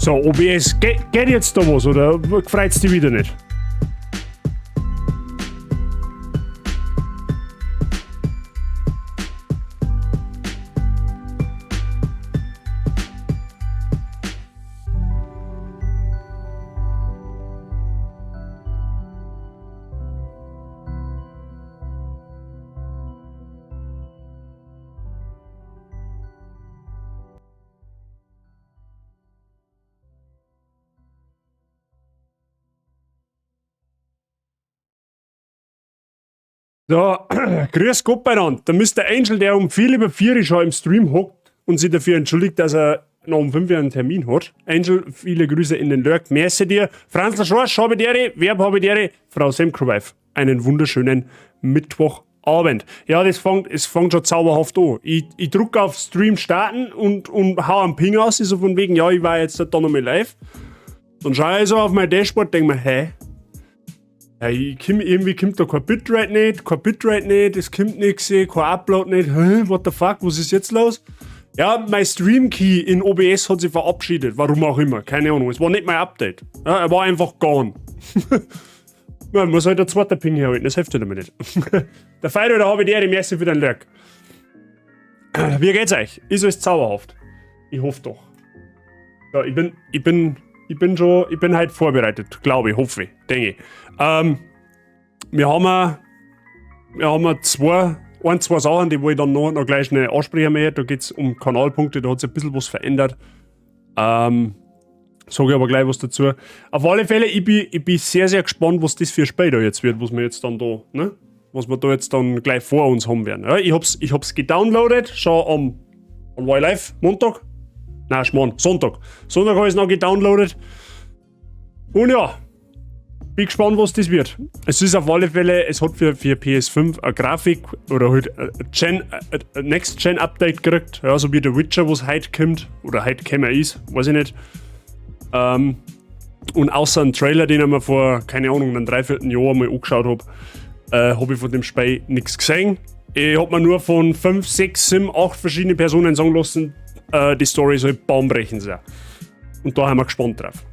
So, OBS, geht jetzt da was oder freut's dich wieder nicht? So, grüß Gott beieinander. Der Mr. Angel, der um viel über 4 schon im Stream hockt und sich dafür entschuldigt, dass er noch um 5 Uhr einen Termin hat. Angel, viele Grüße in den Lurk. Merci dir. Franzl Schorsch, habe die Verb habe die Frau Semkrowife. Einen wunderschönen Mittwochabend. Ja, es fängt schon zauberhaft an. Ich drück auf Stream starten und hau einen Ping aus, so von wegen, ja, ich war jetzt da nochmal live. Dann schau ich so auf mein Dashboard, denk mir, hä? Hey, ich komm, irgendwie kommt da kein Bitrate nicht, kein Bitrate nicht, es kommt nix, kein Upload nicht. Hä, what the fuck, was ist jetzt los? Ja, mein Stream Key in OBS hat sich verabschiedet, warum auch immer, keine Ahnung. Es war nicht mein Update. Ja, er war einfach gone. Man muss halt der zweite Ping herhalten, das hilft halt immer nicht. Der Feier, da habe ich die Merci für den Lurk. Wie geht's euch? Ist alles zauberhaft? Ich hoffe doch. Ja, ich bin halt vorbereitet, glaube ich, hoffe ich, denke ich. Wir haben ja ein, zwei Sachen, die wo ich dann noch gleich schnell ansprechen möchte. Da geht's um Kanalpunkte, da hat sich ein bisschen was verändert. Sage ich aber gleich was dazu. Auf alle Fälle, ich bin sehr, sehr gespannt, was das für ein Spiel da jetzt wird, was wir jetzt dann da, ne? Was wir da jetzt dann gleich vor uns haben werden. Ja, ich hab's gedownloadet, schon am war ich live, Montag? Nein, Schmarrn, Sonntag. Sonntag habe ich es noch gedownloadet. Und ja, bin gespannt, was das wird. Es ist auf alle Fälle, es hat für PS5 eine Grafik oder halt ein Next Gen Update gekriegt. Ja, so wie The Witcher, was heute kommt oder heute gekommen ist, weiß ich nicht. Und außer einem Trailer, den ich mir vor, keine Ahnung, einem Dreivierteljahr mal angeschaut habe, habe ich von dem Spiel nichts gesehen. Ich habe mir nur von 5, 6, 7, 8 verschiedenen Personen sagen lassen, die Story soll bahnbrechend sein. Und da haben wir gespannt drauf.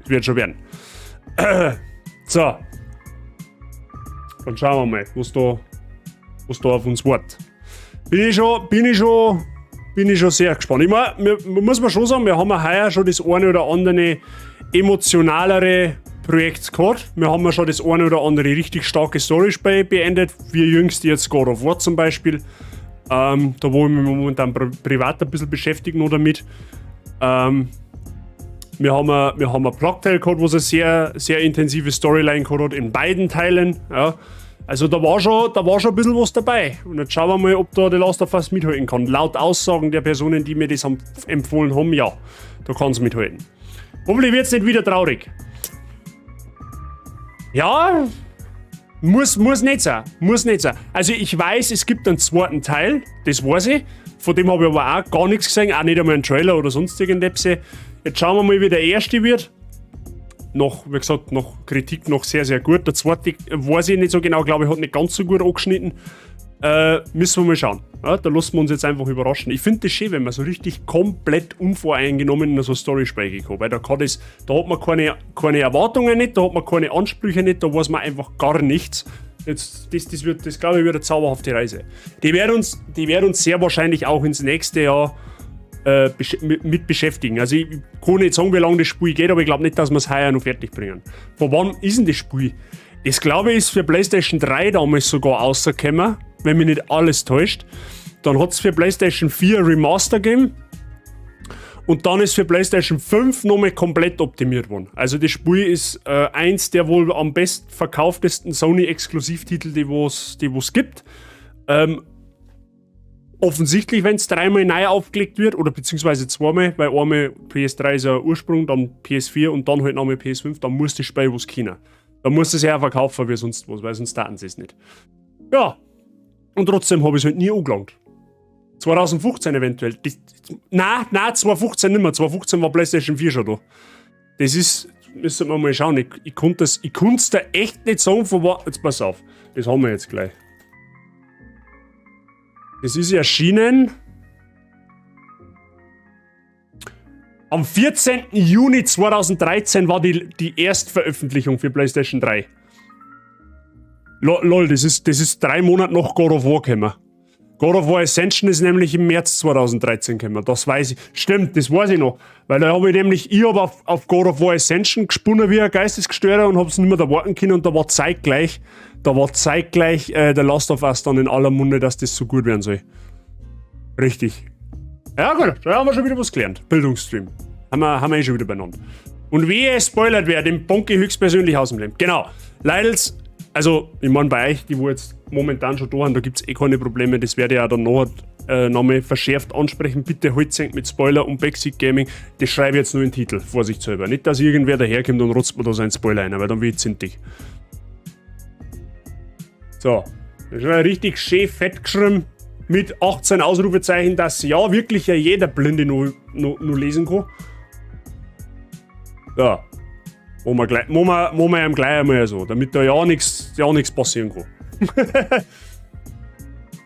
Das wird schon werden. So. Dann schauen wir mal, was da auf uns wartet. Bin ich schon sehr gespannt. Ich mein, muss man schon sagen, wir haben ja heuer schon das eine oder andere emotionalere Projekt gehabt. Wir haben ja schon das eine oder andere richtig starke Story-Spiel beendet, wie jüngst jetzt God of War zum Beispiel. Da wo ich mich momentan privat ein bisschen beschäftige noch damit. Wir haben ein Plague Tale gehabt, wo es eine sehr, sehr intensive Storyline gehabt hat, in beiden Teilen. Ja. Also da war schon ein bisschen was dabei. Und jetzt schauen wir mal, ob da The Last of Us mithalten kann. Laut Aussagen der Personen, die mir das empfohlen haben, ja, da kann es mithalten. Hoffentlich wird es nicht wieder traurig. Ja, muss nicht sein. Muss nicht sein. Also ich weiß, es gibt einen zweiten Teil, das weiß ich. Von dem habe ich aber auch gar nichts gesehen, auch nicht einmal einen Trailer oder sonst irgendetwas. Jetzt schauen wir mal, wie der erste wird. Noch, wie gesagt, noch Kritik noch sehr, sehr gut. Der zweite weiß ich nicht so genau, glaube ich, hat nicht ganz so gut angeschnitten. Müssen wir mal schauen. Ja, da lassen wir uns jetzt einfach überraschen. Ich finde das schön, wenn man so richtig komplett unvoreingenommen in so eine Story sprechen kann. Weil da hat man keine Erwartungen nicht, da hat man keine Ansprüche nicht, da weiß man einfach gar nichts. Jetzt, das glaube ich, wird eine zauberhafte Reise. Die wird uns sehr wahrscheinlich auch ins nächste Jahr mit beschäftigen. Also ich kann nicht sagen, wie lange das Spiel geht, aber ich glaube nicht, dass wir es heuer noch fertig bringen. Von wann ist denn das Spiel? Das, glaube ich, ist für PlayStation 3 damals sogar rausgekommen, wenn mich nicht alles täuscht. Dann hat es für PlayStation 4 Remaster gegeben. Und dann ist für PlayStation 5 nochmal komplett optimiert worden. Also das Spiel ist eins der wohl am bestverkauftesten Sony-Exklusivtitel, die wo's gibt. Offensichtlich, wenn es dreimal neu aufgelegt wird, oder beziehungsweise zweimal, weil einmal PS3 ist ja Ursprung, dann PS4 und dann halt nochmal PS5, dann muss das Spiel was können. Da muss es ja auch verkaufen wie sonst was, weil sonst taten sie es nicht. Ja, und trotzdem habe ich es halt nie angelangt. 2015 eventuell. Nein, nein, 2015 nicht mehr. 2015 war PlayStation 4 schon da. Das ist, müssen wir mal schauen. Ich konnte es da echt nicht sagen, von wo. Jetzt pass auf, das haben wir jetzt gleich. Das ist erschienen. Am 14. Juni 2013 war die Erstveröffentlichung für PlayStation 3. Lol, das ist 3 Monate nach God of War gekommen. God of War Ascension ist nämlich im März 2013 gekommen. Das weiß ich. Stimmt, das weiß ich noch. Weil da habe ich nämlich, ich habe auf God of War Ascension gesponnen wie ein Geistesgestörter und hab's nicht mehr erwarten können und da war zeitgleich The Last of Us dann in aller Munde, dass das so gut werden soll. Richtig. Ja gut, da haben wir schon wieder was gelernt. Bildungsstream. Haben wir eh schon wieder benannt. Und wie es spoilert wird, dem bonk ich höchstpersönlich aus dem Leben. Genau. Leidels, also ich meine, bei euch, die wo jetzt momentan schon da sind, da gibt es eh keine Probleme. Das werde ich auch dann nochmal verschärft ansprechen. Bitte halt mit Spoiler und Backseat Gaming. Das schreibe ich jetzt nur in den Titel, vorsichtshalber. Nicht, dass irgendwer daherkommt und rotzt mir da seinen Spoiler ein, weil dann wird ich zintig. So, das ist schon richtig schön fett geschrieben mit 18 Ausrufezeichen, dass ja wirklich ja jeder Blinde nur lesen kann. Ja. Machen wir ihm gleich einmal so, damit da ja nichts passieren kann.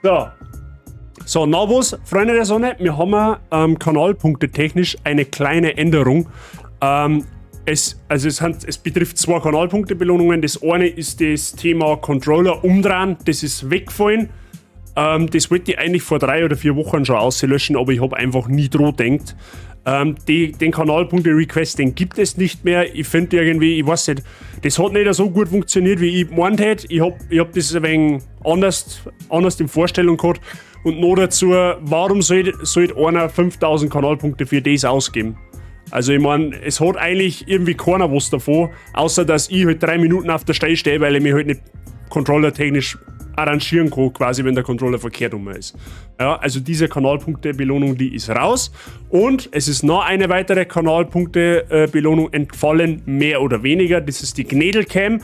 So. So, na was, Freunde der Sonne, wir haben Kanalpunkte technisch eine kleine Änderung. Also es betrifft zwei Kanalpunkte-Belohnungen. Das eine ist das Thema Controller umdrehen, das ist weggefallen. Das wollte ich eigentlich vor 3 oder 4 Wochen schon auslöschen, aber ich habe einfach nie dran gedacht. Den Kanalpunkte-Request, den gibt es nicht mehr. Ich finde irgendwie, ich weiß nicht, das hat nicht so gut funktioniert, wie ich gemeint hätte. Ich hab das ein wenig anders in Vorstellung gehabt. Und noch dazu, warum soll einer 5000 Kanalpunkte für das ausgeben? Also ich meine, es hat eigentlich irgendwie keiner was davon, außer dass ich halt 3 Minuten auf der Stelle stehe, weil ich mich halt nicht controllertechnisch arrangieren kann, quasi, wenn der Controller verkehrt um ist. Ja, also diese Kanalpunkte-Belohnung, die ist raus. Und es ist noch eine weitere Kanalpunkte-Belohnung entfallen, mehr oder weniger. Das ist die Gnädelcam.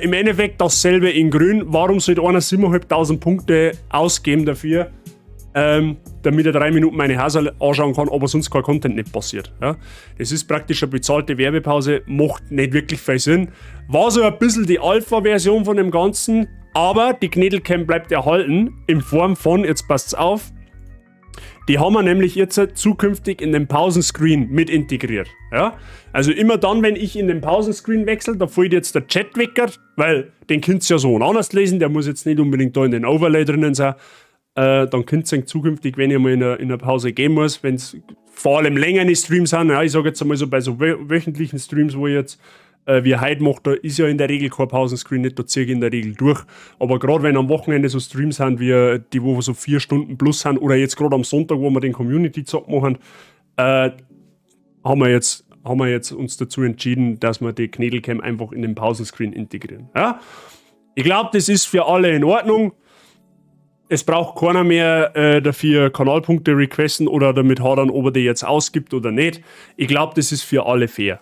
Im Endeffekt dasselbe in Grün. Warum sollte einer 7.500 Punkte ausgeben dafür, damit er 3 Minuten meine Häuser anschauen kann, aber sonst kein Content nicht passiert? Ja? Das ist praktisch eine bezahlte Werbepause, macht nicht wirklich viel Sinn. War so ein bisschen die Alpha-Version von dem Ganzen, aber die Gnädelcam bleibt erhalten in Form von, jetzt passt's auf, die haben wir nämlich jetzt zukünftig in den Pausenscreen mit integriert. Ja? Also immer dann, wenn ich in den Pausenscreen wechsle, da fällt jetzt der Chat weg, weil den könnt ihr ja so und anders lesen, der muss jetzt nicht unbedingt da in den Overlay drinnen sein. Dann könnt ihr zukünftig, wenn ich mal in eine Pause gehen muss, wenn es vor allem längere Streams sind, ja, ich sage jetzt einmal so bei so wöchentlichen Streams, wo ich jetzt wie heute macht, da ist ja in der Regel kein Pausenscreen nicht, da ziehe ich in der Regel durch. Aber gerade wenn am Wochenende so Streams sind, wie die, wo so 4 Stunden plus sind, oder jetzt gerade am Sonntag, wo wir den Community-Zock machen, haben wir jetzt uns dazu entschieden, dass wir die Knädelcam einfach in den Pausenscreen integrieren. Ja? Ich glaube, das ist für alle in Ordnung. Es braucht keiner mehr dafür Kanalpunkte requesten oder damit hadern, ob er die jetzt ausgibt oder nicht. Ich glaube, das ist für alle fair.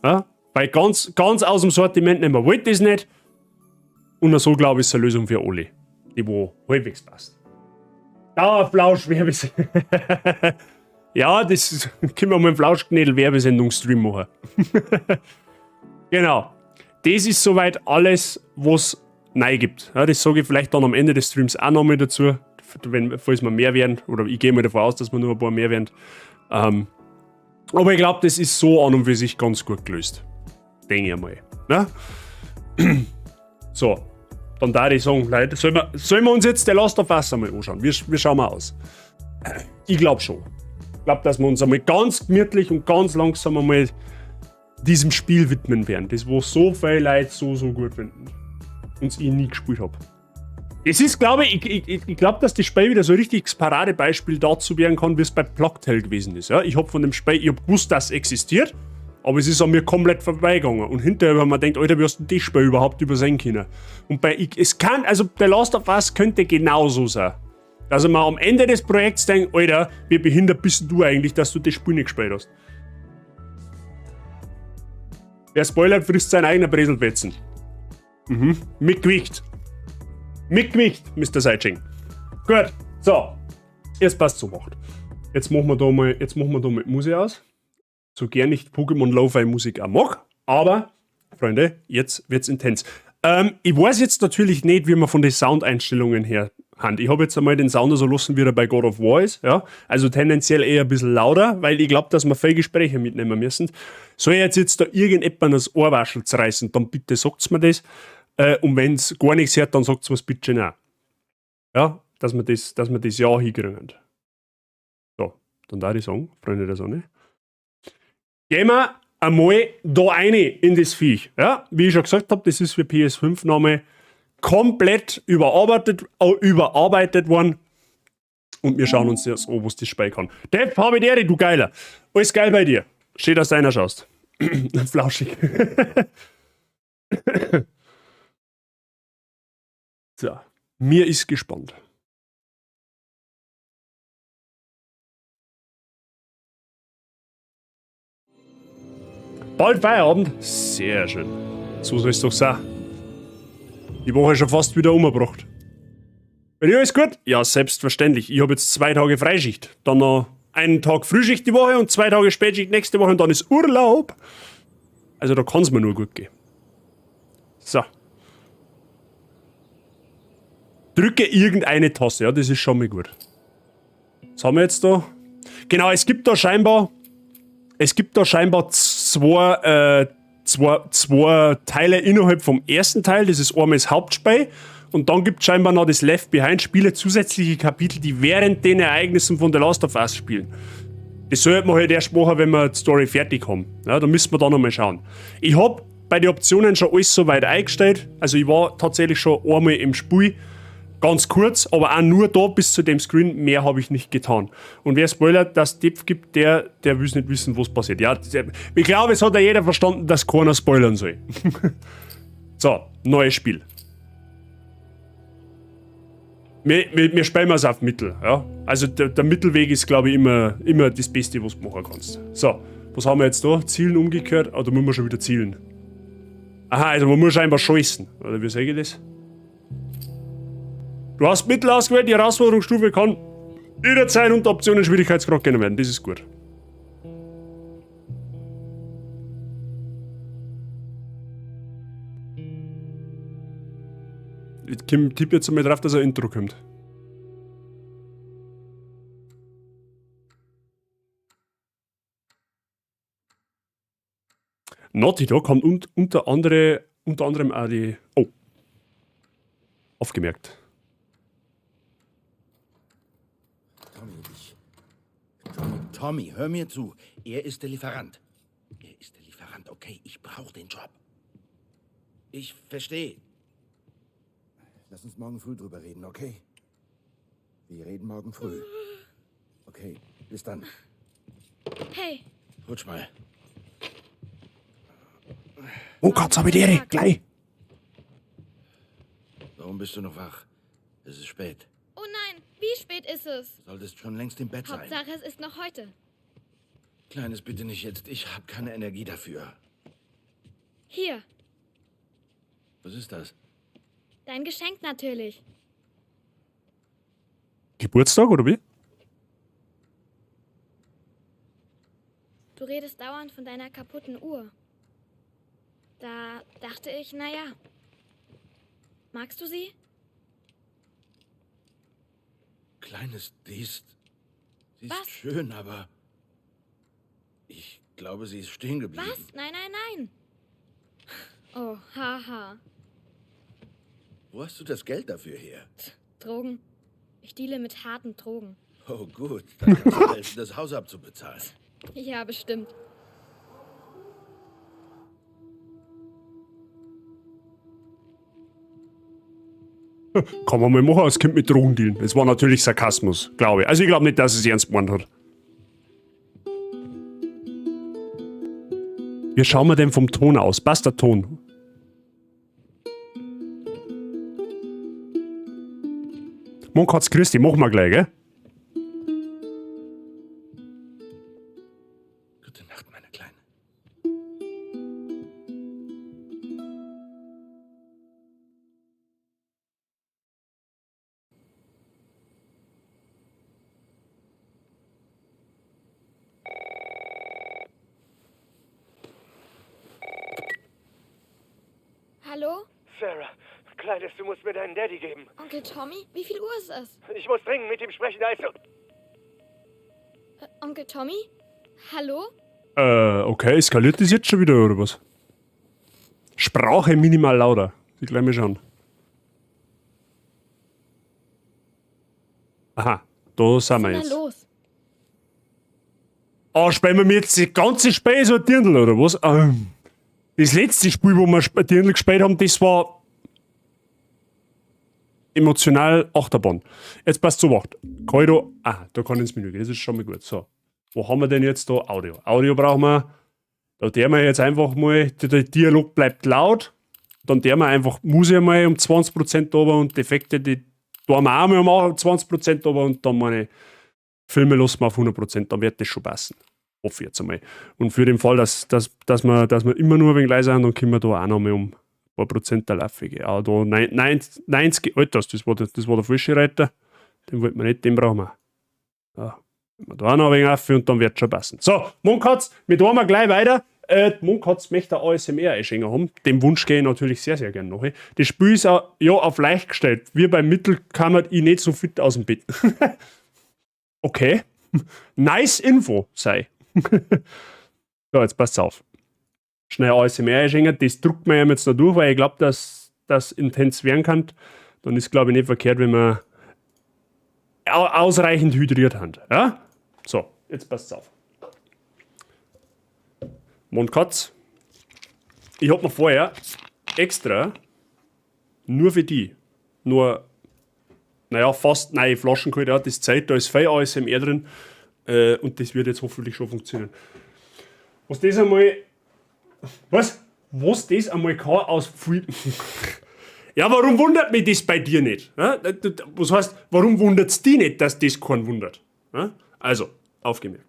Ja? Weil ganz, ganz aus dem Sortiment nehmen wir wollte das nicht. Und so, glaube ich, ist eine Lösung für alle, die wo halbwegs passt. Dauerflausch Werbesendung. Ja, das können wir mal einen Flauschknädel Werbesendungsstream machen. Genau. Das ist soweit alles, was neu gibt. Ja, das sage ich vielleicht dann am Ende des Streams auch nochmal dazu, falls wir mehr werden. Oder ich gehe mal davon aus, dass wir nur ein paar mehr werden. Aber ich glaube, das ist so an und für sich ganz gut gelöst. Denke ich mal. Ne? So, dann da ich sagen, Leute, sollen wir uns jetzt The Last of Us einmal anschauen? Wie schauen wir aus? Ich glaube schon. Ich glaube, dass wir uns einmal ganz gemütlich und ganz langsam einmal diesem Spiel widmen werden. Das, wo so viele Leute so, so gut finden. Und ich nie gespielt habe. Es ist, glaube ich, ich glaube, dass das Spiel wieder so ein richtiges Paradebeispiel dazu werden kann, wie es bei Plague Tale gewesen ist. Ja? Ich habe von dem Spiel, ich habe gewusst, dass es existiert, aber es ist an mir komplett vorbeigegangen. Und hinterher, wenn man denkt, Alter, wie hast du das Spiel überhaupt übersehen können? Und bei, ich, es kann, also The Last of Us könnte genauso sein. Dass man am Ende des Projekts denkt, Alter, wie behindert bist du eigentlich, dass du das Spiel nicht gespielt hast? Wer spoilert, frisst sein eigener Breselfetzen. Mit Gewicht. Mit Gewicht, Mr. Seitsching. Gut, so. Jetzt passt so macht. Jetzt machen wir da mal Musik aus. So gern ich Pokémon Lo-Fi Musik auch mag. Aber, Freunde, jetzt wird's intens. Ich weiß jetzt natürlich nicht, wie man von den Soundeinstellungen her haben. Ich habe jetzt einmal den Sound so lassen, wie er bei God of War ist. Ja? Also tendenziell eher ein bisschen lauter, weil ich glaube, dass wir viele Gespräche mitnehmen müssen. Soll jetzt da irgendjemand das Ohrwaschel zerreißen, dann bitte sagt's mir das. Und wenn's gar nichts hört, dann sagt's mir's bitte auch. Ja, dass wir das ja hinkriegen. So, dann darf ich sagen, Freunde der Sonne. Gehen wir einmal da rein in das Viech. Ja, wie ich schon gesagt habe, das ist für PS5 nochmal komplett überarbeitet worden. Und wir schauen uns das an, was das Spiel kann. Depp, habe ich dir, du Geiler. Alles geil bei dir. Schön, dass du einer schaust. Flauschig. So, mir ist gespannt. Bald Feierabend. Sehr schön. So soll es doch sein. Die Woche ist schon fast wieder umgebracht. Bei dir alles gut? Ja, selbstverständlich. Ich habe jetzt 2 Tage Freischicht. Dann noch einen Tag Frühschicht die Woche und 2 Tage Spätschicht nächste Woche und dann ist Urlaub. Also da kann's mir nur gut gehen. So. Drücke irgendeine Taste. Ja, das ist schon mal gut. Was haben wir jetzt da? Genau, es gibt da scheinbar... Es gibt da scheinbar zwei Teile innerhalb vom ersten Teil. Das ist einmal das Hauptspiel. Und dann gibt's scheinbar noch das Left Behind Spiele, zusätzliche Kapitel, die während den Ereignissen von The Last of Us spielen. Das sollte man halt erst machen, wenn wir die Story fertig haben. Ja, da müssen wir da nochmal schauen. Ich hab bei den Optionen schon alles soweit eingestellt. Also ich war tatsächlich schon einmal im Spiel. Ganz kurz, aber auch nur da bis zu dem Screen, mehr habe ich nicht getan. Und wer spoilert, dass es Depf gibt, der will nicht wissen, was passiert. Ja, ich glaube, es hat ja jeder verstanden, dass keiner spoilern soll. So, neues Spiel. Wir spielen es auf Mittel. Ja? Also der Mittelweg ist, glaube ich, immer das Beste, was du machen kannst. So, was haben wir jetzt da? Zielen umgekehrt? Ah, da müssen wir schon wieder zielen. Aha, also man muss scheinbar schießen. Oder wie sage ich das? Du hast Mittel ausgewählt, die Herausforderungsstufe kann jederzeit unter Optionen Schwierigkeitsgrad genommen werden. Das ist gut. Ich tippe jetzt einmal drauf, dass ein Intro kommt. Naughty Dog kommt unter anderem auch die... Oh. Aufgemerkt. Tommy, hör mir zu. Er ist der Lieferant. Er ist der Lieferant, okay? Ich brauch den Job. Ich verstehe. Lass uns morgen früh drüber reden, okay? Wir reden morgen früh. Okay, bis dann. Hey. Rutsch mal. Oh Gott, hab ich die gleich. Warum bist du noch wach? Es ist spät. Oh nein, wie spät ist es? Du solltest schon längst im Bett sein. Hauptsache, es ist noch heute. Kleines, bitte nicht jetzt. Ich hab keine Energie dafür. Hier. Was ist das? Dein Geschenk natürlich. Geburtstag, oder wie? Du redest dauernd von deiner kaputten Uhr. Da dachte ich, naja. Magst du sie? Kleines, sie ist Was? schön, aber ich glaube, sie ist stehen geblieben. Was? Nein, nein, nein. Oh, haha. Wo hast du das Geld dafür her? Tch, Drogen. Ich deale mit harten Drogen. Oh gut, dann kannst du helfen, das Haus abzubezahlen. Ja, bestimmt. Kann man mal machen, als Kind mit Drogen dealen. Das war natürlich Sarkasmus, glaube ich. Also ich glaube nicht, dass es ernst gemeint hat. Wie schauen wir denn vom Ton aus? Passt der Ton? Monkatz, grüß dich, machen wir gleich, gell? Gute Nacht, meine Kleine. Hallo? Sarah, Kleines, du musst mir deinen Daddy geben. Onkel Tommy, wie viel Uhr ist es? Ich muss dringend mit ihm sprechen, also. Onkel Tommy? Hallo? Okay, eskaliert das jetzt schon wieder, oder was? Sprache minimal lauter. Ich gleich mal schauen. Aha, da sind wir Na jetzt. los. Ah, spielen wir mir jetzt die ganze Spiel so ein Dirndl, oder was? Das letzte Spiel, wo wir ein Dirndl gespielt haben, das war emotional Achterbahn. Jetzt passt zu Wacht. Kann ich da, ah, da kann ich ins Menü gehen, das ist schon mal gut. So, wo haben wir denn jetzt da Audio? Audio brauchen wir. Da der wir jetzt einfach mal, der Dialog bleibt laut. Dann der wir einfach Musik mal um 20% runter und Defekte, die tun wir auch mal um 20% runter und dann meine Filme lassen wir auf 100%, dann wird das schon passen. Hoffe ich jetzt einmal. Und für den Fall, dass wir immer nur ein wenig leiser sind, dann können wir da auch noch mal um ein paar Prozent der Laufe gehen. Auch da 90, Alter, das war der falsche Reiter. Den wollten wir nicht, den brauchen wir. Ja, wir da auch noch ein wenig auf und dann wird schon passen. So, Mondkatz, wir tun wir gleich weiter. Die Mondkatz möchte ein ASMR einschenken haben. Dem Wunsch gehe ich natürlich sehr, sehr gerne nach. Das Spiel ist auch, ja, auf leicht gestellt. Wir beim Mittel kamen ich nicht so fit aus dem Bett. Okay. Nice Info sei. So, jetzt passt's auf. Schnell ASMR einschenken. Das druckt man ja jetzt noch durch, weil ich glaub, dass das intens werden kann. Dann ist, glaub ich, nicht verkehrt, wenn wir ausreichend hydriert haben. Ja? So, jetzt passt's auf. Mondkatz. Ich hab mir vorher extra nur für die, nur, naja, fast neue Flaschen geholt. Ja, das Zeit, da ist viel ASMR drin. Und das wird jetzt hoffentlich schon funktionieren. Was das einmal. Was? Was das einmal kann aus viel. Ja, warum wundert mich das bei dir nicht? Ja, was heißt, warum wundert's dich nicht, dass das keinen wundert? Ja? Also, aufgemerkt.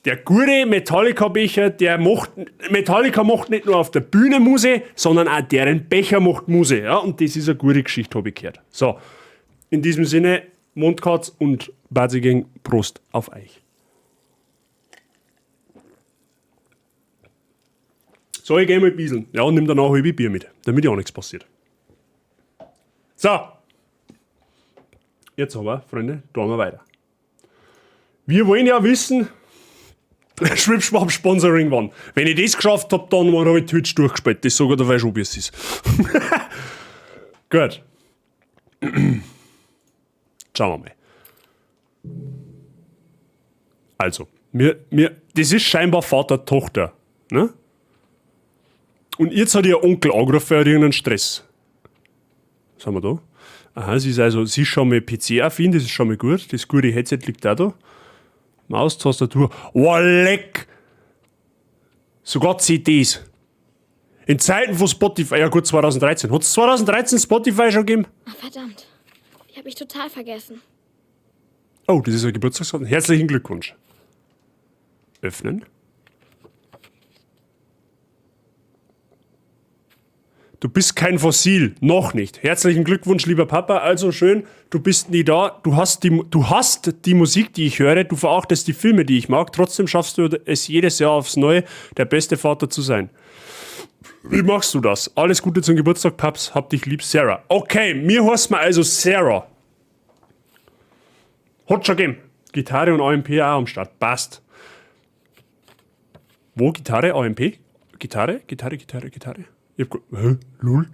Der gute Metallica-Becher, der macht, Metallica macht nicht nur auf der Bühne Muse, sondern auch deren Becher macht Muse. Ja, und das ist eine gute Geschichte, hab ich gehört. So, in diesem Sinne, Mondkatz und Bazigang, Prost auf euch. So, ich geh mal bieseln. Ja, und nimm danach ein halbes Bier mit, damit ja auch nichts passiert. So. Jetzt aber, Freunde, tun wir weiter. Wir wollen ja wissen, Schwipschwapp Sponsoring wann. Wenn ich das geschafft hab, dann hab ich Twitch durchgespielt. Das sogar der schon, wie es ist. Gut. Schauen wir mal. Also, das ist scheinbar Vater-Tochter. Ne? Und jetzt hat ihr Onkel angerufen, er hat irgendeinen Stress. Was haben wir da? Aha, sie ist schon mal P C-affin, das ist schon mal gut. Das gute Headset liegt auch da. Maus, Tastatur. Oh, leck! Sogar C Ds. In Zeiten von Spotify, ja gut, 2013. Hat's 2013 Spotify schon gegeben? Ach, verdammt. Die hab ich total vergessen. Oh, das ist ein Geburtstagskarte. Herzlichen Glückwunsch. Öffnen. Du bist kein Fossil, noch nicht. Herzlichen Glückwunsch, lieber Papa. Also schön, du bist nie da. Du hast die Musik, die ich höre. Du verachtest die Filme, die ich mag. Trotzdem schaffst du es jedes Jahr aufs Neue, der beste Vater zu sein. Wie machst du das? Alles Gute zum Geburtstag, Paps. Hab dich lieb, Sarah. Okay, mir heißt man also Sarah. Hat schon gegeben. Gitarre und AMP auch am Start. Passt. Wo Gitarre, AMP? Gitarre, Gitarre, Gitarre, Gitarre. Ich hab hä? Lul?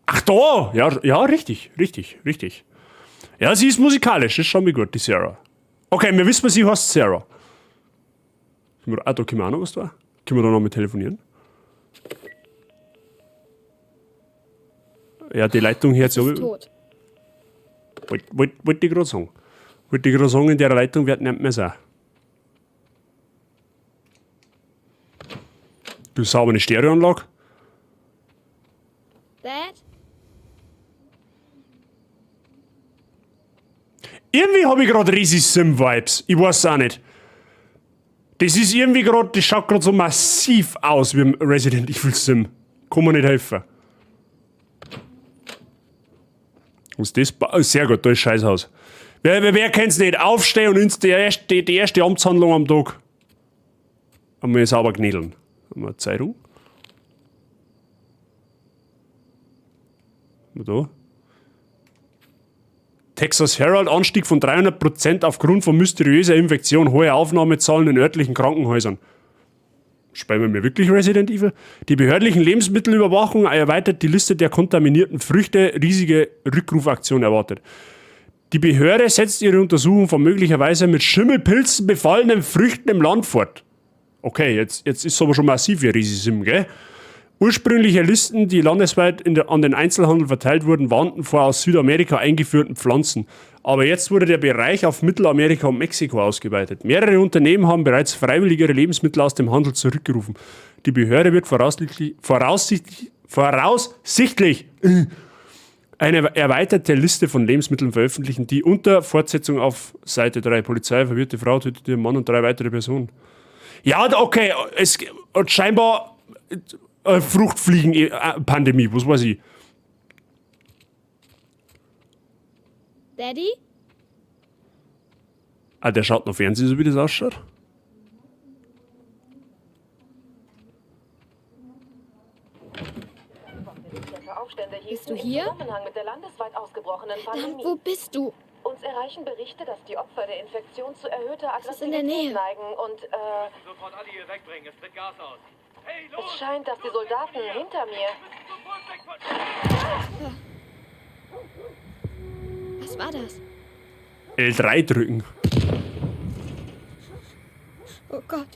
Ach da! Ja, ja, richtig, richtig, richtig. Ja, sie ist musikalisch, das ist schon mal gut, die Sarah. Okay, wir wissen, sie heißt Sarah. Ah, da können wir auch noch was da. Können wir da noch mal telefonieren? Ja, die Leitung hier jetzt Ist tot. Wollte ich grad sagen. Wollte ich grad sagen, in der Leitung wird nicht mehr sein. Du saubere Stereoanlage. Dad? Irgendwie hab ich grad Resi Sim Vibes. Ich weiß auch nicht. Das ist irgendwie grad, das schaut grad so massiv aus wie im Resident Evil Sim. Kann man nicht helfen. Was ist das? Sehr gut, da ist Scheißhaus. Wer kennt's nicht? Aufstehen und die erste Amtshandlung am Tag. Einmal sauber knädeln. Haben wir Zeitung? Da. Texas Herald, Anstieg von 300% aufgrund von mysteriöser Infektion, hohe Aufnahmezahlen in örtlichen Krankenhäusern. Spielen wir wirklich Resident Evil? Die behördlichen Lebensmittelüberwachung erweitert die Liste der kontaminierten Früchte, riesige Rückrufaktion erwartet. Die Behörde setzt ihre Untersuchung von möglicherweise mit Schimmelpilzen befallenen Früchten im Land fort. Okay, jetzt ist es aber schon massiv wie Resisim, gell? Ursprüngliche Listen, die landesweit an den Einzelhandel verteilt wurden, warnten vor aus Südamerika eingeführten Pflanzen. Aber jetzt wurde der Bereich auf Mittelamerika und Mexiko ausgeweitet. Mehrere Unternehmen haben bereits freiwillig ihre Lebensmittel aus dem Handel zurückgerufen. Die Behörde wird voraussichtlich eine erweiterte Liste von Lebensmitteln veröffentlichen, die unter Fortsetzung auf Seite 3. Polizei, verwirrte Frau tötet ihren Mann und 3 weitere Personen. Ja, okay, es scheinbar Fruchtfliegen-Pandemie, was weiß ich. Daddy? Ah, der schaut noch Fernsehen, so wie das ausschaut. Bist du hier? Verdammt, wo bist du? Uns erreichen Berichte, dass die Opfer der Infektion zu erhöhter Das ist in der Nähe. Aggressivität neigen und Sofort alle hier wegbringen, es tritt Gas aus. Hey, los! es scheint, dass die Soldaten hinter mir. Was war das? L3 drücken. Oh Gott.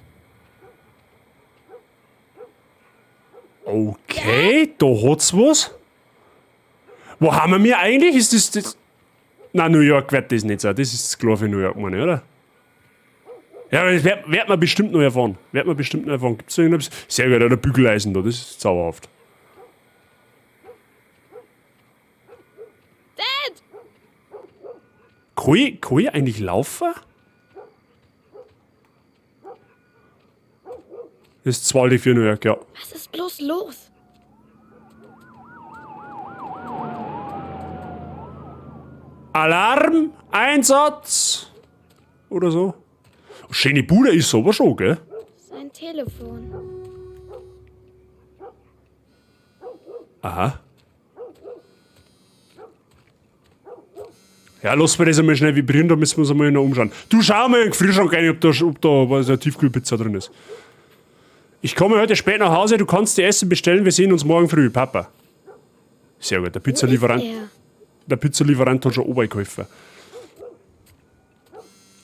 Okay, da hat's was. Wo haben wir eigentlich? Ist das... Nein, New York wird das nicht sein. Das ist klar für New York, meine ich, oder? Ja, das wird man bestimmt noch erfahren. Wird man bestimmt noch erfahren. Gibt's da irgendetwas? Sehr gut, der Bügeleisen da, das ist zauberhaft. Dad! Kann ich eigentlich laufen? Das ist 2:04 New York, ja. Was ist bloß los? Alarm! Einsatz! Oder so. Schöne Bude ist aber schon, gell? Sein Telefon. Aha. Ja, lass mir das einmal schnell vibrieren, da müssen wir uns einmal noch umschauen. Du schau mal in den Gefrierschrank rein, ob da was eine Tiefkühlpizza drin ist. Ich komme heute spät nach Hause, du kannst dir Essen bestellen, wir sehen uns morgen früh, Papa. Sehr gut, der Pizzalieferant, der Pizzalieferant hat schon runtergeholfen.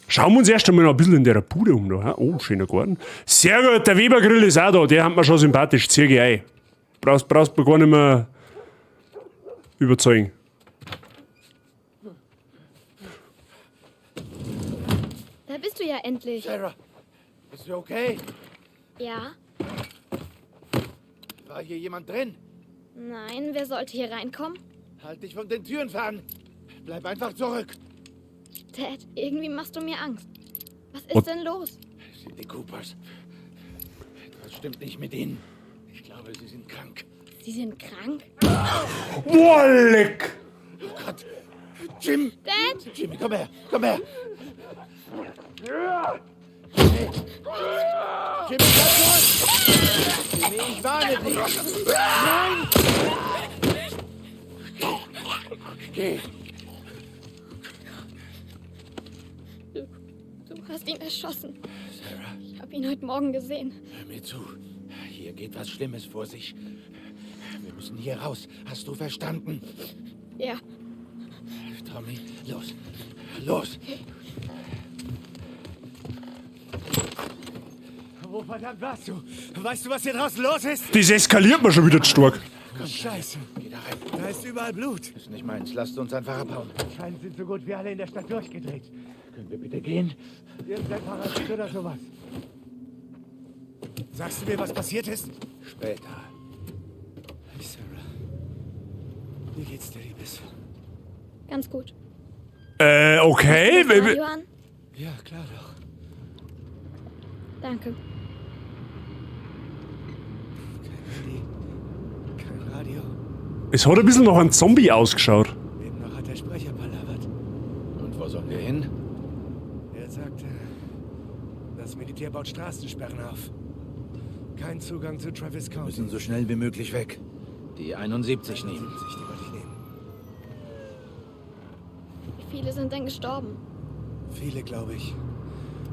Schauen wir uns erst einmal noch ein bisschen in der Bude um da. Oh, schöner Garten. Sehr gut, der Weber-Grill ist auch da, der hat mir schon sympathisch. Zieh ich ein. Brauchst mir gar nicht mehr überzeugen. Da bist du ja endlich. Sarah, bist du okay? Ja. War hier jemand drin? Nein, wer sollte hier reinkommen? Halt dich von den Türen fern. Bleib einfach zurück. Dad, irgendwie machst du mir Angst. Was ist Und- denn los? Es sind die Coopers. Etwas stimmt nicht mit ihnen. Ich glaube, sie sind krank. Sie sind krank? Boah, leck! Oh Gott. Jim! Dad! Jimmy, komm her! Komm her! Jimmy! Jimmy, bleib zurück! Jimmy, ich warne dich! Nein! Geh! Du hast ihn erschossen. Sarah, Ich habe ihn heute Morgen gesehen. hör mir zu. Hier geht was Schlimmes vor sich. Wir müssen hier raus. Hast du verstanden? Ja. Tommy, los. Los! Wo verdammt warst du? Weißt du, was hier draußen los ist? Das eskaliert mir schon wieder zu stark. Scheiße, Geh da rein. da ist überall Blut. Ist nicht meins. Lasst uns einfach abhauen. Anscheinend sind so gut wie alle in der Stadt durchgedreht. Können wir bitte gehen? Irgendein Parasit oder sowas. Sagst du mir, was passiert ist? Später. Hey, Sarah. Wie geht's dir, Liebes? Ganz gut. Okay. Das Radio an? Ja, klar doch. Danke. Kein Handy, kein Radio. Es hat ein bisschen nach einem Zombie ausgeschaut. Eben noch hat der Sprecher palavert. Und wo sollen wir hin? Er sagte, das Militär baut Straßensperren auf. Kein Zugang zu Travis Wir County. müssen so schnell wie möglich weg. Die 71 nehmen. 71, die wollte ich nehmen. Wie viele sind denn gestorben? Viele, glaube ich.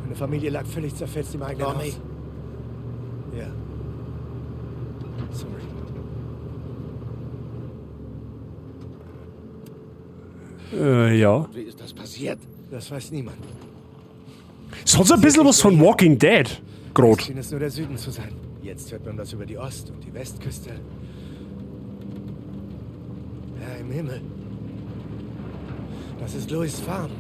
Meine Familie lag völlig zerfetzt im eigenen Tommy. Haus. Ja. Sorry. Ja. Wie ist das passiert? Das weiß niemand. Es hat so ein bisschen was von Walking Dead. Grad. Schien es nur der Süden zu sein. Jetzt hört man was über die Ost- und die Westküste. Ja, im Himmel. Das ist Louis Farm.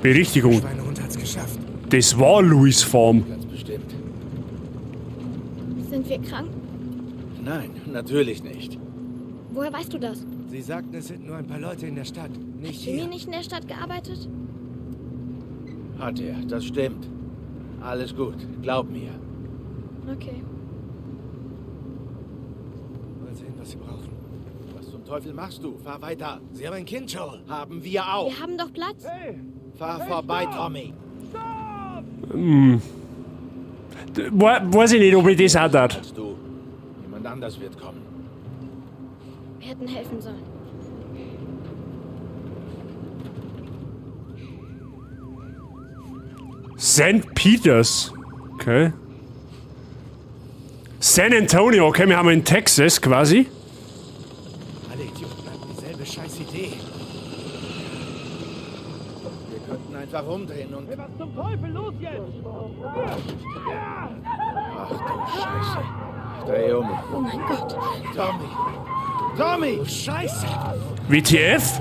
Berichtigung. Schweinehund hat's geschafft. Das war Louis Farm. Ganz bestimmt. Sind wir krank? Nein, natürlich nicht. Woher weißt du das? Sie sagten, es sind nur ein paar Leute in der Stadt. Nicht Jimmy hier. nicht in der Stadt gearbeitet? Hat er, das stimmt. Alles gut, glaub mir. Okay. Mal sehen, was sie brauchen. Was zum Teufel machst du? Fahr weiter. Sie haben ein Kind, Joel. Haben wir auch. Wir haben doch Platz. Fahr vorbei, Tommy. Weiß ich nicht, ob ich das auch tat. Als du. Jemand anders wird kommen. Wir hätten helfen sollen. St. Peters. Okay. San Antonio, okay, wir haben in Texas quasi. Alle Idioten hatten dieselbe scheiß Idee. Wir könnten einfach umdrehen und. Was zum Teufel los jetzt? Ach du Scheiße. Dreh um. Oh mein Gott. Tommy! Tommy! Scheiße! WTF?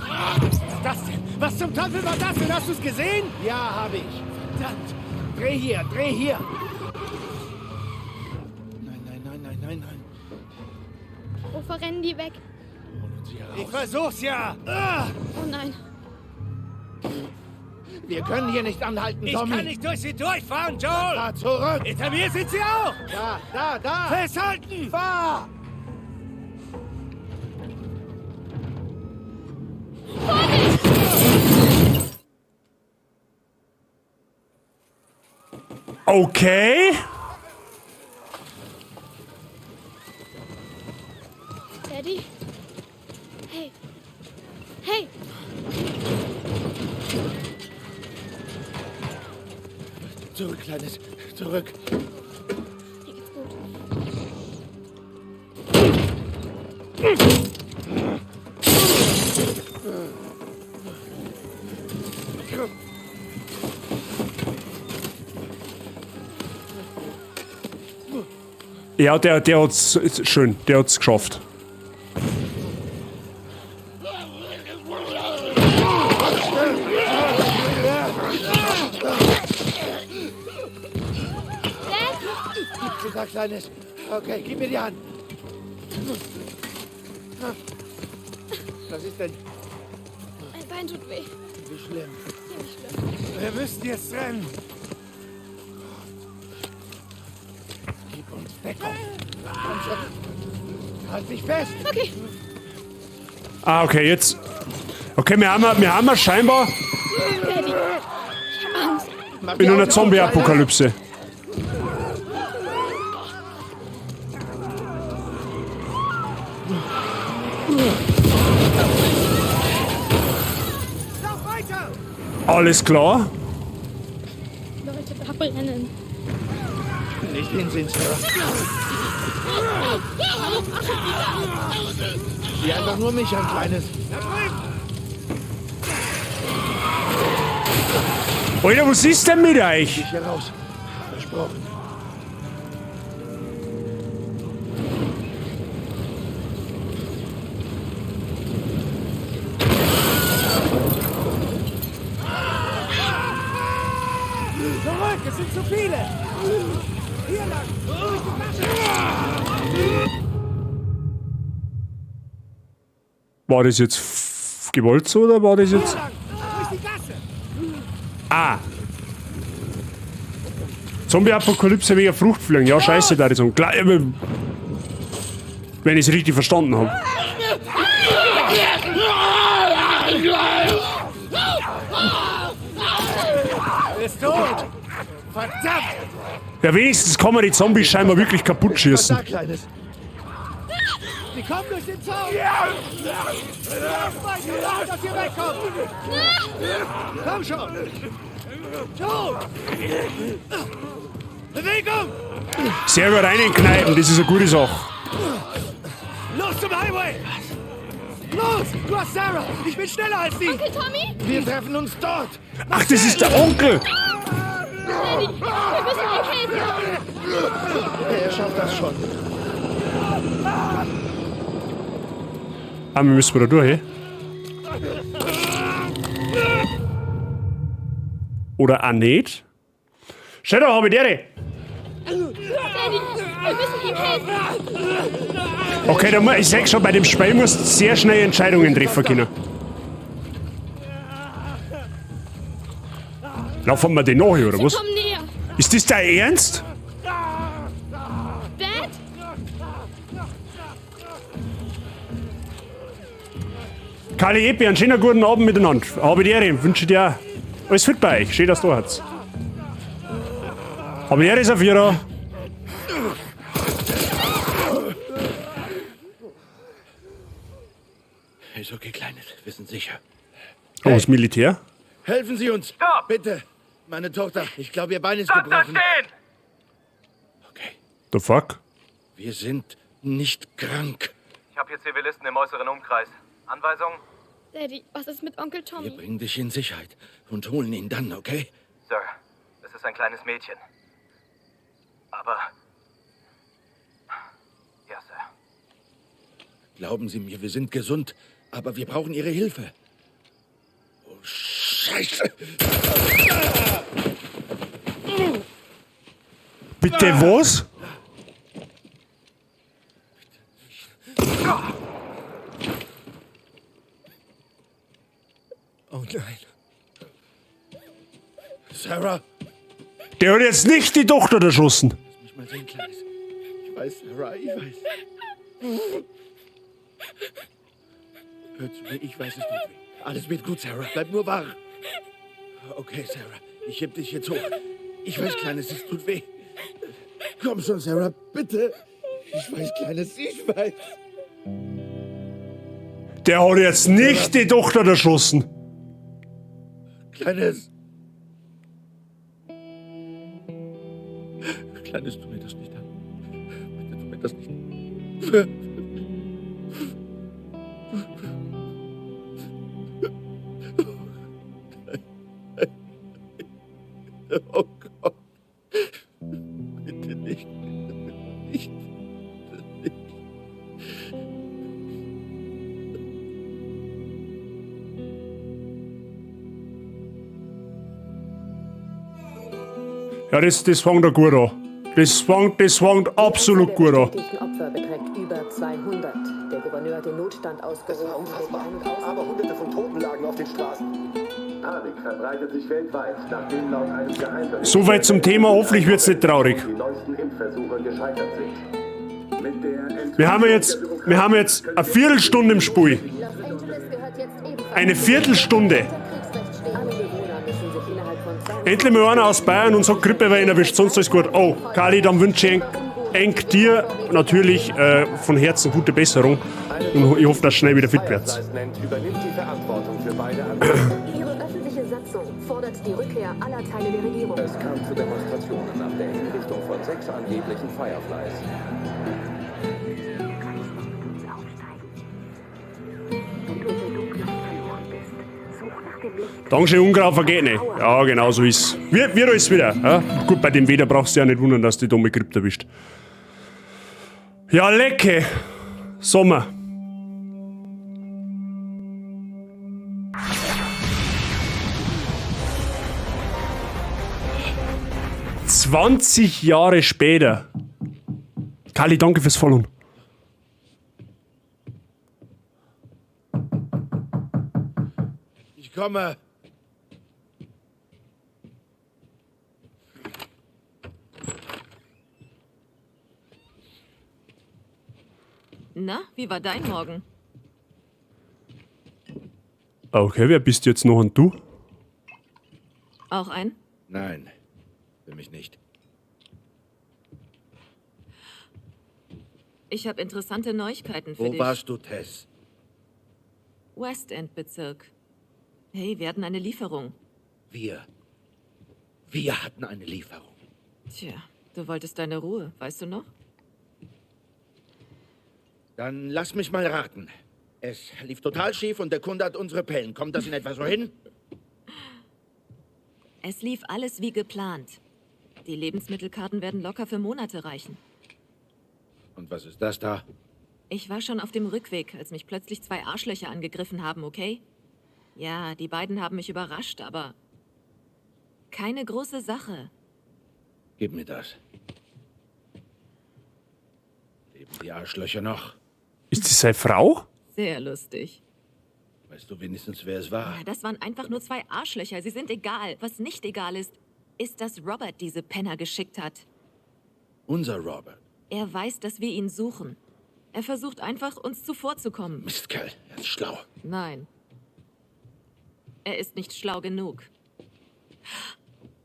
Was ist das denn? Was zum Teufel war das denn? Hast du's gesehen? Ja, hab ich. Verdammt! Dreh hier, dreh hier! Nein, nein, nein, nein, nein, nein. Wovor rennen die weg? Hol uns hier raus. Ich versuch's ja! Ah, Oh nein. Wir können hier nicht anhalten, ich Tommy. kann nicht durch sie durchfahren, Joel! Fahr zurück! Hinter mir sind sie auch! Da, da, da! Festhalten! Fahr! Okay. Daddy? Hey. Hey! Zurück, Kleines. Zurück. Mir geht's gut. Ja, der hat's schön, der hat's geschafft. Gib da, Kleines. Okay, gib mir die Hand. Was ist denn? Mein Bein tut weh. Wie schlimm? Ziemlich schlimm. Wir müssen jetzt rennen! Gib uns Deckung. Komm schon. Halt dich fest. Okay. Ah, okay, jetzt. Okay, wir haben scheinbar Daddy. Ich hab Angst. Mach in die einer Augen auf, Zombie-Apokalypse. Lauf weiter! Alles klar. Leute, da brennen. Kleiner. Nicht hinsehen, Sarah. Sieh einfach nur mich an, Kleines. Da drüben! Alter, was ist denn mit euch? Dich hier raus. Versprochen. Zurück! Es sind zu viele! Hier lang! Durch die Tasche! War das jetzt gewollt so oder war das jetzt. Hier lang! Durch die Gasse! Ah! Zombie-Apokalypse wegen Fruchtfliegen. Ja, scheiße, da ich sagen. Klar, Wenn ich es richtig verstanden habe. Er ist tot! Verdammt! Ja, wenigstens kann man die Zombies scheinbar wirklich kaputt schießen. Da, Kleines! Sie kommen durch den Zaun! Lauf weiter, lauf, dass ihr wegkommt! Komm schon! Joe! Bewegung! Sehr gut rein in Kneipen, das ist eine gute Sache. Los zum Highway! Los! Du hast Sarah! Ich bin schneller als sie! Onkel Tommy? Wir treffen uns dort. Ach, das ist der Onkel! Daddy, wir müssen ihm helfen. Er schafft das schon. Ah, wir müssen wieder durch, Oder auch nicht. Shadow, habe ich Ehre. Daddy, wir müssen ihm helfen. Okay, da ich sag schon, bei dem Spiel musst du sehr schnell Entscheidungen treffen können. Laufen wir den nach, oder was? Komm näher. Ist das dein Ernst? Dad? Kali Epi, einen schönen guten Abend miteinander. Habe die Ehre, wünsche dir auch alles fit bei euch. Schön, dass du da seid. Habe die Ehre, Saphira. Ist okay, Kleines. Wir sind sicher. Oh, das Militär. Helfen Sie uns. Stopp! Bitte. Meine Tochter. Ich glaube, ihr Bein ist Bleib da gebrochen. stehen! Okay. The fuck? Wir sind nicht krank. Ich habe hier Zivilisten im äußeren Umkreis. Anweisung? Daddy, was ist mit Onkel Wir Tommy? bringen dich in Sicherheit und holen ihn dann, okay? Sir, es ist ein kleines Mädchen. Aber... Ja, Sir. Glauben Sie mir, wir sind gesund, aber wir brauchen Ihre Hilfe. Oh, Scheiße! Bitte was? Oh nein. Sarah! Der hat jetzt nicht die Tochter erschossen. Lass mich mal sehen, Kleines. Ich weiß, Sarah, ich weiß. Hör zu mir, ich weiß, es tut weh. Alles wird gut, Sarah. Bleib nur wach. Okay, Sarah, ich heb dich jetzt hoch. Ich weiß, Kleines, es tut weh. Komm schon, Sarah, bitte. Ich weiß, Kleines, ich weiß. Der hat jetzt nicht die Tochter erschossen. Kleines. Kleines, tu mir das nicht an. Bitte tu mir das nicht an. Oh Gott. Bitte nicht. Bitte nicht. Bitte nicht. Ja, das fängt ja gut an. Das fängt absolut gut an. Die bestätigten Opfer beträgt über 200. Der Gouverneur hat den Notstand ausgerufen. Der die Ein- und Aus- Aber Hunderte von Toten lagen auf den Straßen. Panik verbreitet sich weltweit, nachdem laut einem Geheimbericht Soweit zum Thema, hoffentlich wird's nicht traurig. die neuesten Impfversuche gescheitert sind. Mit der Wir haben jetzt eine Viertelstunde im Spiel. Los Angeles gehört jetzt ebenfalls Eine Viertelstunde. unter Kriegsrecht stehen. Alle Bewohner müssen sich innerhalb von 20 Endlich mal einer aus Bayern und sagt, Grippe, weil ihn erwischt, sonst alles gut. Oh, Kali, dann wünsche ich enk dir natürlich von Herzen gute Besserung und ich hoffe, dass du schnell wieder fit wirst. Fireflies nennt, übernimmt die Verantwortung für beide Angriffe. Ihre öffentliche Satzung fordert die Rückkehr aller Teile der Regierung. Es kam zu Demonstrationen nach der Hinrichtung von 6 angeblichen Fireflies. Dankeschön, Ungrau vergeht nicht. Ja, genau so ist. Wie alles wieder. Ja? Gut, bei dem Wetter brauchst du ja nicht wundern, dass die dumme Grippe erwischt. Ja, lecke. Sommer. ...20 Jahre später. Kali, danke fürs Followen. Ich komme. Na, wie war dein Morgen? Okay, wer bist jetzt noch und du? Auch ein? Nein, für mich nicht. Ich habe interessante Neuigkeiten für Wo dich. warst du, Tess? West End Bezirk. Hey, wir hatten eine Lieferung. Wir. Wir hatten eine Lieferung. Tja, du wolltest deine Ruhe, weißt du noch? Dann lass mich mal raten. Es lief total schief und der Kunde hat unsere Pellen. Kommt das in etwa so hin? Es lief alles wie geplant. Die Lebensmittelkarten werden locker für Monate reichen. Und was ist das da? Ich war schon auf dem Rückweg, als mich plötzlich zwei Arschlöcher angegriffen haben, okay? Ja, die beiden haben mich überrascht, aber keine große Sache. Gib mir das. Leben die Arschlöcher noch? Ist das seine Frau? Sehr lustig. Weißt du wenigstens, wer es war? Ja, das waren einfach nur zwei Arschlöcher. Sie sind egal. Was nicht egal ist, ist, dass Robert diese Penner geschickt hat. Unser Robert. Er weiß, dass wir ihn suchen. Er versucht einfach, uns zuvorzukommen. Mistkerl, er ist schlau. Nein. Er ist nicht schlau genug.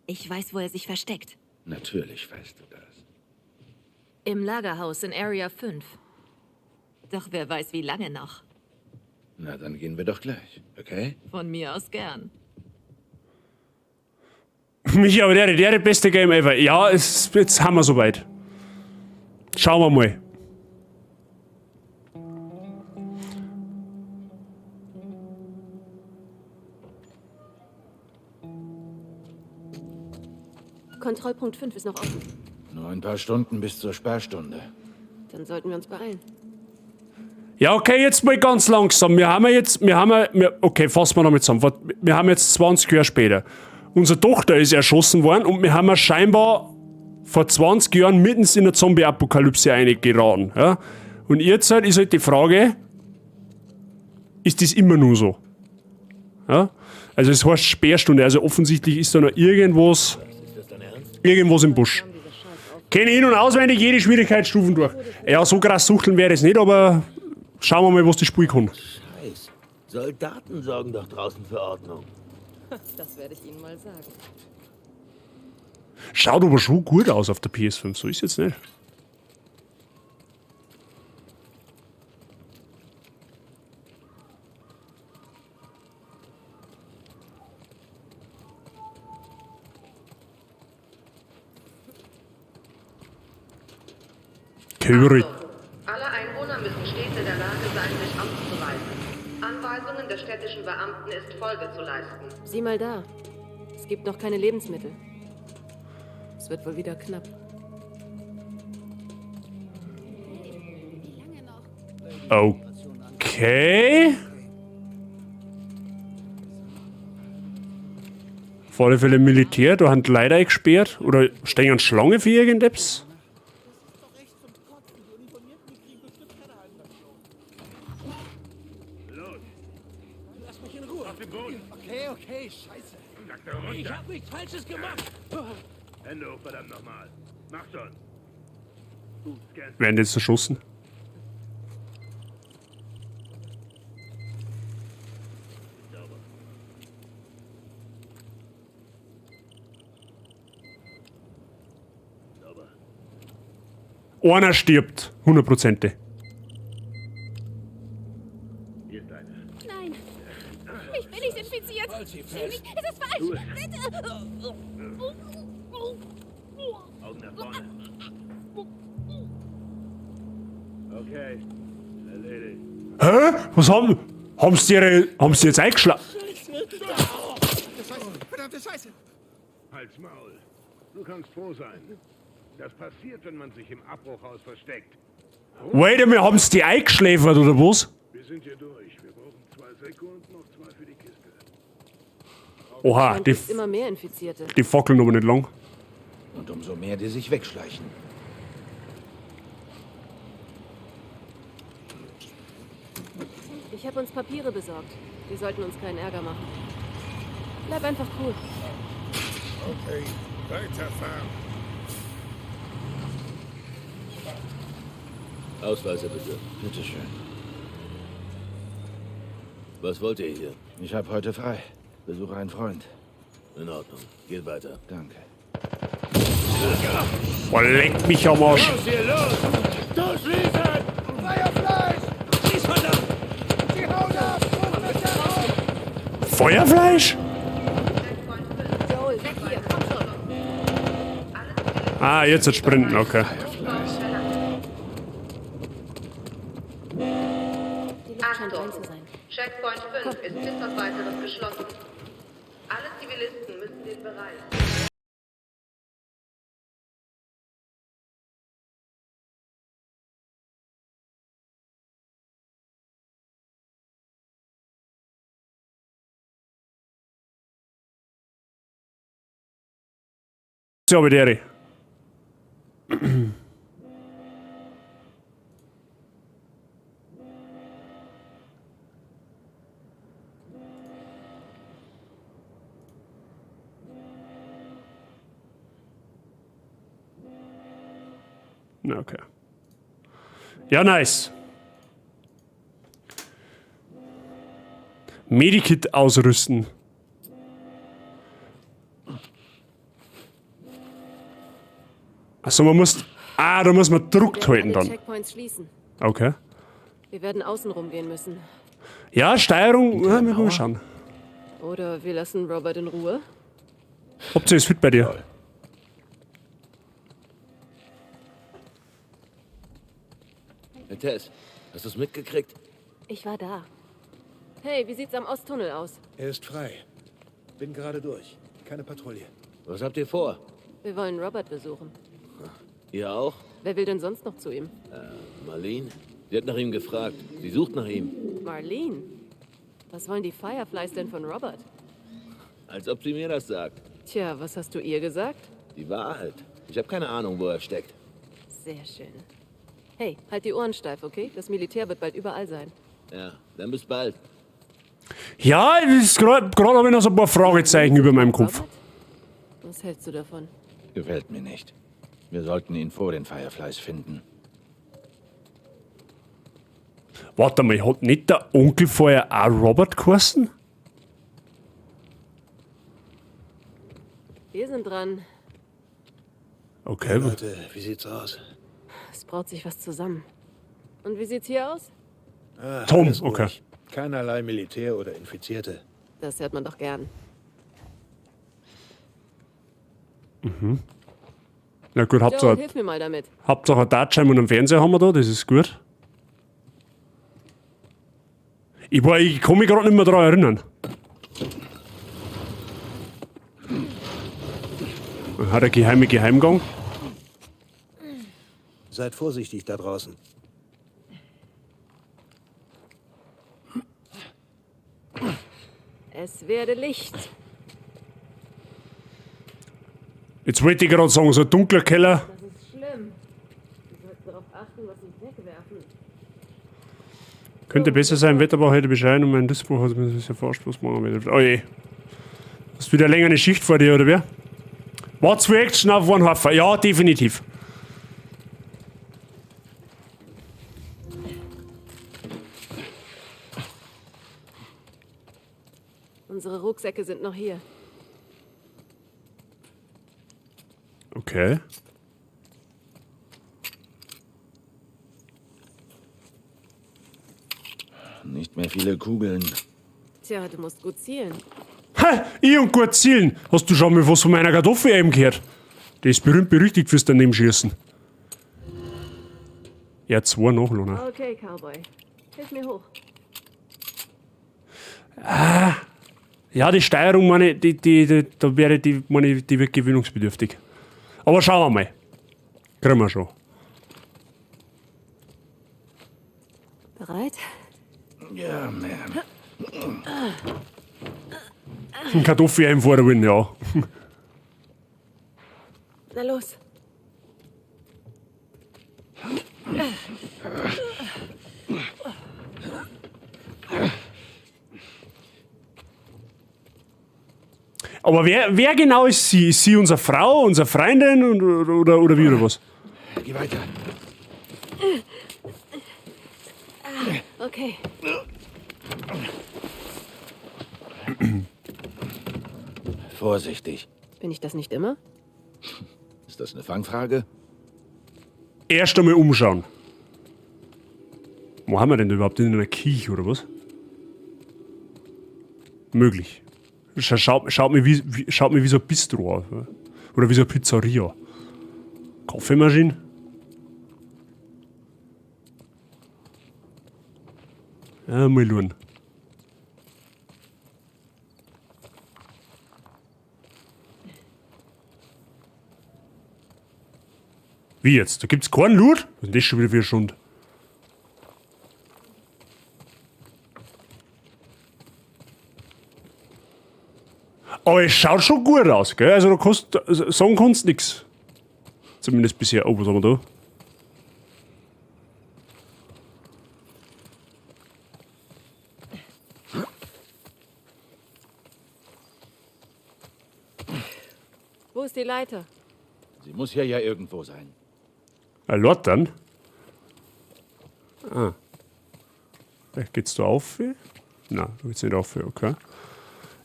Ich weiß, wo er sich versteckt. Natürlich weißt du das. Im Lagerhaus in Area 5. Doch wer weiß, wie lange noch. Na, dann gehen wir doch gleich, okay? Von mir aus gern. Michi, aber der beste Game ever. Ja, jetzt haben wir soweit. Schauen wir mal. Kontrollpunkt 5 ist noch offen. Nur ein paar Stunden bis zur Sperrstunde. Dann sollten wir uns beeilen. Ja, okay, jetzt mal ganz langsam. Wir haben ja jetzt, wir haben ja, wir, okay, fassen wir nochmal zusammen. Wir haben jetzt 20 Jahre später. Unsere Tochter ist erschossen worden und wir haben ja scheinbar vor 20 Jahren mitten in der Zombie-Apokalypse reingeraten. Ja? Und jetzt halt ist halt die Frage, ist das immer nur so? Ja? Also es heißt Sperrstunde, also offensichtlich ist da noch irgendwas, im Busch. Kenne in- und auswendig jede Schwierigkeitsstufen durch. Ja, so krass suchteln wäre es nicht, aber schauen wir mal, was das Spiel kann. Scheiß. Soldaten sorgen doch draußen für Ordnung. Das werde ich Ihnen mal sagen. Schaut aber schon gut aus auf der PS5, so ist jetzt nicht. Köri. Alle Einwohner müssen stets in der Lage sein, sich auszuweisen. Anweisungen der städtischen Beamten ist Folge zu leisten. Sieh mal da. Es gibt noch keine Lebensmittel. Es wird wohl wieder knapp. Okay. Auf alle Fälle Militär, da haben die Leute eingesperrt. Oder stehen Schlange für irgendetwas? Lass mich in Ruhe. Okay, okay, scheiße. Ich hab nichts Falsches gemacht. Hände hoch, verdammt nochmal. Mach schon. Du scannst. Werden die jetzt erschossen? Einer stirbt, hundertprozentig. Nein. Ich bin nicht infiziert. Jimmy, es ist falsch. Bitte. Augen nach vorne. Okay. Erledigt. Hä? Was haben. Haben sie jetzt eingeschlagen? Scheiße, verdammte Scheiße. Halt's Maul. Du kannst froh sein. Das passiert, wenn man sich im Abbruchhaus versteckt. Wait a minute, haben sie die eingeschläfert oder was? Wir sind hier durch. Wir brauchen 2 Säcke und noch 2 für die Kiste. Oha, die, immer mehr Infizierte. die fackeln aber nicht lang. Und umso mehr, die sich wegschleichen. Ich habe uns Papiere besorgt. Die sollten uns keinen Ärger machen. Bleib einfach cool. Okay, weiterfahren. Ausweise bitte. Bitte schön. Was wollt ihr hier? Ich habe heute frei. Besuche einen Freund. In Ordnung. Geht weiter. Danke. Boah, leck mich am Arsch. Los hier, los! Durchschießen! Feuerfleisch! Schieß, verdammt! Sie hauen ab! Feuerfleisch? Joel, weg hier, komm schon. Ah, jetzt hat Sprinten, okay. Die Luft scheint rein zu sein. Checkpoint 5 ist bis auf weiteres geschlossen. Alle Zivilisten müssen den Bereich. So, aber der. Na, okay. Ja, nice. Medikit ausrüsten. Achso, man muss. Ah, da muss man Druck Wir halten werden dann. alle Checkpoints schließen. Okay. Wir werden außen rumgehen müssen. Ja, Steuerung, ja, wir mal schauen. Oder wir lassen Robert in Ruhe. Hauptsache ist fit bei dir. Hey, Tess, hast du's mitgekriegt? Ich war da. Hey, wie sieht's am Osttunnel aus? Er ist frei. Bin gerade durch. Keine Patrouille. Was habt ihr vor? Wir wollen Robert besuchen. Ihr auch? Wer will denn sonst noch zu ihm? Marlene? Sie hat nach ihm gefragt. Sie sucht nach ihm. Marlene. Was wollen die Fireflies denn von Robert? Als ob sie mir das sagt. Tja, was hast du ihr gesagt? Die Wahrheit. Ich habe keine Ahnung, wo er steckt. Sehr schön. Hey, halt die Ohren steif, okay? Das Militär wird bald überall sein. Ja, dann bis bald. Ja, gerade habe ich noch so ein paar Fragezeichen über meinem Kopf. Robert? Was hältst du davon? Gefällt mir nicht. Wir sollten ihn vor den Fireflies finden. Warte mal, hat nicht der Onkel vorher auch Robert geheißen? Wir sind dran. Okay. Leute, wie sieht's aus? Es braut sich was zusammen. Und wie sieht's hier aus? Ah, Tom, alles okay. ruhig. Keinerlei Militär oder Infizierte. Das hört man doch gern. Na gut, Joel, Hauptsache, hilf mir mal damit. Hauptsache ein Dartscheiben und einen Fernseher haben wir da, das ist gut. Ich kann mich gerade nicht mehr daran erinnern. Hat er geheime Geheimgang? Seid vorsichtig da draußen. Es werde Licht. Jetzt wollte ich gerade sagen, so ein dunkler Keller. Das ist schlimm. Sie sollten darauf achten, was sie wegwerfen. Könnte besser sein, Wetter war heute bescheiden und mein Dispo hat mir das ja fast was machen. Oh je. Hast du wieder länger eine Schicht vor dir, oder wer? War zu Action auf One Haufen? Ja, definitiv. Unsere Rucksäcke sind noch hier. Okay. Nicht mehr viele Kugeln. Tja, du musst gut zielen. Ha, ich und gut zielen. Hast du schon mal was von meiner Kartoffel eben gehört? Die ist berühmt berüchtigt fürs Danebenschießen. Ja, zwei nachladen. Okay, Cowboy. Hilf mir hoch. Ja, die Steuerung, meine, die, da wäre die, meine, die wird gewöhnungsbedürftig. Aber schauen wir mal. Kriegen wir schon. Bereit? Ja, man. Ein Kartoffel einfahren, ja. Na los. Aber wer genau ist sie? Ist sie unsere Frau, unsere Freundin und, oder wie oder was? Geh weiter. Okay. Vorsichtig. Bin ich das nicht immer? Ist das eine Fangfrage? Erst einmal umschauen. Wo haben wir denn da überhaupt? In einer Kirche oder was? Möglich. Schaut mir wie so ein Bistro aus. Oder wie so eine Pizzeria. Kaffeemaschine? Ja, mal schauen. Wie jetzt? Da gibt's keinen Loot? Was ist denn das schon wieder für ein Schund? Aber es schaut schon gut aus, gell? Also da kannst, sagen kannst nix. Zumindest bisher. Oh, was haben wir da? Wo ist die Leiter? Sie muss hier ja irgendwo sein. Leitern? Ah. Vielleicht geht's da auf? Nein, da geht's nicht auf, okay.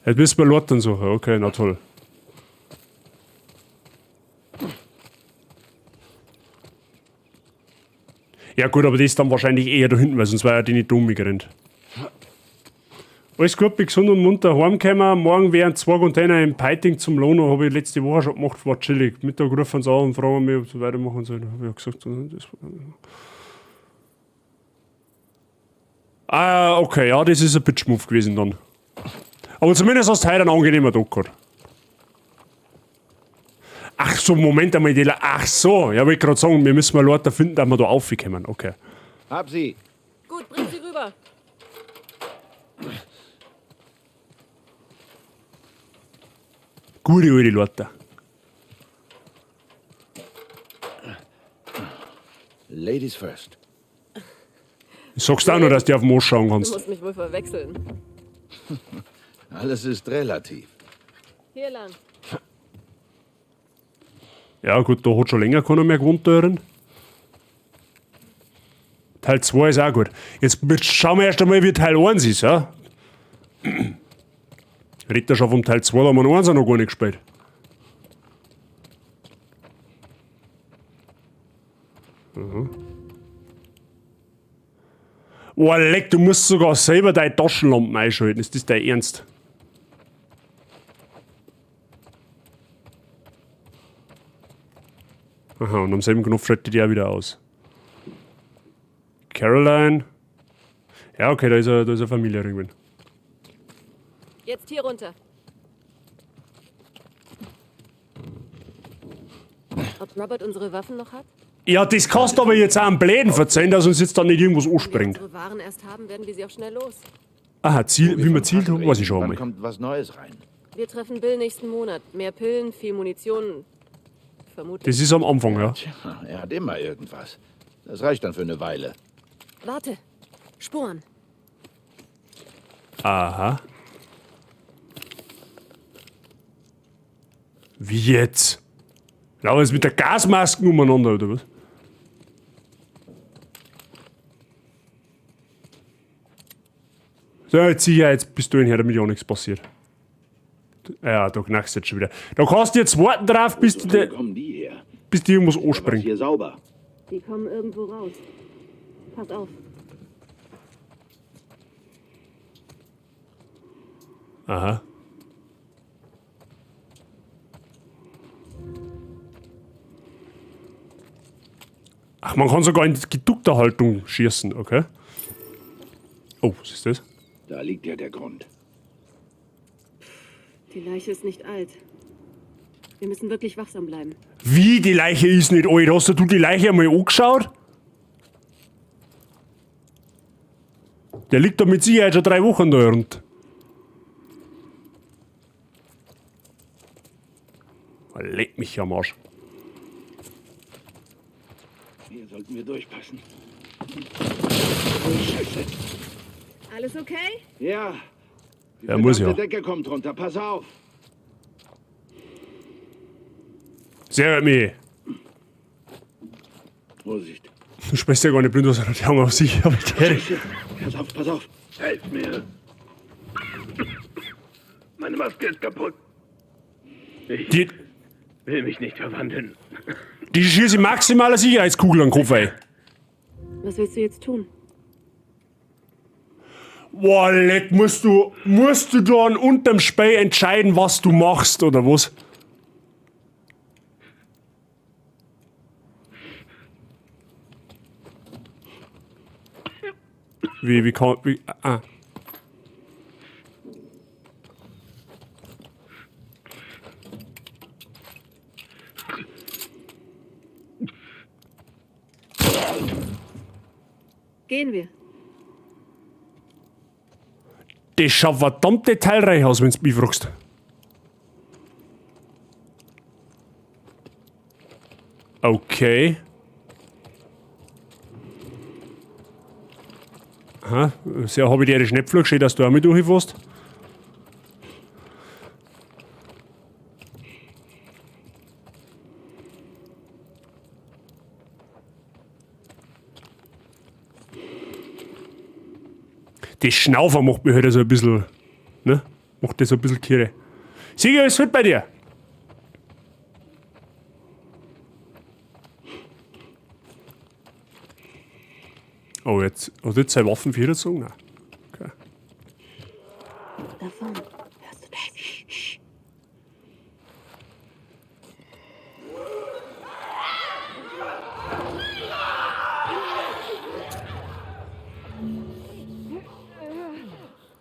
Jetzt müssen wir Leitern suchen, okay, na toll. Ja gut, aber die ist dann wahrscheinlich eher da hinten, weil sonst war ja die nicht dumm gerannt. Alles gut, bin gesund und munter heimgekommen. Morgen wären 2 Container im Peiting zum Lohn, habe ich letzte Woche schon gemacht, war chillig. Mittag rufen sie an und fragen mich, ob sie weitermachen sollen. Hab ich ja gesagt, das war. Ah, okay, ja, das ist ein bisschen schmuff gewesen dann. Aber zumindest hast du heute einen angenehmen Tag gehabt. Ach so, Moment einmal, die ach so, ja, wollte ich gerade sagen, wir müssen mal Leute finden, dass wir da raufkommen. Okay. Hab sie. Gut, bring sie rüber. Gute alte Leute. Ladies first. Ich sag's dir auch noch, dass du auf den Arsch schauen kannst. Du musst mich wohl verwechseln. Alles ist relativ. Hier lang. Ja gut, da hat schon länger keiner mehr gewohnt da drin. Teil 2 ist auch gut. Jetzt schauen wir erst einmal, wie Teil 1 ist, ja? Redet er schon vom Teil 2, da haben wir noch 1 auch noch gar nicht gespielt. Mhm. Oh, leck, du musst sogar selber deine Taschenlampen einschalten. Ist das dein Ernst? Aha, und am selben Knopf schaltet die auch wieder aus. Caroline. Ja, okay, da ist eine Familie irgendwann. Jetzt hier runter. Ob Robert unsere Waffen noch hat? Ja, das kannst du aber jetzt auch am Bläden verzeihen, dass uns jetzt da nicht irgendwas anspringt. Wenn wir unsere Waren erst haben, werden wir sie auch schnell los. Aha, Ziel, wie man zielt, weiß ich schon einmal. Kommt was Neues rein. Wir treffen Bill nächsten Monat. Mehr Pillen, viel Munition. Vermutlich. Das ist am Anfang, ja. Tja, er hat immer irgendwas. Das reicht dann für eine Weile. Warte. Sporen. Aha. Wie jetzt? Laufen jetzt mit der Gasmasken umeinander, oder was? So, jetzt sicher, jetzt bist du in her, damit ja nichts passiert. Ja, da knackst du jetzt schon wieder. Da kannst du jetzt warten drauf, bis die, bis die irgendwas anspringt. Hier sauber. Die kommen irgendwo raus. Pass auf. Aha. Ach, man kann sogar in geduckter Haltung schießen, okay. Oh, was ist das? Da liegt ja der Grund. Die Leiche ist nicht alt. Wir müssen wirklich wachsam bleiben. Wie, die Leiche ist nicht alt? Hast du die Leiche einmal angeschaut? Der liegt da mit Sicherheit schon 3 Wochen da rund. Leck mich am Arsch. Hier sollten wir durchpassen. Oh, Scheiße. Alles okay? Ja. Die Ja, muss ja. verdammte Decke kommt runter. Pass auf. Sehr mich. Vorsicht. Du sprichst ja gar nicht blind, was er die Augen auf sich. Aber der Pass auf, pass auf. Helf mir. Meine Maske ist kaputt. Ich Die, will mich nicht verwandeln. die schieße maximal eine Sicherheitskugel an den Kopf ein. Was willst du jetzt tun? Boah, leck, musst du dann unterm Spiel entscheiden, was du machst, oder was? Wie kann, wie, ah. Gehen wir. Das schaut verdammt detailreich aus, wenn du mich fragst. Okay. Aha, sehr habe ich dir die Schnäpfler geschehen, dass du auch mit durchfährst. Das Schnaufer macht mich halt so ein bisschen, ne? Macht das so ein bisschen Kirre. Sigi, alles gut bei dir? Oh, jetzt hat jetzt seine Waffen für gezogen? Nein. Okay. Da vorne. Hörst du das?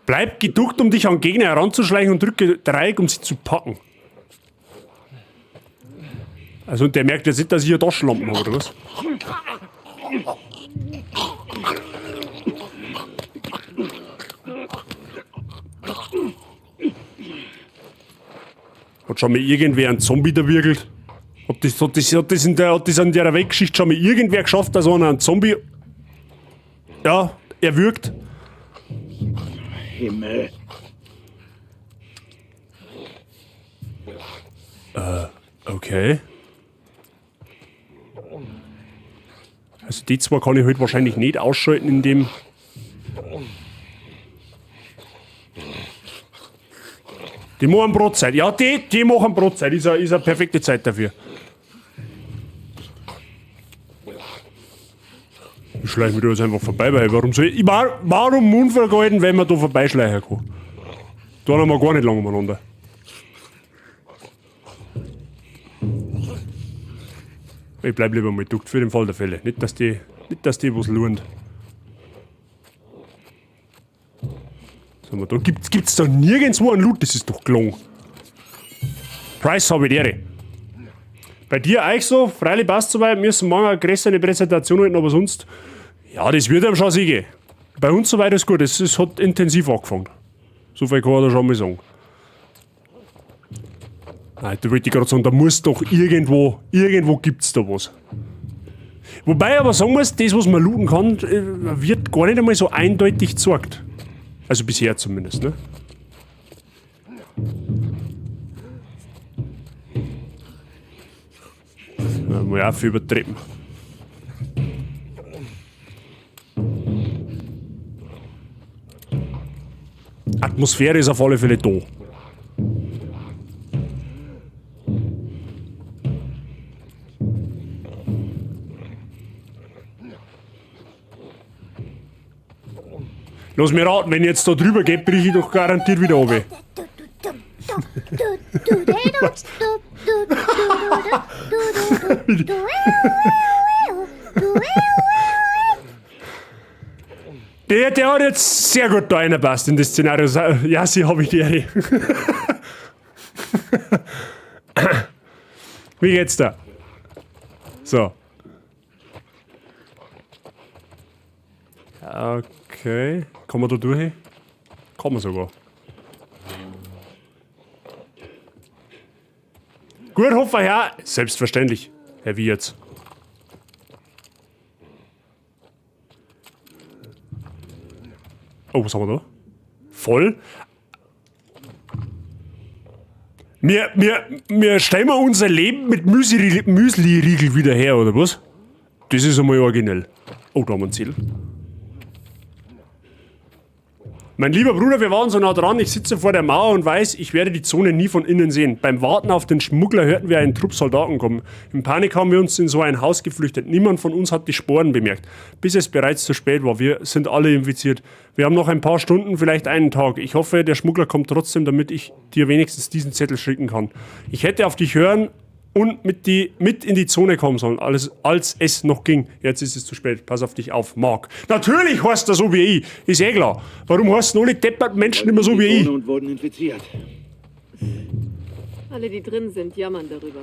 Bleib geduckt, um dich an Gegner heranzuschleichen und drücke Dreieck, um sie zu packen. Also, und der merkt jetzt nicht, dass ich hier Taschenlampen habe, oder was? Hat schon mal irgendwer einen Zombie erwürgelt? Hat das in der Weltgeschichte schon mal irgendwer geschafft, dass einer einen Zombie, ja, erwürgt? Himmel. Okay. Also die zwei kann ich halt wahrscheinlich nicht ausschalten in dem... Die machen Brotzeit. Ja, die machen Brotzeit. Ist eine perfekte Zeit dafür. Ich schleiche mich da jetzt einfach vorbei, weil warum soll ich... Warum Mund vergeuden, wenn man da vorbeischleichen kann? Da haben wir gar nicht lange umeinander. Ich bleib lieber mal duckt für den Fall der Fälle. Nicht, dass die was lohnt. Sag mal, da gibt's da nirgendwo einen Loot, das ist doch gelungen. Price habe ich die. Bei dir eigentlich so, freilich passt soweit, müssen morgen eine größere Präsentation halten, aber sonst, ja, das wird einem schon siegen. Bei uns soweit ist gut, es hat intensiv angefangen. So viel kann ich da schon mal sagen. Nein, da wollte ich gerade sagen, da muss doch irgendwo gibt's da was. Wobei ich aber sagen muss, das, was man looten kann, wird gar nicht einmal so eindeutig gezeigt. Also bisher zumindest, ne? Ja, mal auch viel übertrieben. Atmosphäre ist auf alle Fälle da. Lass mich raten, wenn ich jetzt da drüber gehe, brich ich doch garantiert wieder runter. Was? Der hat jetzt sehr gut da reinpasst in das Szenario. Ja, sie hab ich die Ehre. Wie geht's da? So. Okay. Kann man da durch? Kann man sogar. Gut, Hofer, Herr. Selbstverständlich. Herr, wie jetzt? Oh, was haben wir da? Voll. Wir stellen mal unser Leben mit Müsli-Riegel wieder her, oder was? Das ist einmal originell. Oh, da haben wir einen Zettel. Mein lieber Bruder, wir waren so nah dran. Ich sitze vor der Mauer und weiß, ich werde die Zone nie von innen sehen. Beim Warten auf den Schmuggler hörten wir einen Trupp Soldaten kommen. In Panik haben wir uns in so ein Haus geflüchtet. Niemand von uns hat die Sporen bemerkt, bis es bereits zu spät war. Wir sind alle infiziert. Wir haben noch ein paar Stunden, vielleicht einen Tag. Ich hoffe, der Schmuggler kommt trotzdem, damit ich dir wenigstens diesen Zettel schicken kann. Ich hätte auf dich hören und mit in die Zone kommen sollen, alles, als es noch ging. Jetzt ist es zu spät. Pass auf dich auf, Mark. Natürlich heißt das so wie ich. Ist eh klar. Warum heißen alle depperten Menschen immer so wie ich? Und wurden infiziert. Alle, die drin sind, jammern darüber.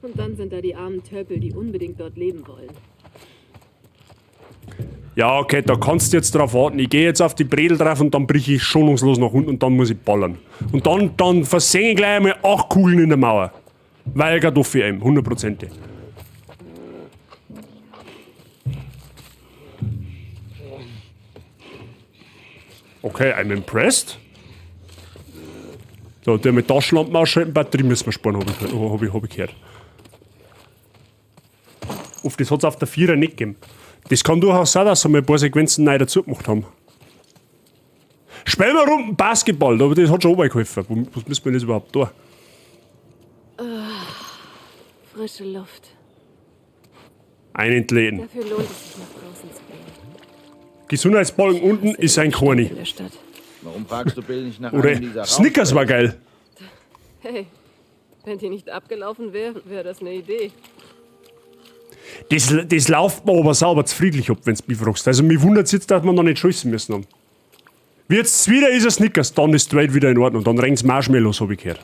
Und dann sind da die armen Tölpel, die unbedingt dort leben wollen. Ja, okay, da kannst du jetzt drauf warten. Ich gehe jetzt auf die Bredel drauf und dann brich ich schonungslos nach unten und dann muss ich ballern. Und dann versenke ich gleich einmal 8 Kugeln in der Mauer. Weil Gaddafi eben, 100%. Okay, I'm impressed. So, der mit Taschenlampen ausschalten, Batterie müssen wir sparen, hab ich gehört. Uff, das hat's auf der 4er nicht gegeben. Das kann durchaus sein, dass sie mal ein paar Sequenzen neu dazu gemacht haben. Spielen wir Runden Basketball, aber das hat schon geholfen. Was müssen wir denn jetzt überhaupt da? Frische Luft. Einen entleden. Dafür lohnt es sich, nach draußen zu gehen. Gesundheitsbalken unten ist ein Korni. Warum fragst du Bill nicht nach Oder einem dieser Snickers war geil. Hey, wenn die nicht abgelaufen wäre, wäre das eine Idee. Das läuft mir aber sauber friedlich ab, wenn du mich fragst. Also mich wundert es jetzt, dass wir noch nicht schießen müssen haben. Wird's wieder ist ein Snickers, dann ist die Welt wieder in Ordnung. Dann rennt's Marshmallows, hab ich gehört.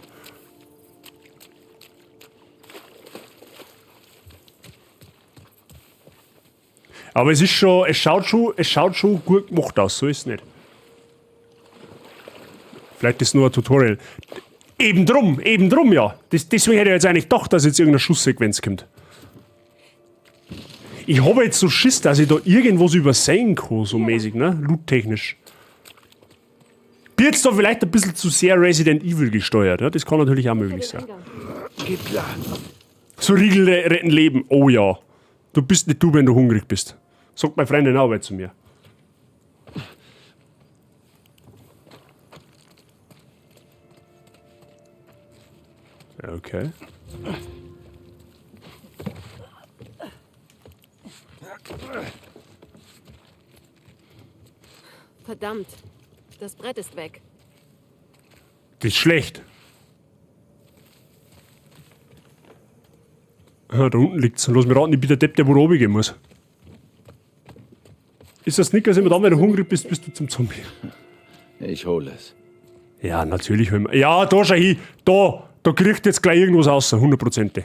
Aber es ist schon, es schaut schon gut gemacht aus, so ist es nicht. Vielleicht ist es nur ein Tutorial. Eben drum, ja. Deswegen hätte ich jetzt eigentlich gedacht, dass jetzt irgendeine Schusssequenz kommt. Ich habe jetzt so Schiss, dass ich da irgendwas übersehen kann, so mäßig, ne? Loot-technisch. Bin jetzt da vielleicht ein bisschen zu sehr Resident Evil gesteuert, ja? Das kann natürlich auch möglich sein. Geht klar. So Riegel retten Leben, oh ja. Du bist nicht du, wenn du hungrig bist. Sagt meine Freundin auch zu mir. Okay. Verdammt, das Brett ist weg. Das ist schlecht. Ah, da unten liegt's. Lass mich raten, ich bin der Depp, der wo runtergehen muss. Ist das Snickers immer dann, wenn du hungrig bist, bist du zum Zombie? Ich hole es. Ja, natürlich holen wir. Ja, da schau hin. Da kriegt jetzt gleich irgendwas raus, 100%.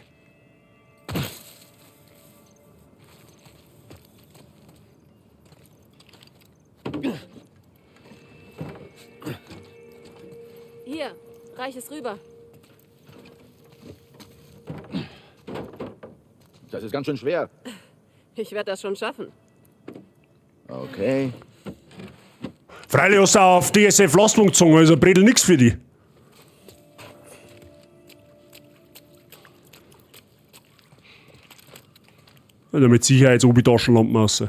Hier, reich es rüber. Das ist ganz schön schwer. Ich werde das schon schaffen. Okay. Freilich hast du auch auf DSF Lastwagen gezogen, also Bredel nix für die. Also mit Sicherheit oben die Taschenlampen raus.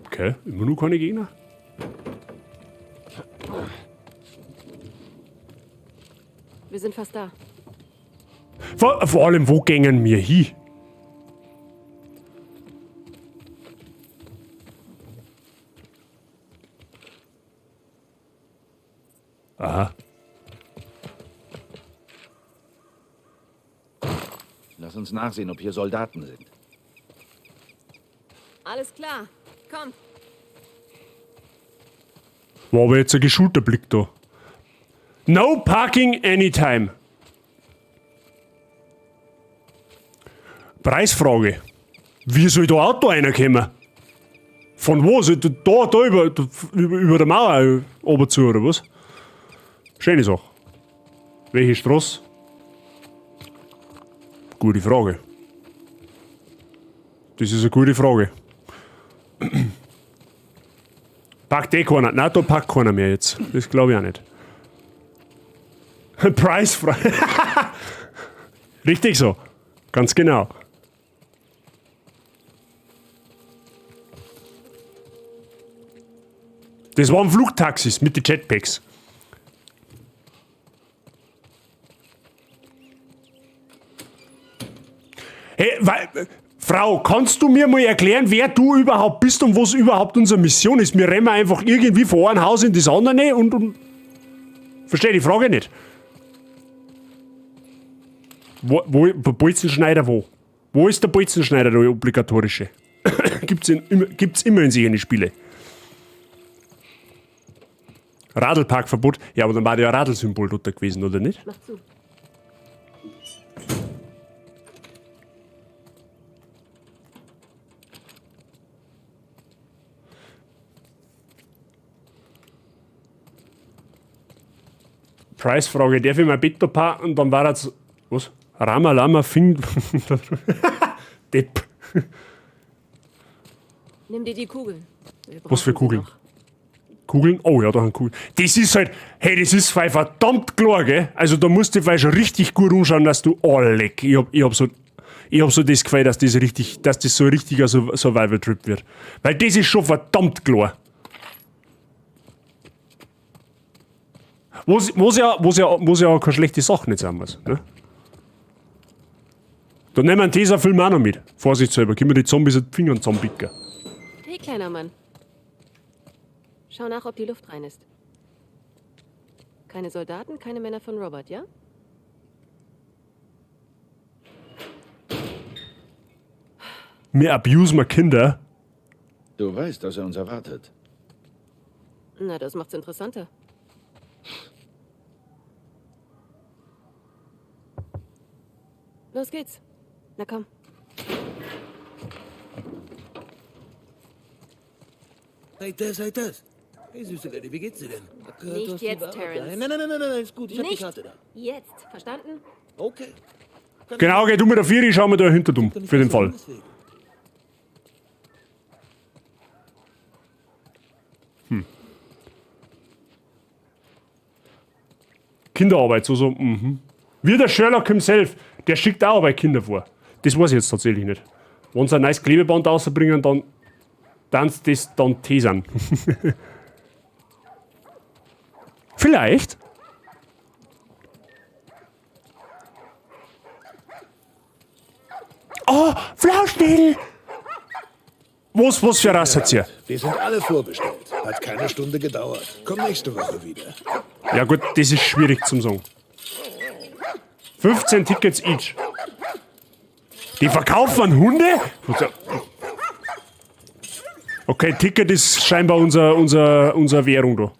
Okay, immer noch keine Gegner. Wir sind fast da. Vor allem, wo gängen wir hin? Aha. Lass uns nachsehen, ob hier Soldaten sind. Alles klar. Komm. War aber jetzt ein geschulter Blick da. No parking anytime. Preisfrage. Wie soll da Auto reinkommen? Von wo? Soll da über der Mauer oben zu, oder was? Schöne Sache. Welche Straße? Gute Frage. Das ist eine gute Frage. Packt eh keiner. Nein, da packt keiner mehr jetzt. Das glaube ich auch nicht. Preisfrei. Richtig so. Ganz genau. Das waren Flugtaxis mit den Jetpacks. Hey, Frau, kannst du mir mal erklären, wer du überhaupt bist und was überhaupt unsere Mission ist? Wir rennen einfach irgendwie von einem Haus in das andere und verstehe die Frage nicht. Wo, Bolzenschneider wo? Wo ist der Bolzenschneider, der obligatorische? Gibt's immer in sich Spiele. Radlparkverbot. Ja, aber dann war ja Radlsymbol dort gewesen, oder nicht? Mach zu. Preisfrage, darf ich mein Bett da parken? Dann war das. Was? Ramalama Fing. Depp. Nimm dir die Kugeln. Was für Kugeln? Kugeln? Oh ja, da haben Kugeln. Das ist halt, hey, das ist verdammt klar, gell? Also da musst du dich schon richtig gut umschauen, dass du, oh leck, ich hab so das Gefühl, dass das richtig, dass das so ein richtiger Survival-Trip wird. Weil das ist schon verdammt klar. Was ja auch keine schlechte Sache nicht sein muss, ne? Da nehmen wir einen Tesafilm auch noch mit. Vorsichtshalber, können wir die Zombies mit den Fingern zusammenpicken. Hey, kleiner Mann. Schau nach, ob die Luft rein ist. Keine Soldaten, keine Männer von Robert, ja? Wir abusen wir Kinder. Du weißt, dass er uns erwartet. Na, das macht's interessanter. Los geht's. Na komm. Hey Tess, hey Tess. Hey süße Lady, wie geht's dir denn? Hab gehört, Nicht du hast die jetzt, Ware. Terrence. Nein, nein, nein, nein, nein, ist gut. Ich hab die Nicht Karte da. Jetzt, verstanden? Okay. Genau, geh du mit der Vieri, schau mir da hinter dumm. Für den Fall. Hm. Kinderarbeit, so, mhm. Wie der Sherlock himself, der schickt auch aber Kinder vor. Das weiß ich jetzt tatsächlich nicht. Wenn sie ein neues Klebeband rausbringen, dann tanzt das dann Tesern. Vielleicht. Oh, Flauschnädel! Was für Rasse hat's hier? Die sind alle vorbestellt. Hat keine Stunde gedauert. Komm nächste Woche wieder. Ja gut, das ist schwierig zum sagen. 15 Tickets each. Die verkaufen an Hunde? Okay, Ticket ist scheinbar unser Währung da.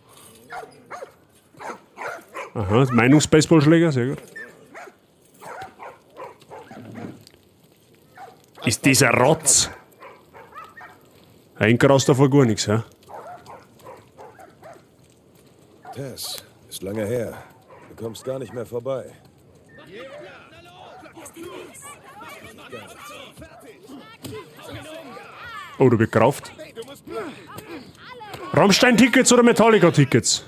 Aha, Meinungs-Baseballschläger, sehr gut. Ist dieser Rotz? Ein raus davor gar nichts, ja? Tess, ist lange her. Du kommst gar nicht mehr vorbei. Oh, du bist gerauft. Rammstein-Tickets oder Metallica-Tickets?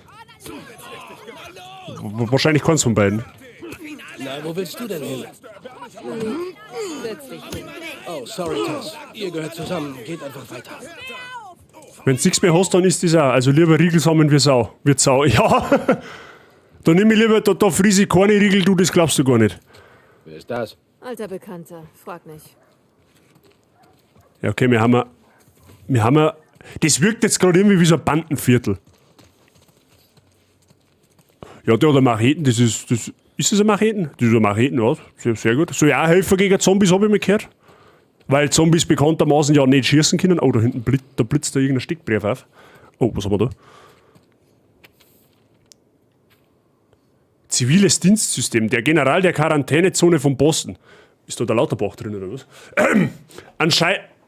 Wahrscheinlich keins von beiden. Na, wo willst du denn hin? Setz dich hin. Oh, sorry, Tess. Ihr gehört zusammen. Geht einfach weiter. Wenn du nichts mehr hast, dann ist das auch. Also lieber Riegel sammeln wie Sau. Wird Sau. Ja. Da nimm ich lieber, da friese ich keine Riegel, du, das glaubst du gar nicht. Wer ist das? Alter Bekannter, frag nicht. Ja, okay, wir haben ja. Das wirkt jetzt gerade irgendwie wie so ein Bandenviertel. Ja, der hat eine Macheten, das ist. Das, ist das ein Macheten? Das ist ein Macheten, was? Sehr, sehr gut. Soll ich auch helfen gegen Zombies, habe ich mir gehört. Weil Zombies bekanntermaßen ja nicht schießen können. Oh, da hinten blitzt, da blitzt da irgendein Steckbrief auf. Oh, was haben wir da? Ziviles Dienstsystem. Der General der Quarantänezone von Boston. Ist da der Lauterbach drin, oder was?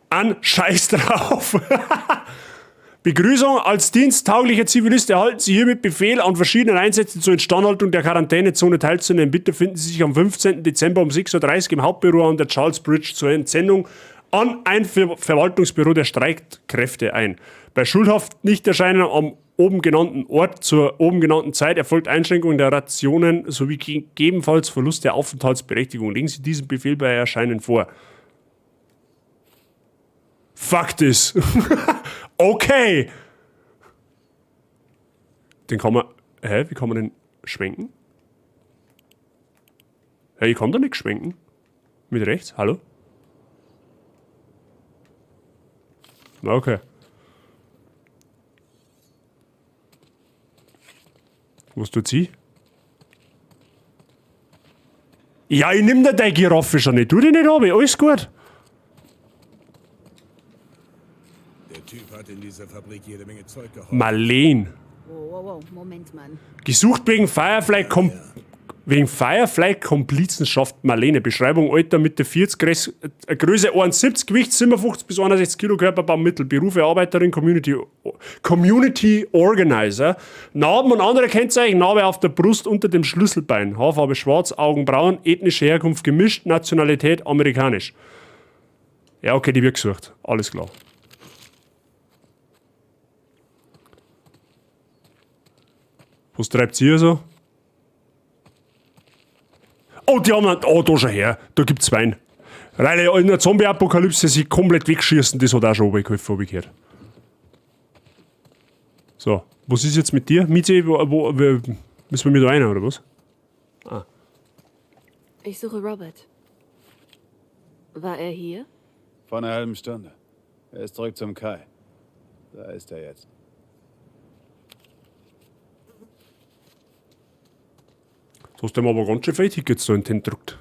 An Scheiß drauf. Begrüßung als diensttauglicher Zivilist erhalten Sie hiermit Befehl, an verschiedenen Einsätzen zur Instandhaltung der Quarantänezone teilzunehmen. Bitte finden Sie sich am 15. Dezember um 6:30 Uhr im Hauptbüro an der Charles Bridge zur Entsendung an ein Verwaltungsbüro der Streitkräfte ein. Bei schuldhaft Nichterscheinen am oben genannten Ort zur oben genannten Zeit erfolgt Einschränkung der Rationen sowie gegebenenfalls Verlust der Aufenthaltsberechtigung. Legen Sie diesen Befehl bei Erscheinen vor. Fuck this. Okay. Den kann man. Hä? Wie kann man den schwenken? Hä, ich kann da nicht schwenken. Mit rechts? Hallo? Na, okay. Was tut sie? Ja, ich nimm dir deine Giraffe schon nicht. Tu dich nicht ab, alles gut. Der Typ hat in dieser Fabrik jede Menge Zeug gehortet. Marleen. Wow, wow, wow, Moment, Mann. Gesucht wegen Firefly Kom wegen Firefly Komplizenschaft Marlene. Beschreibung Alter Mitte 40, Größe 71, Gewicht 57 bis 61 Kilo, Körperbau Mittel, Berufe Arbeiterin, Community Organizer, Narben und andere Kennzeichen, Narbe auf der Brust unter dem Schlüsselbein, Haarfarbe schwarz, Augen braun, ethnische Herkunft gemischt, Nationalität amerikanisch. Ja, okay, die wird gesucht. Alles klar. Was treibt sie hier so? Oh, die haben einen, oh, da schon her. Da gibt's Wein. Reile, in der Zombie-Apokalypse sich komplett wegschießen, das hat auch schon runtergeholfen, hab ich gehört. So, was ist jetzt mit dir? Mizi, wo, müssen wir mit rein, oder was? Ah. Ich suche Robert. War er hier? Vor einer halben Stunde. Er ist zurück zum Kai. Da ist er jetzt. Das hast du ihm aber ganz schön viele Tickets da in den gedruckt.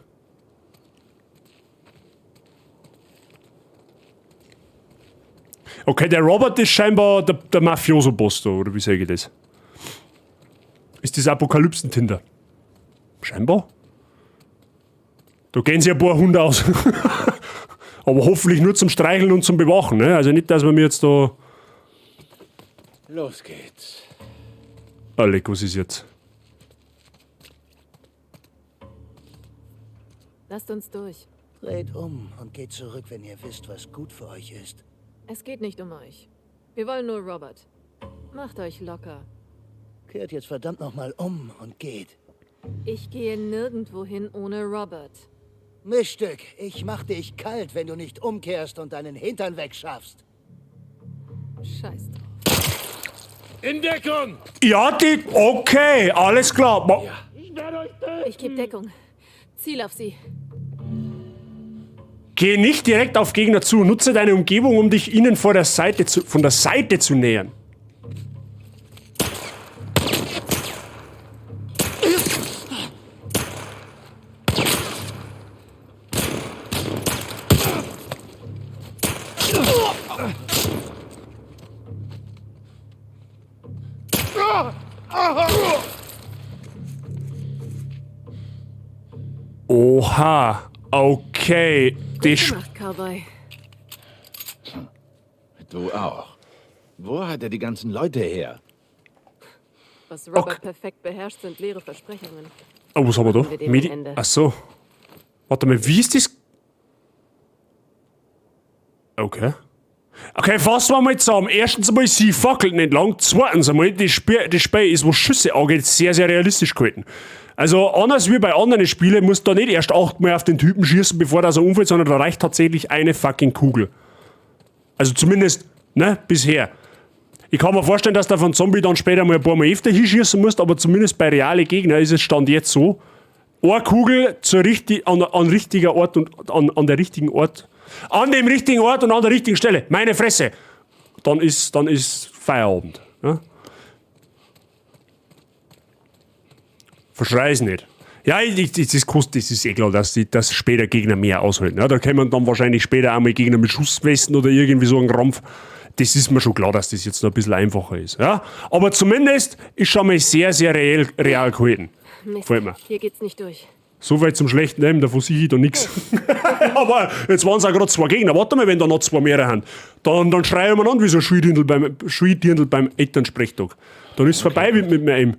Okay, der Robert ist scheinbar der Mafioso-Boss da, oder wie sage ich das? Ist das Apokalypsen-Tinder? Scheinbar. Da gehen sich ein paar Hunde aus. Aber hoffentlich nur zum Streicheln und zum Bewachen, ne? Also nicht, dass wir mir jetzt da... Los geht's. Ah, leck, was ist jetzt? Lasst uns durch. Dreht um und geht zurück, wenn ihr wisst, was gut für euch ist. Es geht nicht um euch. Wir wollen nur Robert. Macht euch locker. Kehrt jetzt verdammt nochmal um und geht. Ich gehe nirgendwo hin ohne Robert. Miststück, ich mach dich kalt, wenn du nicht umkehrst und deinen Hintern wegschaffst. Scheiß drauf. In Deckung! Ja, die... Okay, alles klar. Ja. Ich werde euch töten. Ich gebe Deckung. Ziel auf sie. Geh nicht direkt auf Gegner zu. Nutze deine Umgebung, um dich ihnen von der Seite zu nähern. Oha, okay. Gut gemacht, Cowboy. Du auch. Wo hat er die ganzen Leute her? Was Robert perfekt beherrscht, sind leere Versprechungen. Oh, was haben wir da? Medi. Ach so. Warte mal, wie ist das? Okay. Okay, fassen wir mal zusammen. Erstens einmal, sie fackelt nicht lang. Zweitens einmal, das Spiel ist, was Schüsse angeht, sehr, sehr realistisch gehalten. Also, anders wie bei anderen Spielen, musst du da nicht erst 8-mal auf den Typen schießen, bevor der so umfällt, sondern da reicht tatsächlich eine fucking Kugel. Also zumindest, ne, bisher. Ich kann mir vorstellen, dass du von Zombie dann später mal ein paar Mal öfter hinschießen musst, aber zumindest bei realen Gegnern ist es Stand jetzt so. Eine Kugel zur richtig, an, an richtiger Ort und an, an der richtigen Ort. An dem richtigen Ort und an der richtigen Stelle. Meine Fresse. Dann ist Feierabend. Ja? Verschrei's nicht. Ja, das kostet, das ist eh klar, dass dass später Gegner mehr aushalten. Ja, da kommen dann wahrscheinlich später auch mal Gegner mit Schusswesten oder irgendwie so ein Krampf. Das ist mir schon klar, dass das jetzt noch ein bisschen einfacher ist. Ja? Aber zumindest ist schon mal sehr, sehr real gehalten. Mist, Gefällt mir. hier geht's nicht durch. So weit zum schlechten Leben, davon sehe ich da nichts. Aber jetzt waren es auch gerade 2 Gegner. Warte mal, wenn da noch 2 mehr haben. Dann schreien wir an wie so ein Schuldirndl beim Elternsprechtag. Dann ist es vorbei mit mir eben.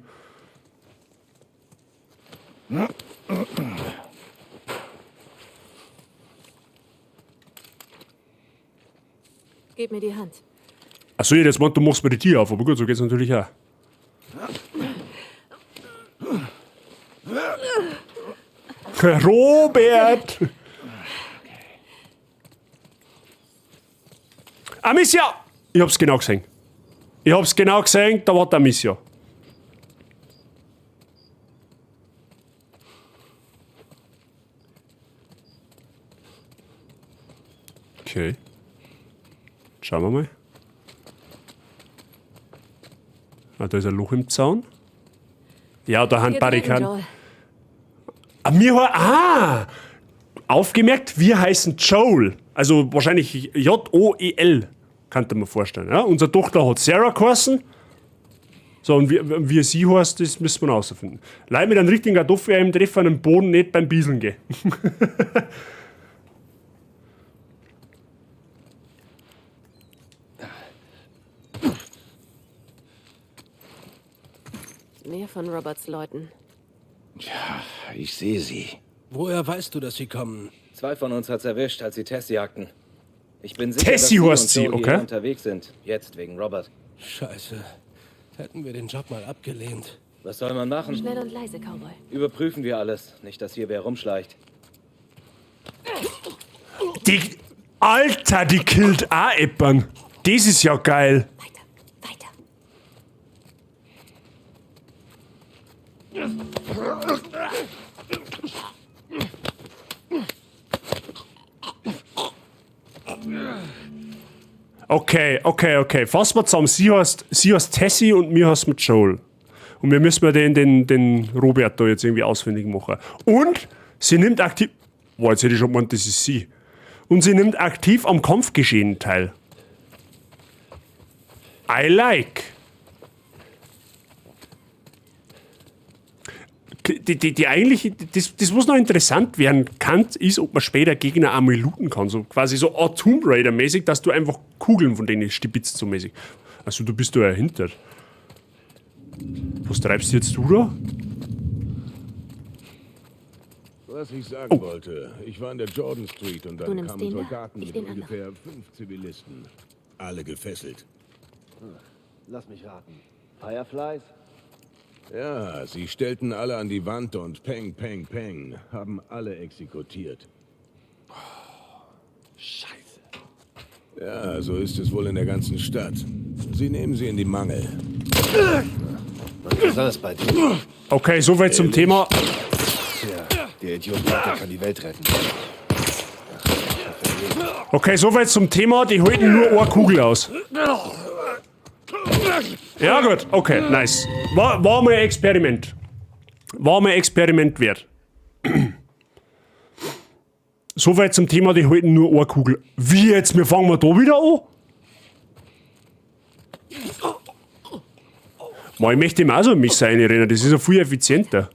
Gib mir die Hand. Achso, jetzt meint, du machst mir die Tür auf, aber gut, so geht's natürlich auch. Robert! Amicia! Ich hab's genau gesehen. Ich hab's genau gesehen, da war der Amicia. Okay. Schauen wir mal. Ah, da ist ein Loch im Zaun. Ja, da haben Barrikaden. Ah, mir ah! Aufgemerkt, wir heißen Joel. Also wahrscheinlich J-O-E-L, könnte man vorstellen. Ja? Unsere Tochter hat Sarah geheißen. So, und wie sie heißt, das müssen wir noch herausfinden. Leute mit einem richtigen Kartoffel treffen am Boden nicht beim Bieseln gehen. Mehr von Roberts Leuten. Ja, ich sehe sie. Woher weißt du, dass sie kommen? Zwei von uns hat's erwischt, als sie Tess jagten. Ich bin sicher, Tessie dass heißt sie, und Joel okay. hierher unterwegs sind. Jetzt wegen Robert. Scheiße. Hätten wir den Job mal abgelehnt. Was soll man machen? Schnell und leise, Cowboy. Überprüfen wir alles. Nicht, dass hier wer rumschleicht. Die. Alter, die killt auch jemanden. Das ist ja geil. Okay, okay, okay. Fassen wir zusammen. Sie heißt Tessie und mir heißt mit Joel. Und wir müssen mal den Robert da jetzt irgendwie ausfindig machen. Und sie nimmt aktiv. Boah, jetzt hätte ich schon gemeint, das ist sie. Und sie nimmt aktiv am Kampfgeschehen teil. I like. Die eigentliche, das, was noch interessant werden kann, ist, ob man später Gegner einmal looten kann. So quasi so Art Tomb Raider-mäßig, dass du einfach Kugeln von denen stibitzt, so mäßig. Also du bist da ja hinter. Was treibst jetzt du da? Was ich sagen wollte, ich war in der Jordan Street und Du dann nimmst kamen den da, Soldaten ich mit den anderen. ungefähr 5 Zivilisten. Alle gefesselt. Lass mich raten. Fireflies? Ja, sie stellten alle an die Wand und peng, peng, peng, haben alle exekutiert. Scheiße. Ja, so ist es wohl in der ganzen Stadt. Sie nehmen sie in die Mangel. Besonders bei dir. Okay, soweit zum Thema. Tja, der Idiot glaubt, er kann die Welt retten. Okay, soweit zum Thema, die halten nur eine Kugel aus. Ja gut, okay, nice. War mal ein Experiment. War mal ein Experiment wert. Soweit zum Thema, die halten nur eine Kugel. Wie jetzt? Wir fangen wir da wieder an? Mann, ich möchte ihm auch so ein Messer reinrennen, das ist ja viel effizienter.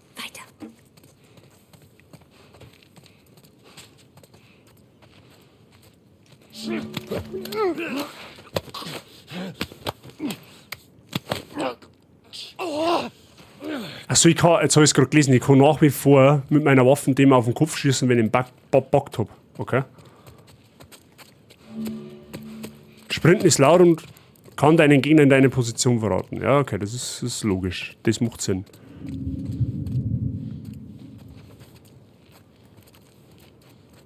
Achso, ich kann, jetzt habe ich es gerade gelesen, ich kann nach wie vor mit meiner Waffe dem auf den Kopf schießen, wenn ich ihn bockt hab. Okay. Sprinten ist laut und kann deinen Gegner in deine Position verraten. Ja, okay, das ist logisch. Das macht Sinn.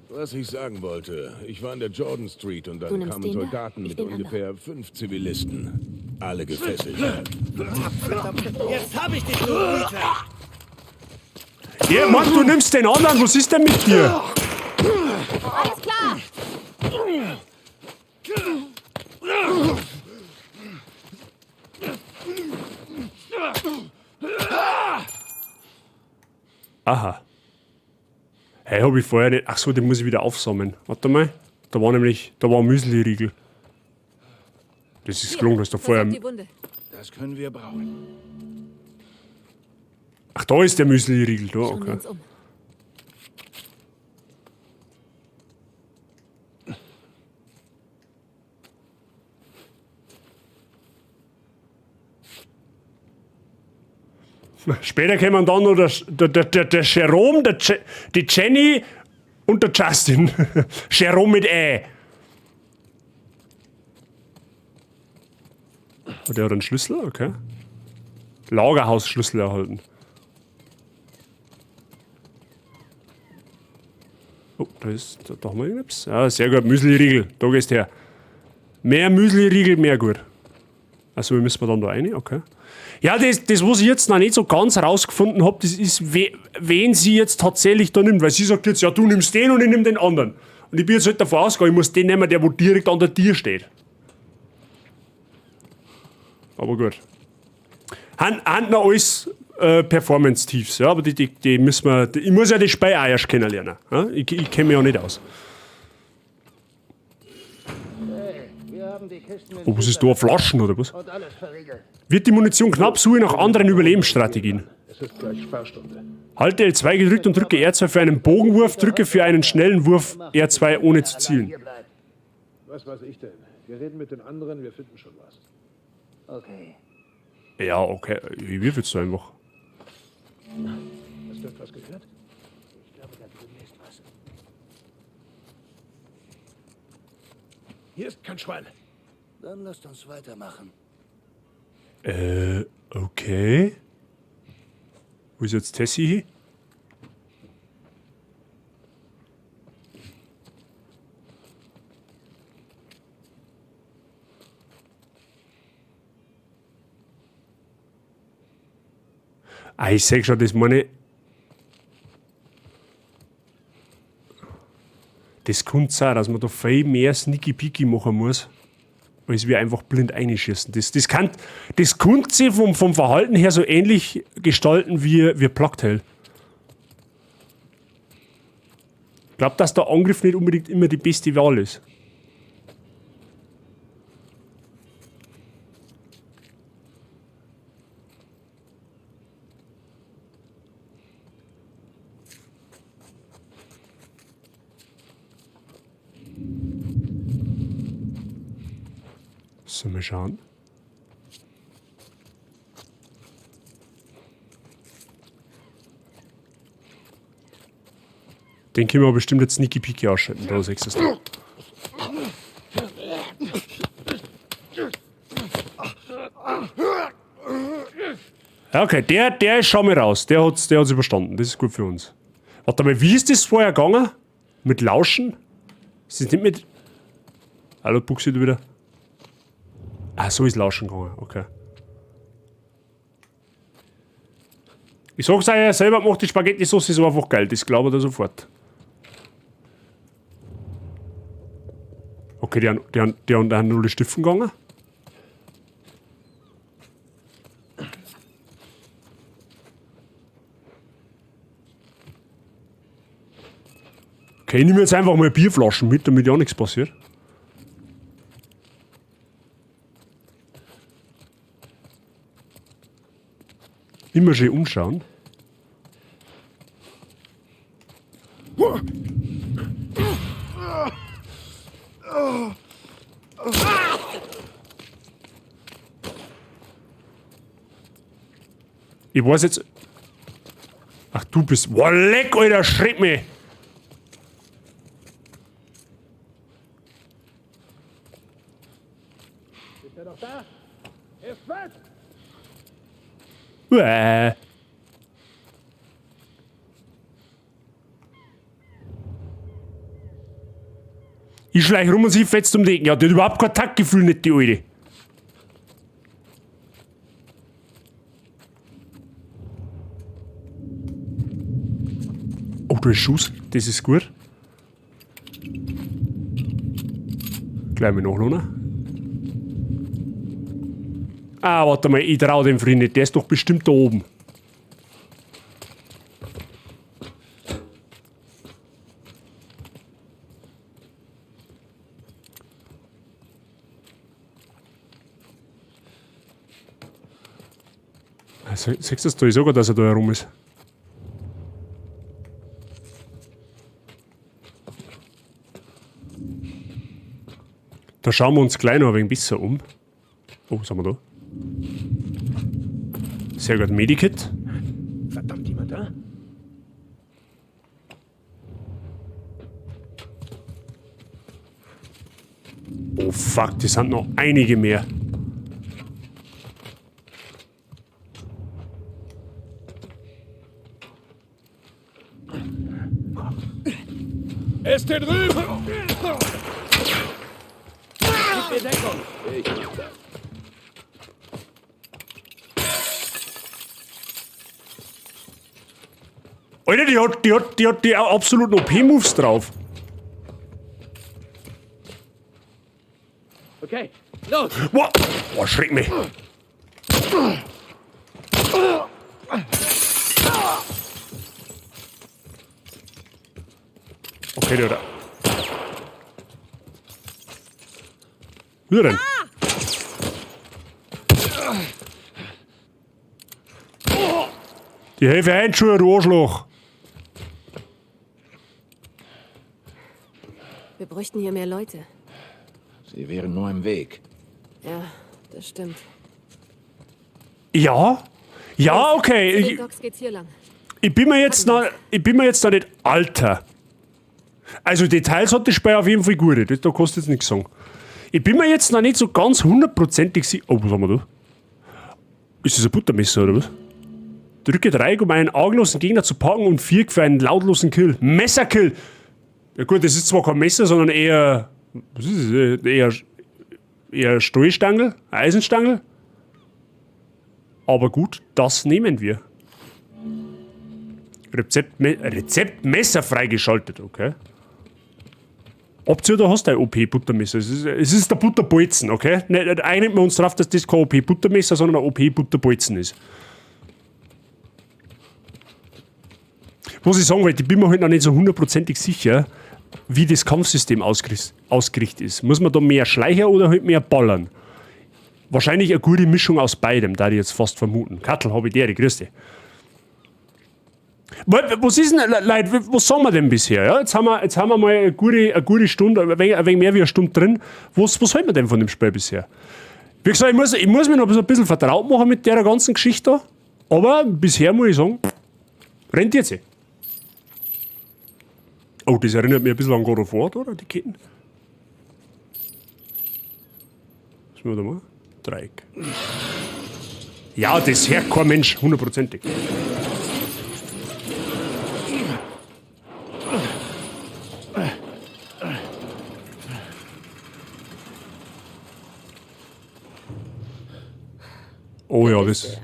Was ich sagen wollte, ich war in der Jordan Street und Du dann nimmst kamen den da, Soldaten ich mit den anderen. ungefähr 5 Zivilisten. Alle gefesselt. Jetzt hab ich dich, du Peter! Ja, Mann, du nimmst den anderen, was ist denn mit dir? Alles klar! Aha. Hey, hab ich vorher nicht. Achso, den muss ich wieder aufsammeln. Warte mal. Da war nämlich. Da war ein Müsli-Riegel. Das ist gelungen, dass da vorher. Die Wunde. Das können wir brauchen. Ach, da ist der Müsli-Riegel. Da, Schauen wir okay. uns um. Später kämen dann noch der Jerome, die Jenny und der Justin. Jerome mit Ä. Oh, der hat einen Schlüssel, okay. Lagerhausschlüssel erhalten. Oh, da ist. Da haben wir irgendwas. Ja, sehr gut. Müsli-Riegel, da gehst du her. Mehr Müsli-Riegel, mehr gut. Also, wir müssen dann da rein, okay. Ja, das, was ich jetzt noch nicht so ganz rausgefunden hab, das ist, wen sie jetzt tatsächlich da nimmt. Weil sie sagt jetzt, ja, du nimmst den und ich nimm den anderen. Und ich bin jetzt halt davon ausgegangen, ich muss den nehmen, der wo direkt an der Tür steht. Aber gut. Han noch alles Performance-Tiefs, ja, aber die müssen wir. Ich muss ja das Spiel auch erst kennenlernen. Ja? Ich kenne mich ja nicht aus. Oh, was ist da? Flaschen oder was? Wird die Munition knapp, suche ich nach anderen Überlebensstrategien. Es ist gleich Sperrstunde. Halte L2 gedrückt und drücke R2 für einen Bogenwurf, drücke für einen schnellen Wurf R2 ohne zu zielen. Was weiß ich denn? Wir reden mit den anderen, wir finden schon was. Okay. Ja, okay. Ich würfel jetzt einfach. Hast du etwas gehört? Ich glaube, da drüben ist was. Hier ist kein Schwein. Dann lasst uns weitermachen. Okay. Wo ist jetzt Tessie hin? Ah, ich seh schon, das meine ich. Das könnte sein, dass man da viel mehr Sneaky Peeky machen muss, als wir einfach blind einschießen. Das könnte sich vom Verhalten her so ähnlich gestalten wie Plague Tale. Ich glaub, dass der Angriff nicht unbedingt immer die beste Wahl ist. So, mal schauen. Den können wir bestimmt jetzt Sneaky Peeky ausschalten. Da siehst du es. Ja, okay, der ist schon mal raus. Der hat's überstanden. Das ist gut für uns. Warte mal, wie ist das vorher gegangen? Mit Lauschen? Ist das nicht mit. Hallo, Buchsi, du wieder. Ah, so ist Lauschen gegangen, okay. Ich sag's euch ja selber, macht die Spaghetti-Sauce ist einfach geil, das glaube ich da sofort. Okay, die haben null Stiften gegangen. Okay, ich nehme jetzt einfach mal Bierflaschen mit, damit ja nichts passiert. Immer schön umschauen. Ich weiß jetzt... Ach, du bist... Boah, leck, Alter, schreck mich! Ist er noch da? Er ist weg! Uäh. Ich schleich rum und sie fetzt um die Ecken. Ja, die hat überhaupt kein Taktgefühl, nicht die Alte. Oh, da ist Schuss. Das ist gut. Gleich mal nachladen. Ah, warte mal, ich trau dem Freund nicht. Der ist doch bestimmt da oben. Also, siehst du das da? Ich sag, dass er da herum ist. Da schauen wir uns gleich noch ein wenig besser um. Oh, was haben wir da? Sehr gut, Medikit. Verdammt, jemand da? Oh fuck, das sind noch einige mehr. Er ist hier drüben! Gib mir Deckung! Ich mach das. Alter, die hat die absoluten O P-Moves drauf. Okay, los! Boah, Boah, schreck mich. Okay, der da. Wie denn? Die Hilfe Handschuhe, du Arschloch. Wir bräuchten hier mehr Leute. Sie wären nur im Weg. Ja, das stimmt. Ja? Ja, okay. Zu den Ich, Docks geht's hier lang. ich bin mir jetzt noch, ich bin mir jetzt noch nicht alter. Also Details hat das Spiel auf jeden Fall gute, das, da kannst du jetzt nichts sagen. Ich bin mir jetzt noch nicht so ganz hundertprozentig sicher. Oh, was haben wir da? Ist das ein Buttermesser oder was? Drücke Dreieck, um einen arglosen Gegner zu packen und Viereck für einen lautlosen Kill. Messerkill! Ja gut, das ist zwar kein Messer, sondern eher. Was ist das? Eher Stahlstangel, Eisenstangel. Aber gut, das nehmen wir. Rezeptmesser freigeschaltet, okay. Option, da hast du ein OP-Buttermesser. Es ist der Butterbolzen, okay? Nicht, einigen wir uns darauf, dass das kein OP-Buttermesser, sondern ein OP-Butterbolzen ist. Was ich sagen wollte, ich bin mir halt noch nicht so hundertprozentig sicher, wie das Kampfsystem ausgerichtet ist. Muss man da mehr Schleicher oder halt mehr ballern? Wahrscheinlich eine gute Mischung aus beidem, da ich jetzt fast vermuten. Kattel, hab ich dir, grüß dich. Was ist denn, Leute, was sagen wir denn bisher? Ja, jetzt haben wir mal eine gute Stunde, ein wenig mehr wie eine Stunde drin. Was halten wir denn von dem Spiel bisher? Wie gesagt, ich muss mich noch ein bisschen vertraut machen mit der ganzen Geschichte da. Aber bisher muss ich sagen, rentiert sich. Oh, das erinnert mich ein bisschen an God of War, oder? Die Ketten. Was müssen wir da machen? Dreieck. Ja, das hört kein Mensch, hundertprozentig. Oh ja, das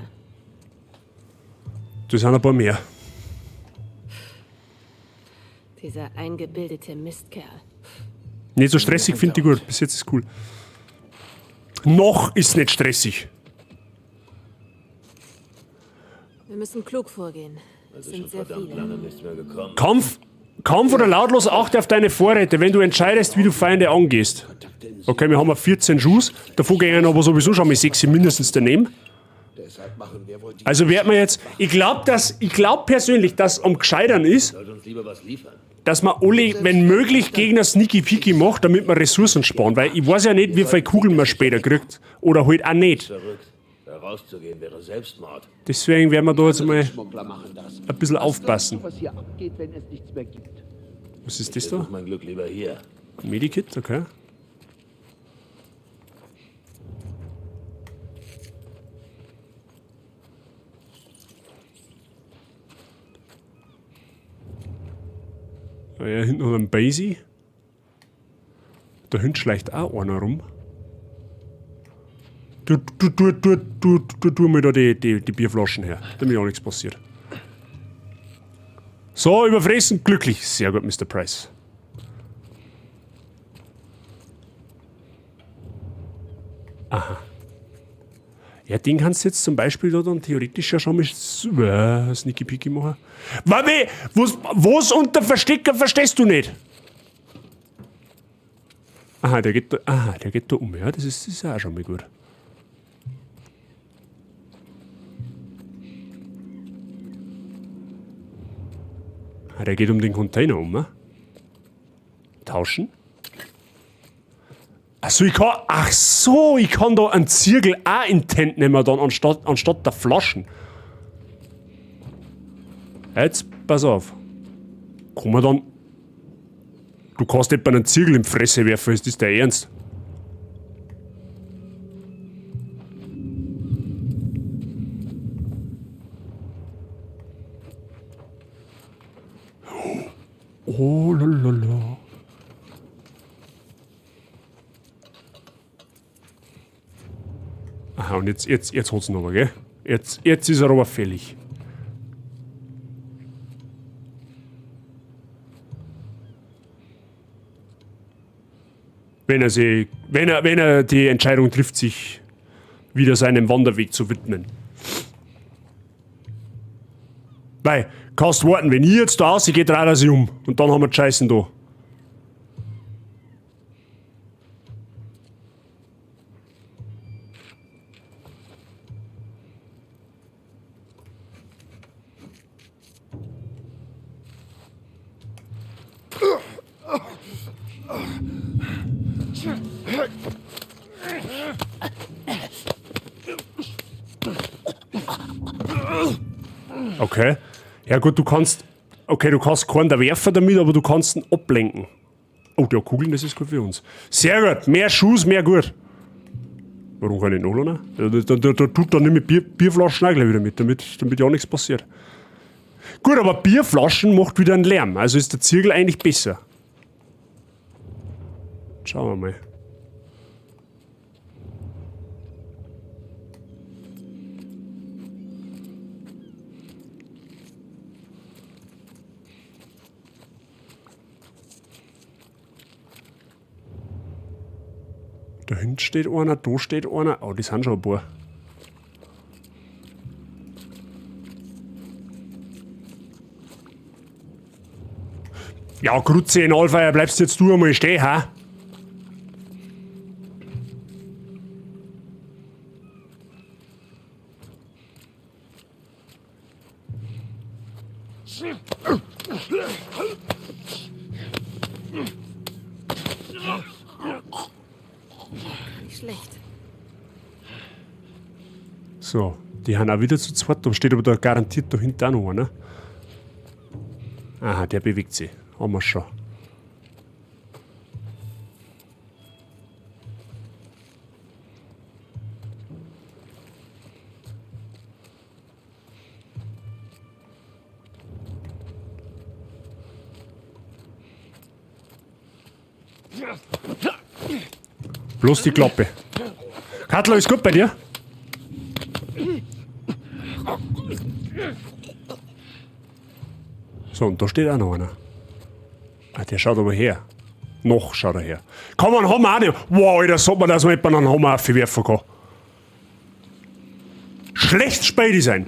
sind ein paar mehr. Dieser eingebildete Mistkerl. Nicht so stressig, finde ich gut. Bis jetzt ist cool. Noch ist nicht stressig. Wir müssen klug vorgehen. Es sind sehr viele. Lange nichts mehr gekommen. Kampf oder lautlos, achte auf deine Vorräte, wenn du entscheidest, wie du Feinde angehst. Okay, wir haben 14 Schuss. Davon gehen aber sowieso schon mal 6 mindestens daneben. Also werden wir jetzt. Ich glaube persönlich, dass am gescheitern ist, dass man alle, wenn möglich, Gegner sneaky peaky macht, damit man Ressourcen sparen. Weil ich weiß ja nicht, wie viele Kugeln man später kriegt. Oder halt auch nicht. Da rauszugehen wäre Selbstmord. Deswegen werden wir da jetzt mal ein bisschen aufpassen. Was ist das da? Mein Glück lieber hier. Medikit, okay. Ja, hinten hat ein Basie. Da hinten schleicht auch einer rum. Du mir da die Bierflaschen her, damit auch nichts passiert. So, überfressen, glücklich. Sehr gut, Mr. Price. Aha. Ja, den kannst du jetzt zum Beispiel da dann theoretisch ja schon mit Sneaky Peeky machen. Was unter Verstecker verstehst du nicht? Aha, der geht da, um. Ja, das ist auch schon mal gut. Ah, der geht um den Container um, ne? Tauschen. Achso, ich kann da einen Zirkel auch in Tent nehmen dann anstatt der Flaschen. Jetzt pass auf. Kann man dann. Du kannst etwa einen Zirkel in die Fresse werfen, ist das der Ernst? Oh, lalala. Aha, und jetzt hat's ihn aber, gell? Jetzt ist er aber fällig. Wenn er, sie, wenn er, wenn er die Entscheidung trifft, sich wieder seinem Wanderweg zu widmen. Weil, kannst warten, wenn ich jetzt da ausgehe, dreht er sich um. Und dann haben wir die Scheißen da. Okay. Ja gut, du kannst. Okay, du kannst keinen der werfen damit, aber du kannst ihn ablenken. Oh, der hat Kugeln, das ist gut für uns. Sehr gut. Mehr Schuss, mehr gut. Warum kann ich nicht nachladen? Da, da, da, da tut dann nicht mit Bierflaschen auch gleich wieder mit, damit ja nichts passiert. Gut, aber Bierflaschen macht wieder einen Lärm. Also ist der Zirkel eigentlich besser. Schauen wir mal. Da hinten steht einer, da steht einer. Oh, die sind schon ein paar. Ja, Grütze in Alfeier, bleibst jetzt du einmal stehen, ha? Nicht schlecht. So, die haben auch wieder zu zweit. Da steht aber da garantiert da hinten auch noch einer. Aha, der bewegt sich. Haben wir schon. Bloß die Klappe. Katla, ist gut bei dir? So, und da steht auch noch einer. Ah, der schaut aber her. Noch schaut er her. Kann man einen Hammer auch nicht. Wow, Alter, sagt man, dass man jemanden einen Hammer aufwerfen kann. Schlecht Spidey sein.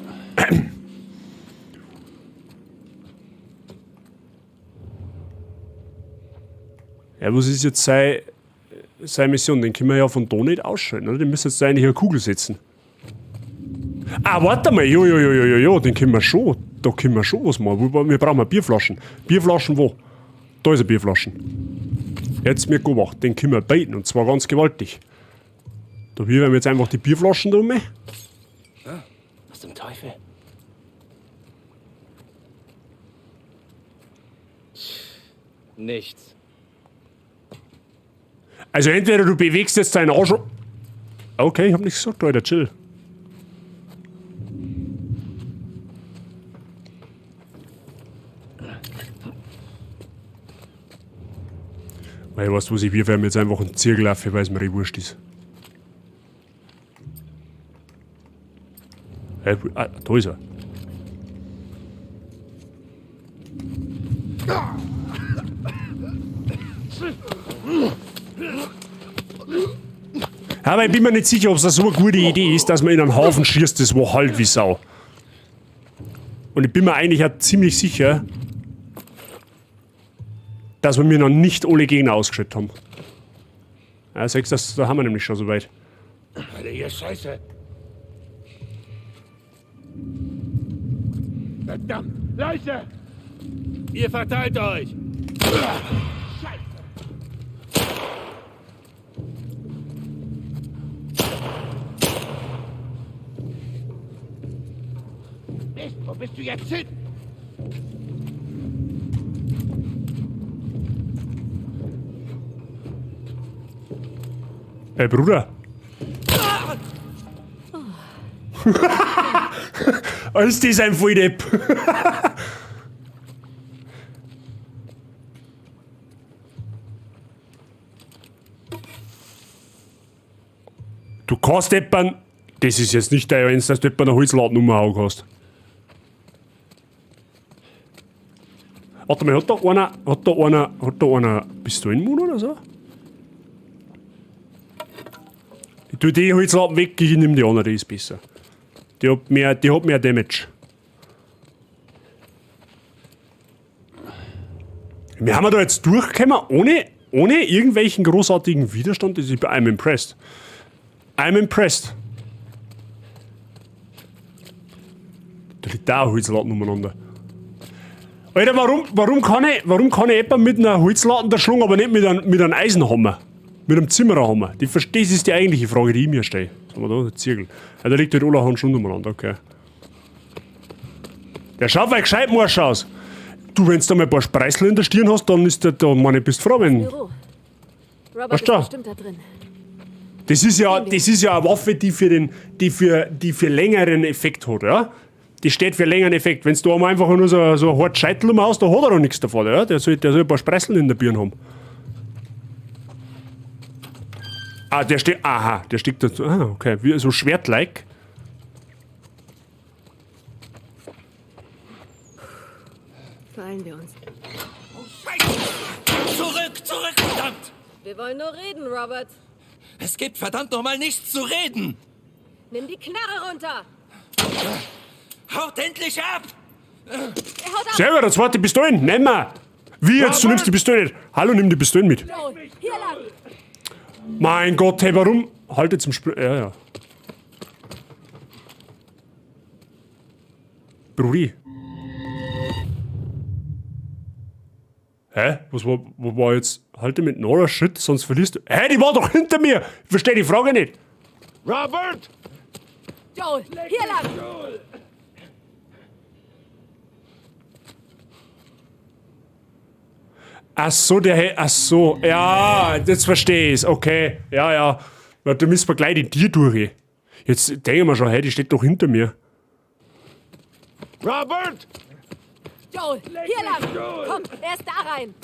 Ja, was ist jetzt seine Mission? Den können wir ja von da nicht ausschalten, oder? Den müssen jetzt eigentlich eine Kugel setzen. Ah, warte mal. Jo, jo, jo, jo, jo, jo, den können wir schon. Da können wir schon was machen. Wir brauchen Bierflaschen. Bierflaschen wo? Da ist eine Bierflaschen. Jetzt mir gemacht. Den können wir beiten und zwar ganz gewaltig. Da wir jetzt einfach die Bierflaschen da um. Was zum Teufel? Nichts. Also entweder du bewegst jetzt deinen Arsch. Okay, ich hab nichts gesagt, Alter, chill. Weil, weißt du was, ich wirf ihm jetzt einfach einen Zirkel auf, weil es mir eh wurscht ist. Ah, da ist er. Aber ich bin mir nicht sicher, ob es so eine gute Idee ist, dass man in einen Haufen schießt, das war halt wie Sau. Und ich bin mir eigentlich auch ziemlich sicher, dass wir mir noch nicht alle Gegner ausgeschaltet haben. Ja, siehst du, das, da haben wir nämlich schon so weit. Alter, ihr Scheiße! Verdammt! Leiche! Ihr verteilt euch! Scheiße! Mist, wo bist du jetzt hin? Hey, Bruder. Oh. Ist das ein Volldepp? Du kannst jemanden. Das ist jetzt nicht dein Ernst, dass du jemanden eine Holzladen umhauen kannst. Warte mal, hat da einer Pistolenmund oder so? Ich tue die Holzlatten weg, ich nehme die andere, die ist besser. Die hat mehr Damage. Wir haben da jetzt durchgekommen, ohne irgendwelchen großartigen Widerstand. Das ist, I'm impressed. I'm impressed. Da liegt da auch Holzlatten umeinander. Alter, warum kann ich jemand mit einer Holzlatten da schlagen, aber nicht mit einem Eisenhammer? Mit einem Zimmererhammer? Das ist die eigentliche Frage, die ich mir stelle. Was haben wir da? Der Zirkel. Ja, da liegt halt allerhand schon umeinander, okay. Der schaut weil gescheit morsch aus. Du, wenn du da mal ein paar Spreißel in der Stirn hast, dann ist der da, meine, bist froh, wenn. Büro. Robert Weißt du? ist bestimmt da drin. Das ist ja eine Waffe, die für längeren Effekt hat, ja? Die steht für längeren Effekt. Wenn du einmal einfach nur so ein hartes Scheitel umhaust, da hat er doch nichts davon, ja? Der soll ein paar Spreißeln in der Birne haben. Ah, der steht. Aha, der steckt da. Ah, okay. Wie, so Schwert-like. Beeilen wir uns. Oh, Scheiße! Zurück, zurück, verdammt! Wir wollen nur reden, Robert. Es gibt verdammt nochmal nichts zu reden! Nimm die Knarre runter! Haut endlich ab! Er haut ab! Selber, der zweite Pistolen, nimm mal! Wie jetzt, du nimmst die Pistole nicht? Hallo, nimm die Pistolen mit. Hier lang! Mein Gott, hey, warum? Halte zum Spr... Ja, ja. Brudi. Hä? Was war, wo war jetzt? Halte mit Nora Shit, sonst verlierst du... Hä, die war doch hinter mir! Ich verstehe die Frage nicht. Robert! Joel, hier lang! Ach so, ach so, ja, jetzt verstehe ich's, okay, ja, ja. Da müssen wir gleich die Tür durch. Jetzt denke ich mir schon, hey, die steht doch hinter mir. Robert! Joel, hier lang! Komm, er ist da rein!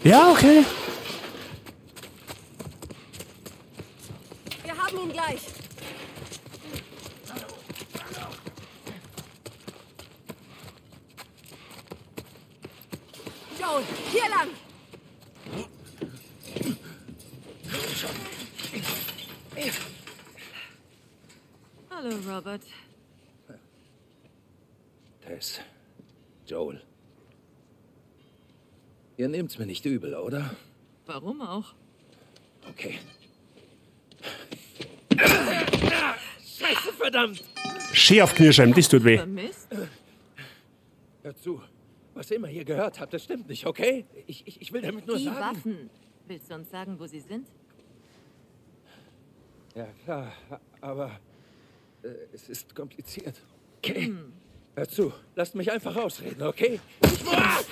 Ja, okay. Wir haben ihn gleich. Joel, hier lang! Hallo, Robert. Tess, Joel. Ihr nehmt's mir nicht übel, oder? Warum auch? Okay. Scheiße, verdammt! Schön auf Knirscheiben, das tut weh. Vermisst? Hör zu. Was ihr immer hier gehört habt, das stimmt nicht, okay? Ich will damit nur die sagen... Die Waffen. Willst du uns sagen, wo sie sind? Ja, klar, aber es ist kompliziert. Okay. Hm. Hör zu, lasst mich einfach ausreden, okay? Fuck.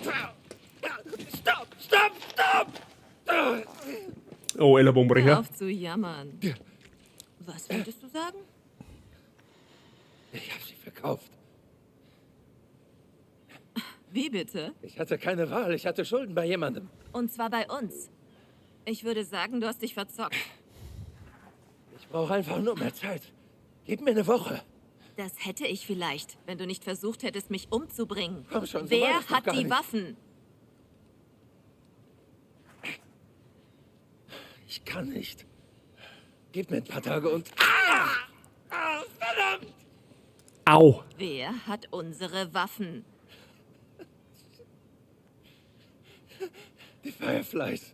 Stopp, stopp, stopp! Oh, Ellerbombrecher. Hör auf zu jammern. Was wolltest du sagen? Ich habe sie verkauft. Wie bitte? Ich hatte keine Wahl. Ich hatte Schulden bei jemandem. Und zwar bei uns. Ich würde sagen, du hast dich verzockt. Ich brauche einfach nur mehr Zeit. Gib mir eine Woche. Das hätte ich vielleicht, wenn du nicht versucht hättest, mich umzubringen. Komm schon, so Wer war das doch hat gar die nicht. Waffen? Ich kann nicht. Gib mir ein paar Tage und... Ah! Ah, verdammt! Au. Wer hat unsere Waffen? Die Fireflies.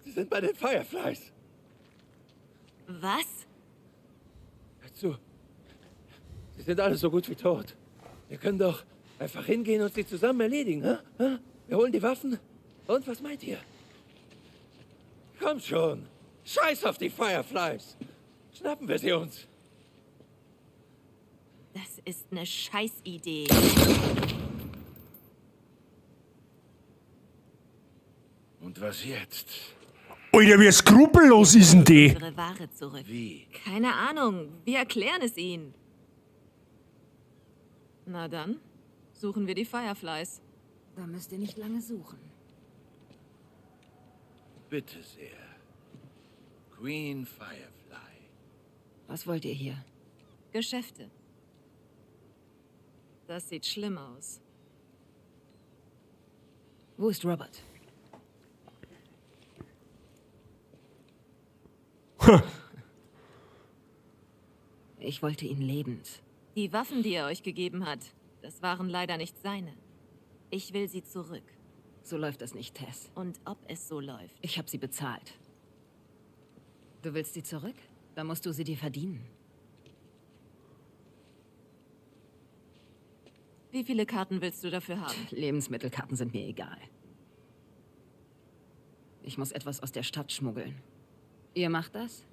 Sie sind bei den Fireflies. Was? Hör zu. Sie sind alle so gut wie tot. Wir können doch einfach hingehen und sie zusammen erledigen, hä? Hä? Wir holen die Waffen. Und was meint ihr? Kommt schon. Scheiß auf die Fireflies. Schnappen wir sie uns. Das ist eine Scheißidee. Und was jetzt? Alter, wie skrupellos ist denn die? Unsere Ware zurück. Wie? Keine Ahnung. Wir erklären es ihnen. Na dann, suchen wir die Fireflies. Da müsst ihr nicht lange suchen. Bitte sehr. Queen Firefly. Was wollt ihr hier? Geschäfte. Das sieht schlimm aus. Wo ist Robert? Ich wollte ihn lebend. Die Waffen, die er euch gegeben hat, das waren leider nicht seine. Ich will sie zurück. So läuft das nicht, Tess. Und ob es so läuft. Ich habe sie bezahlt. Du willst sie zurück? Dann musst du sie dir verdienen. Wie viele Karten willst du dafür haben? Lebensmittelkarten sind mir egal. Ich muss etwas aus der Stadt schmuggeln. Ihr macht das?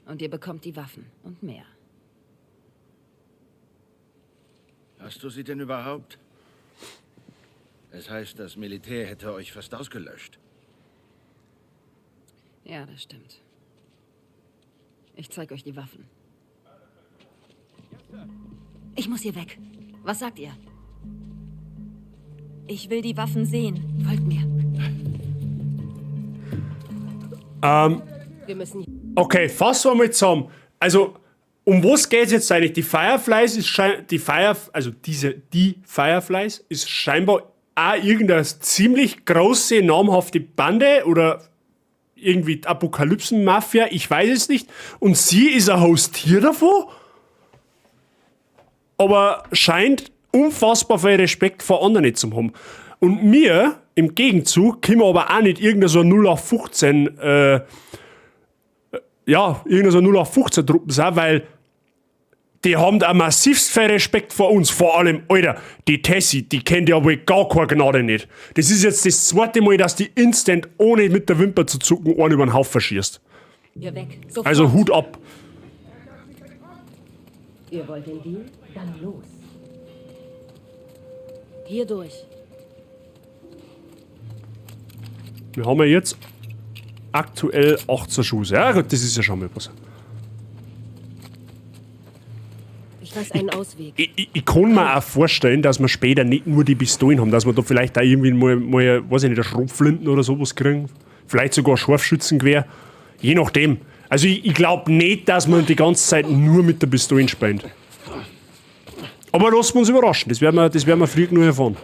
Und ihr bekommt die Waffen und mehr. Hast du sie denn überhaupt? Es heißt, das Militär hätte euch fast ausgelöscht. Ja, das stimmt. Ich zeig euch die Waffen. Ich muss hier weg. Was sagt ihr? Ich will die Waffen sehen. Folgt mir. Wir müssen. Okay, fassen wir mal zusammen. Also, um was geht's jetzt eigentlich? Die Fireflies ist die Fire, also diese, die Fireflies ist scheinbar auch irgendeine ziemlich große, namhafte Bande oder irgendwie Apokalypsen-Mafia, ich weiß es nicht. Und sie ist ein Hostier davon, aber scheint unfassbar viel Respekt vor anderen nicht zu haben. Und mir, im Gegenzug, können wir aber auch nicht irgendeine so 0815, ja, irgendeine so 0815 Truppen sein, weil die haben da massivst viel Respekt vor uns. Vor allem, Alter, die Tessie, die kennt ja wohl gar keine Gnade nicht. Das ist jetzt das zweite Mal, dass die instant, ohne mit der Wimper zu zucken, einen über den Haufen schießt. Hier weg. Sofort. Also Hut ab. Ihr wollt den Deal? Dann los. Hier durch. Wir haben ja jetzt aktuell 18 Schuss. Ja gut, das ist ja schon mal was. Ich weiß einen Ausweg. Ich kann mir auch vorstellen, dass wir später nicht nur die Pistolen haben, dass wir da vielleicht auch irgendwie mal, weiß ich nicht, eine Schrotflinten oder sowas kriegen. Vielleicht sogar ein Scharfschützengewehr. Je nachdem. Also ich glaube nicht, dass man die ganze Zeit nur mit der Pistole spielt. Aber lassen wir uns überraschen. Das werden wir früh genug erfahren.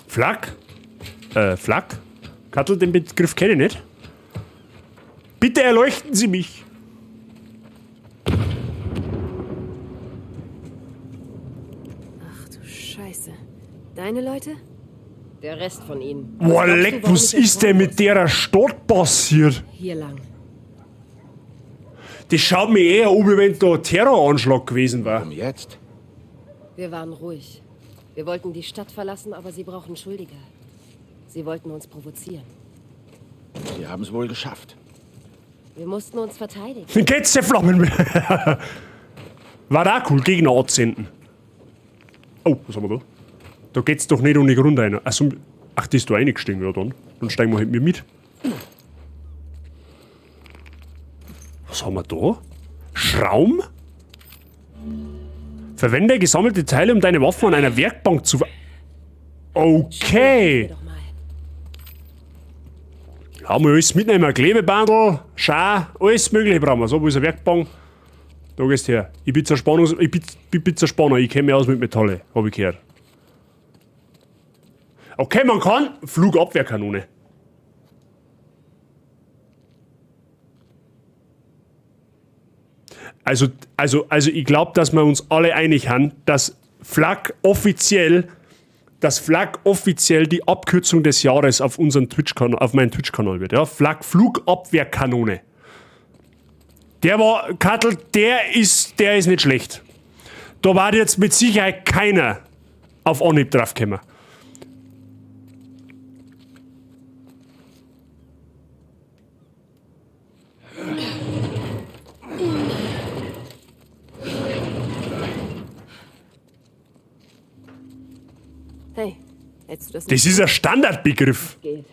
Flak? Flak? Kattel, den Begriff kenne ich nicht. Bitte erleuchten Sie mich! Ach du Scheiße. Deine Leute? Der Rest von ihnen. Boah, leck, was ist denn mit der Stadt passiert? Hier lang. Das schaut mir eher an, wie wenn da ein Terroranschlag gewesen war. Warum jetzt? Wir waren ruhig. Wir wollten die Stadt verlassen, aber sie brauchen Schuldige. Sie wollten uns provozieren. Sie haben es wohl geschafft. Wir mussten uns verteidigen. Den geht's ja Flammen. War auch cool, Gegner anzünden. Oh, was haben wir da? Da geht's doch nicht ohne Grund rein. Also, ach, die ist da reingestiegen, ja dann. Dann steigen wir halt mit. Was haben wir da? Schraum? Verwende gesammelte Teile, um deine Waffen an einer Werkbank zu... Okay. Haben wir alles mitnehmen. Klebebandel, Schar, alles mögliche brauchen wir. So, wo ist eine Werkbank? Da gehst du her. Ich bin Zerspannungs-, ich bin Zerspanner, ich kenne mich aus mit Metalle, hab ich gehört. Okay, man kann Flugabwehrkanone. Also ich glaub, dass wir uns alle einig sind, dass Flak offiziell, die Abkürzung des Jahres auf unseren Twitch-Kanal, auf meinen Twitch-Kanal wird. Ja, Flak Flugabwehrkanone. Der war, Kattel, der ist nicht schlecht. Da war jetzt mit Sicherheit keiner auf Anhieb drauf gekommen. Hey, hättest du das Das ist ein Standardbegriff. Geht.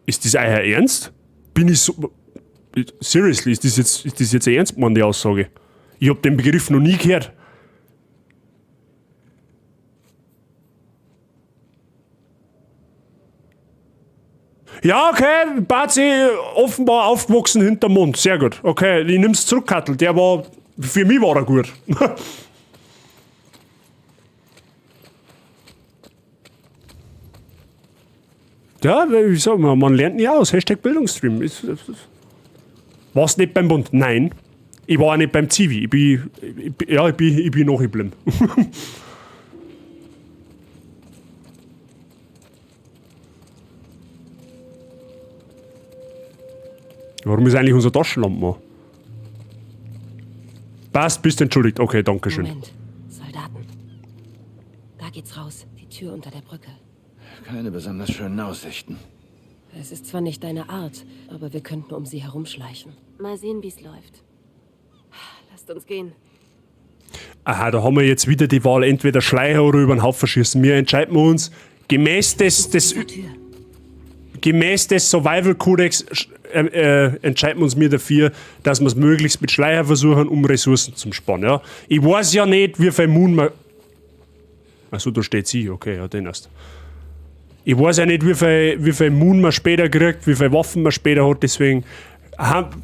Ist das euer Ernst? Bin ich so... Seriously, ist das jetzt ernst gemeint, die Aussage? Ich hab den Begriff noch nie gehört. Ja, okay, Bazi, offenbar aufgewachsen hinterm Mond. Sehr gut. Okay, ich nimm's zurück, Kattel. Der war Für mich war er gut. Ja, ich sag mal, man lernt nie aus. Hashtag Bildungsstream. Warst nicht beim Bund? Nein. Ich war auch nicht beim Zivi. Ich bin, ich, ja, ich bin noch geblieben. Warum ist eigentlich unser Taschenlampen an? Passt, bist entschuldigt. Okay, danke schön. Moment. Soldaten. Da geht's raus. Die Tür unter der Brücke. Keine besonders schönen Aussichten. Es ist zwar nicht deine Art, aber wir könnten um sie herumschleichen. Mal sehen, wie's läuft. Lasst uns gehen. Aha, da haben wir jetzt wieder die Wahl, entweder Schleicher oder über den Haufen schießen. Wir entscheiden uns gemäß des Survival Codex entscheiden wir uns mir dafür, dass wir es möglichst mit Schleicher versuchen, um Ressourcen zu sparen. Ja? Ich weiß ja nicht, wie viel Moon man. Achso, da steht sie, okay, ja, den erst. Ich weiß ja nicht, wie viel Moon man später kriegt, wie viel Waffen man später hat, deswegen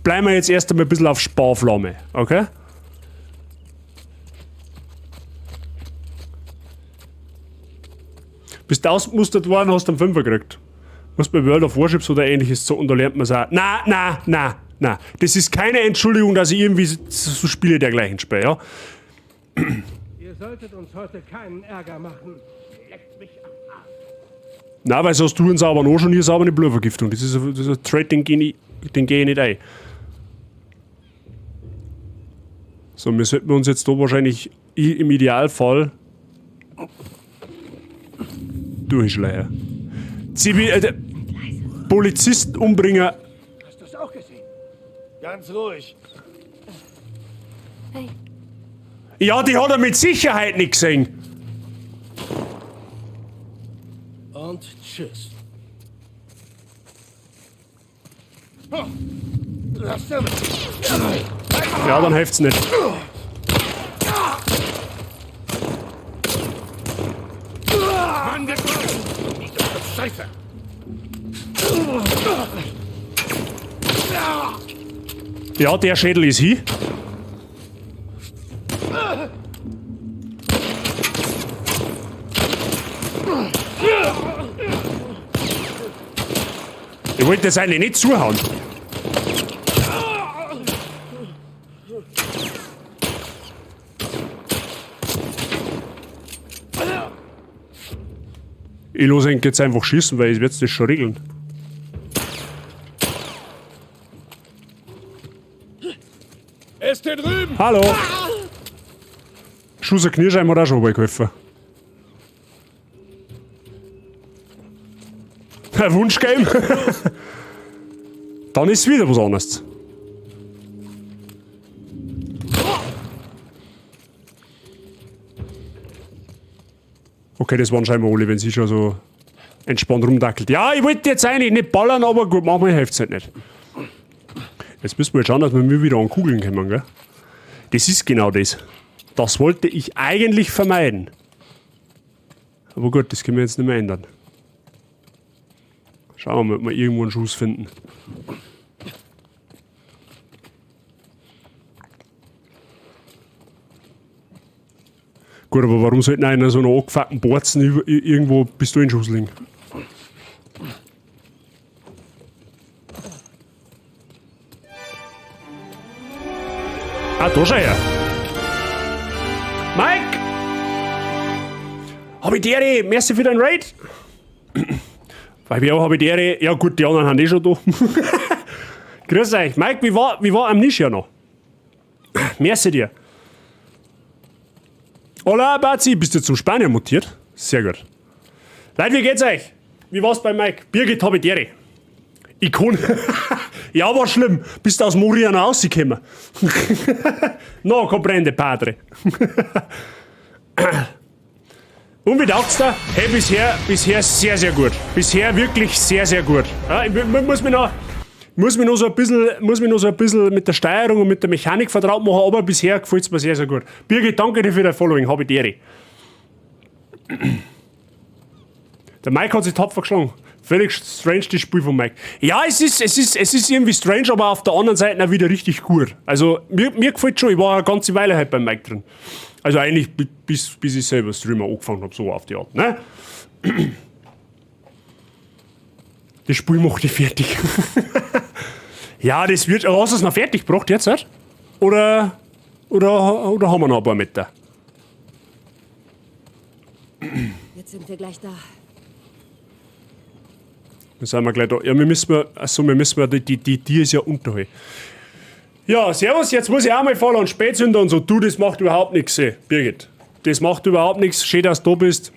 bleiben wir jetzt erst einmal ein bisschen auf Sparflamme, okay? Bist du ausgemustert worden, hast du einen Fünfer gekriegt. Musst bei World of Warships oder ähnliches zocken, da lernt man es auch. Na, na, na, na. Das ist keine Entschuldigung, dass ich irgendwie so Spiele dergleichen spiele, ja? Ihr solltet uns heute keinen Ärger machen. Leckt mich am Arsch. Na, weil sonst du einen sauberen Arsch und ich sauber eine Blutvergiftung. Das ist ein Trade, den geh ich nicht ein. So, wir sollten uns jetzt da wahrscheinlich im Idealfall durchschleichen. Zivil, Polizisten umbringen. Hast du es auch gesehen? Ganz ruhig. Hey. Ja, die hat er mit Sicherheit nicht gesehen. Und tschüss. Ja, dann hilft's nicht. Mann, Scheiße! Ja, der Schädel ist hin. Ich wollte das eigentlich nicht zuhauen. Ich lasse ihn jetzt einfach schießen, weil ich werde das schon regeln. Ist hier drüben! Hallo! Schuss und Kniescheiben hat auch schon geholfen. Ein Wunschgame? Dann ist wieder was anderes. Okay, das waren scheinbar alle, wenn sie schon so entspannt rumdackelt. Ja, ich wollte jetzt eigentlich nicht ballern, aber gut, manchmal hilft es halt nicht. Jetzt müssen wir jetzt schauen, dass wir mir wieder an Kugeln kommen, gell? Das ist genau das. Das wollte ich eigentlich vermeiden. Aber gut, das können wir jetzt nicht mehr ändern. Schauen wir mal, ob wir irgendwo einen Schuss finden. Gut, aber warum sollten einer so einen angefuckten Borzen irgendwo Pistolenschuss liegen? Ah, da schau her. Mike! Hab ich die Ehre, merci für deinen Raid. Weil wir auch hab ich die Ehre, ja gut, die anderen haben eh schon da. Grüß euch. Mike, wie war Amnesia noch? Merci dir. Hola, Bazi, bist du zum Spanier mutiert? Sehr gut. Leute, wie geht's euch? Wie war's bei Mike? Birgit, hab ich die Ehre. Ikone. Ja, war schlimm. Bist aus Moria noch rausgekommen. No, comprende, Padre. Und wie taugt's da? Hey, bisher sehr, sehr gut. Bisher wirklich sehr, sehr gut. Ja, ich muss mich noch so ein bisschen mit der Steuerung und mit der Mechanik vertraut machen, aber bisher gefällt's mir sehr, sehr gut. Birgit, danke dir für dein Following, hab ich die Ehre. Der Mike hat sich tapfer geschlagen. Völlig strange, das Spiel von Mike. Ja, es ist irgendwie strange, aber auf der anderen Seite auch wieder richtig gut. Also, mir gefällt schon, ich war eine ganze Weile halt beim Mike drin. Also eigentlich, bis ich selber Streamer angefangen habe, so auf die Art, ne? Das Spiel macht dich fertig. Ja, das wird... Hast du es noch fertig gebracht jetzt, halt? Oder haben wir noch ein paar Meter? Jetzt sind wir gleich da. Dann sind wir gleich da. Ja, wir müssen... Achso, wir müssen... Die ist ja unterhalb. Ja, servus, jetzt muss ich auch mal followen. Spätzünder und so. Du, das macht überhaupt nichts, Birgit. Das macht überhaupt nichts. Schön, dass du da bist.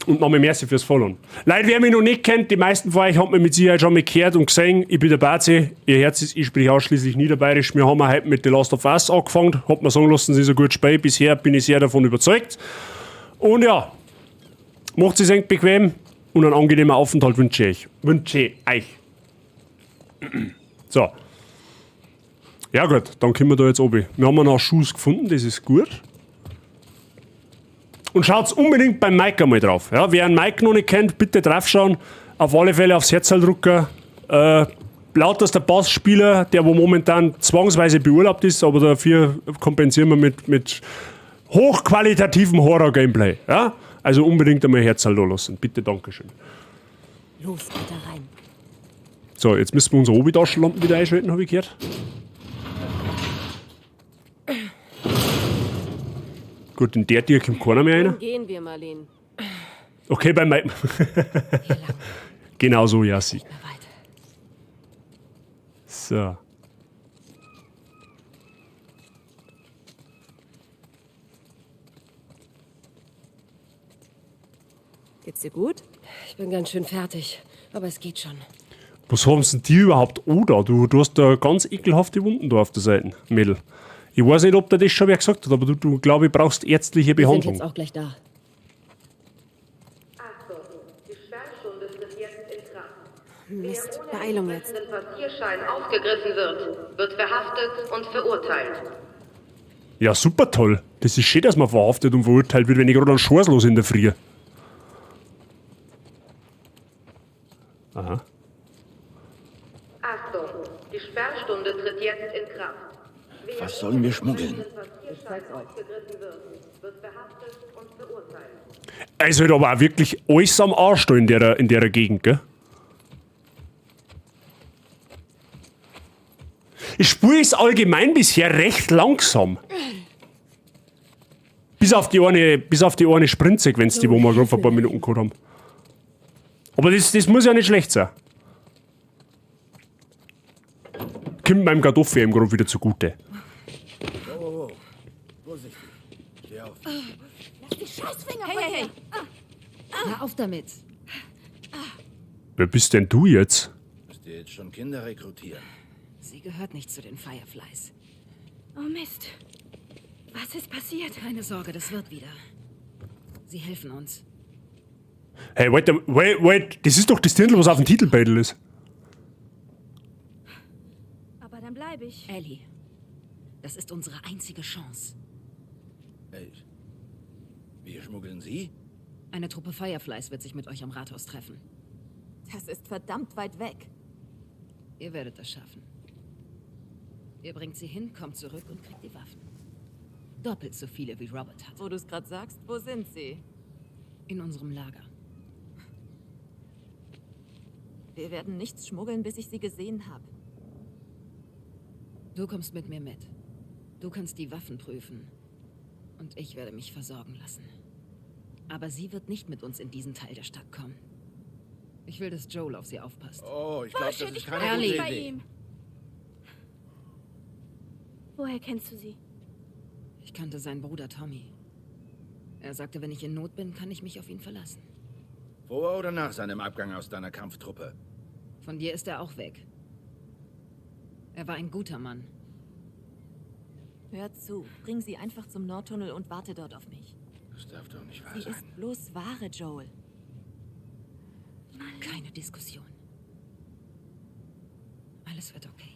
Und nochmal merci fürs Followen. Leute, wer mich noch nicht kennt, die meisten von euch haben mich mit Sicherheit schon mal gehört und gesehen. Ich bin der Bazi. Ihr Herz ist, ich spreche ausschließlich Niederbayerisch. Wir haben heute mit The Last of Us angefangen. Hat mir sagen lassen, es ist ein gutes Spiel. Bisher bin ich sehr davon überzeugt. Und ja, macht es euch bequem und einen angenehmen Aufenthalt wünsche ich. Wünsche euch. So. Ja gut, dann kommen wir da jetzt runter. Wir haben noch Schuss gefunden, das ist gut. Und schaut unbedingt beim Mike einmal drauf. Ja, wer einen Mike noch nicht kennt, bitte draufschauen. Auf alle Fälle aufs Herzl drücken. Lautester Bassspieler, der wo momentan zwangsweise beurlaubt ist, aber dafür kompensieren wir mit hochqualitativem Horror-Gameplay. Ja? Also unbedingt einmal Herzl da lassen. Bitte, Dankeschön. Los, geht da rein. So, jetzt müssen wir unsere Obi-Taschenlampen wieder einschalten, habe ich gehört. Gut, in der Tür kommt keiner mehr rein. Gehen wir, Marlene. Okay, bei meinem. Genau so, ja, sie. So. Geht's dir gut? Ich bin ganz schön fertig, aber es geht schon. Was haben sie denn die überhaupt an da? Du hast da ganz ekelhafte Wunden da auf der Seite, Mädel. Ich weiß nicht, ob der das schon wer gesagt hat, aber du glaube ich, brauchst ärztliche Behandlung. Wir sind jetzt auch gleich da. Achtung, die Sperrstunde tritt jetzt in Kraft. Mist, Beeilung jetzt. Wer ohne Passierschein aufgegriffen wird, wird verhaftet und verurteilt. Ja, super toll. Das ist schön, dass man verhaftet und verurteilt wird, wenn ich gerade einen Scheiß los in der Früh. Aha. Achtung, die Sperrstunde tritt jetzt in Kraft. Was sollen wir schmuggeln? Es wird aber auch wirklich alles am Arsch da in der Gegend, gell? Das Spiel ist allgemein bisher recht langsam. Bis auf die eine Sprintsequenz, die wo wir gerade vor ein paar Minuten gehabt haben. Aber das muss ja nicht schlecht sein. Kommt meinem Kartoffel eben gerade wieder zugute. Oh, oh, oh. Vorsichtig. Steh auf. Lass die Scheißfinger hey, hey, hey. Hör auf damit. Wer bist denn du jetzt? Müsst ihr jetzt schon Kinder rekrutieren? Sie gehört nicht zu den Fireflies. Oh Mist. Was ist passiert? Keine Sorge, das wird wieder. Sie helfen uns. Hey, wait, wait, wait. Das ist doch das Dirndl, was auf dem Titelbeitel ist. Aber dann bleibe ich. Ellie, das ist unsere einzige Chance. Hey, wir schmuggeln sie? Eine Truppe Fireflies wird sich mit euch am Rathaus treffen. Das ist verdammt weit weg. Ihr werdet das schaffen. Ihr bringt sie hin, kommt zurück und kriegt die Waffen. Doppelt so viele, wie Robert hat. Wo du es gerade sagst, wo sind sie? In unserem Lager. Wir werden nichts schmuggeln, bis ich sie gesehen habe. Du kommst mit mir mit. Du kannst die Waffen prüfen. Und ich werde mich versorgen lassen. Aber sie wird nicht mit uns in diesen Teil der Stadt kommen. Ich will, dass Joel auf sie aufpasst. Oh, ich glaube, das ist keine gute bei Idee. ihm. Woher kennst du sie? Ich kannte seinen Bruder Tommy. Er sagte, wenn ich in Not bin, kann ich mich auf ihn verlassen. Vor oder nach seinem Abgang aus deiner Kampftruppe? Von dir ist er auch weg. Er war ein guter Mann. Hör zu, bring sie einfach zum Nordtunnel und warte dort auf mich. Das darf doch nicht wahr Sie sein. ist bloß Ware, Joel. Keine Diskussion. Alles wird okay.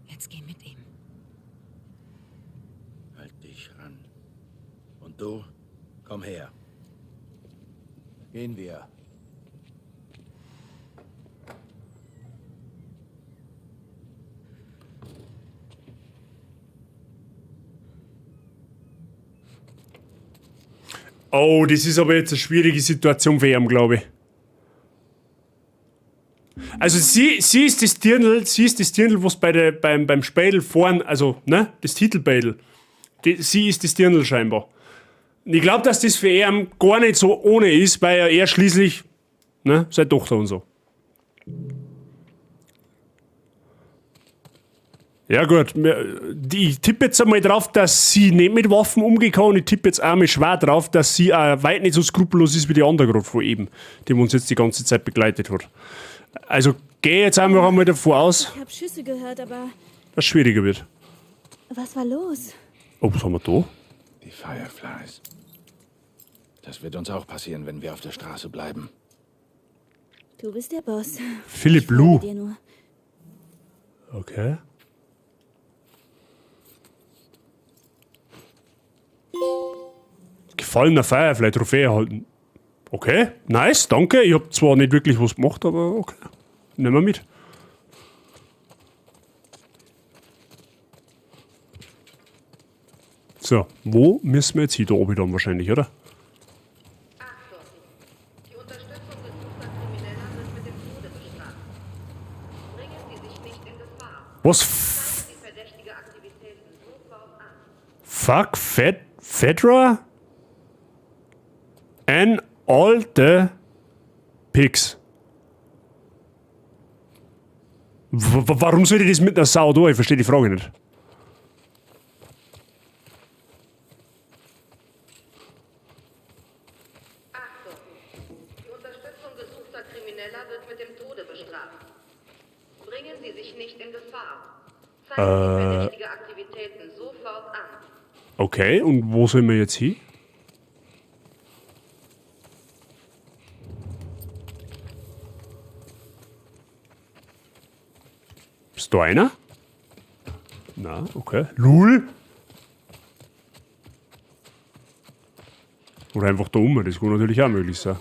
Jetzt geh mit ihm. Halt dich ran. Und du, komm her. Gehen wir. Oh, das ist aber jetzt eine schwierige Situation für ihn, glaube ich. Also sie ist das Dirndl, sie ist das Dirndl, was bei der, beim Spädel vorn, also, ne, das Titelbädel. Sie ist das Dirndl scheinbar. Und ich glaub, dass das für ihn gar nicht so ohne ist, weil er schließlich, ne, seine Tochter und so. Ja gut, ich tippe jetzt einmal drauf, dass sie nicht mit Waffen umgehen kann und ich tippe jetzt auch mal schwer drauf, dass sie auch weit nicht so skrupellos ist wie die andere gerade von eben, die uns jetzt die ganze Zeit begleitet hat. Also geh jetzt einfach einmal davon aus, Ich hab Schüsse gehört, aber dass es schwieriger wird. was war los? Oh, was haben wir da? Die Fireflies. Das wird uns auch passieren, wenn wir auf der Straße bleiben. Du bist der Boss. Philipp Lou. Dir nur. Okay. Gefallener Firefly, Trophäe erhalten. Okay, nice, danke. Ich hab zwar nicht wirklich was gemacht, aber okay. Nehmen wir mit. So, wo müssen wir jetzt hin? Da oben dann wahrscheinlich, oder? Achtung! Die Unterstützung gesuchter Krimineller wird mit dem Tode bestraft. Bringen Sie sich nicht in Gefahr. Was? Zeigen Sie verdächtige Aktivitäten sofort an. Fuck Fedra and all the pigs. Warum soll ich das mit einer Sau da? Ich verstehe die Frage nicht. Achtung! Die Unterstützung gesuchter Krimineller wird mit dem Tode bestraft. Bringen Sie sich nicht in Gefahr. Zeigen Sie verdächtige Aktivitäten sofort an. Okay, und wo sollen wir jetzt hin? Ist da einer? Na, okay. Lul! Oder einfach da oben, das kann natürlich auch möglich sein.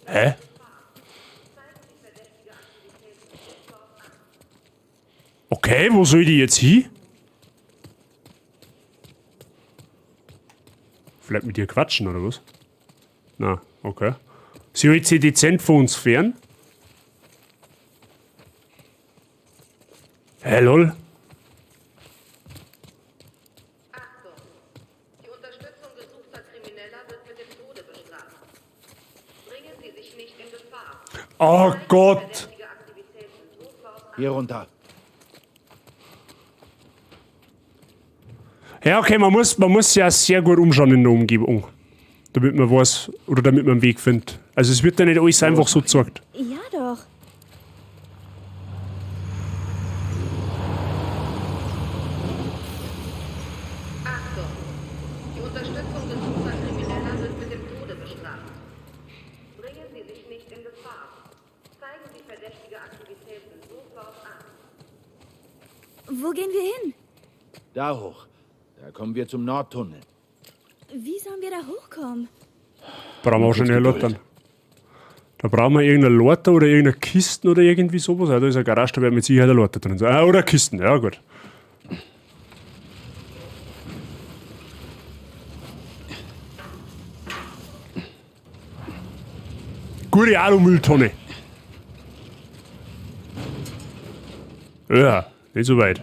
Hä? Okay, wo soll die jetzt hin? Vielleicht mit ihr quatschen, oder was? Na, okay. Sie hält sich dezent von uns fern. Hä, lol? Achtung! Die Unterstützung gesuchter Krimineller wird mit dem Tode bestraft. Bringen Sie sich nicht in Gefahr. Oh Gott! Verdächtige Aktivitäten sofort an. Hier runter. Ja, okay, man muss sich ja sehr gut umschauen in der Umgebung. Damit man weiß, oder damit man einen Weg findet. Also es wird ja nicht alles einfach so gezeigt. Ja, doch. Achtung! Die Unterstützung gesuchter Krimineller wird mit dem Tode bestraft. Bringen Sie sich nicht in Gefahr. Zeigen Sie verdächtige Aktivitäten sofort an. Wo gehen wir hin? Da hoch. Da kommen wir zum Nordtunnel. Wie sollen wir da hochkommen? Brauchen wir wahrscheinlich eine Geduld. Laterne. Da brauchen wir irgendeine Leiter oder irgendeine Kisten oder irgendwie sowas. Ja, da ist eine Garage, da wird mit Sicherheit eine Leiter drin sein. Ah, oder Kisten, ja gut. Gute Alumülltonne. Ja, nicht so weit.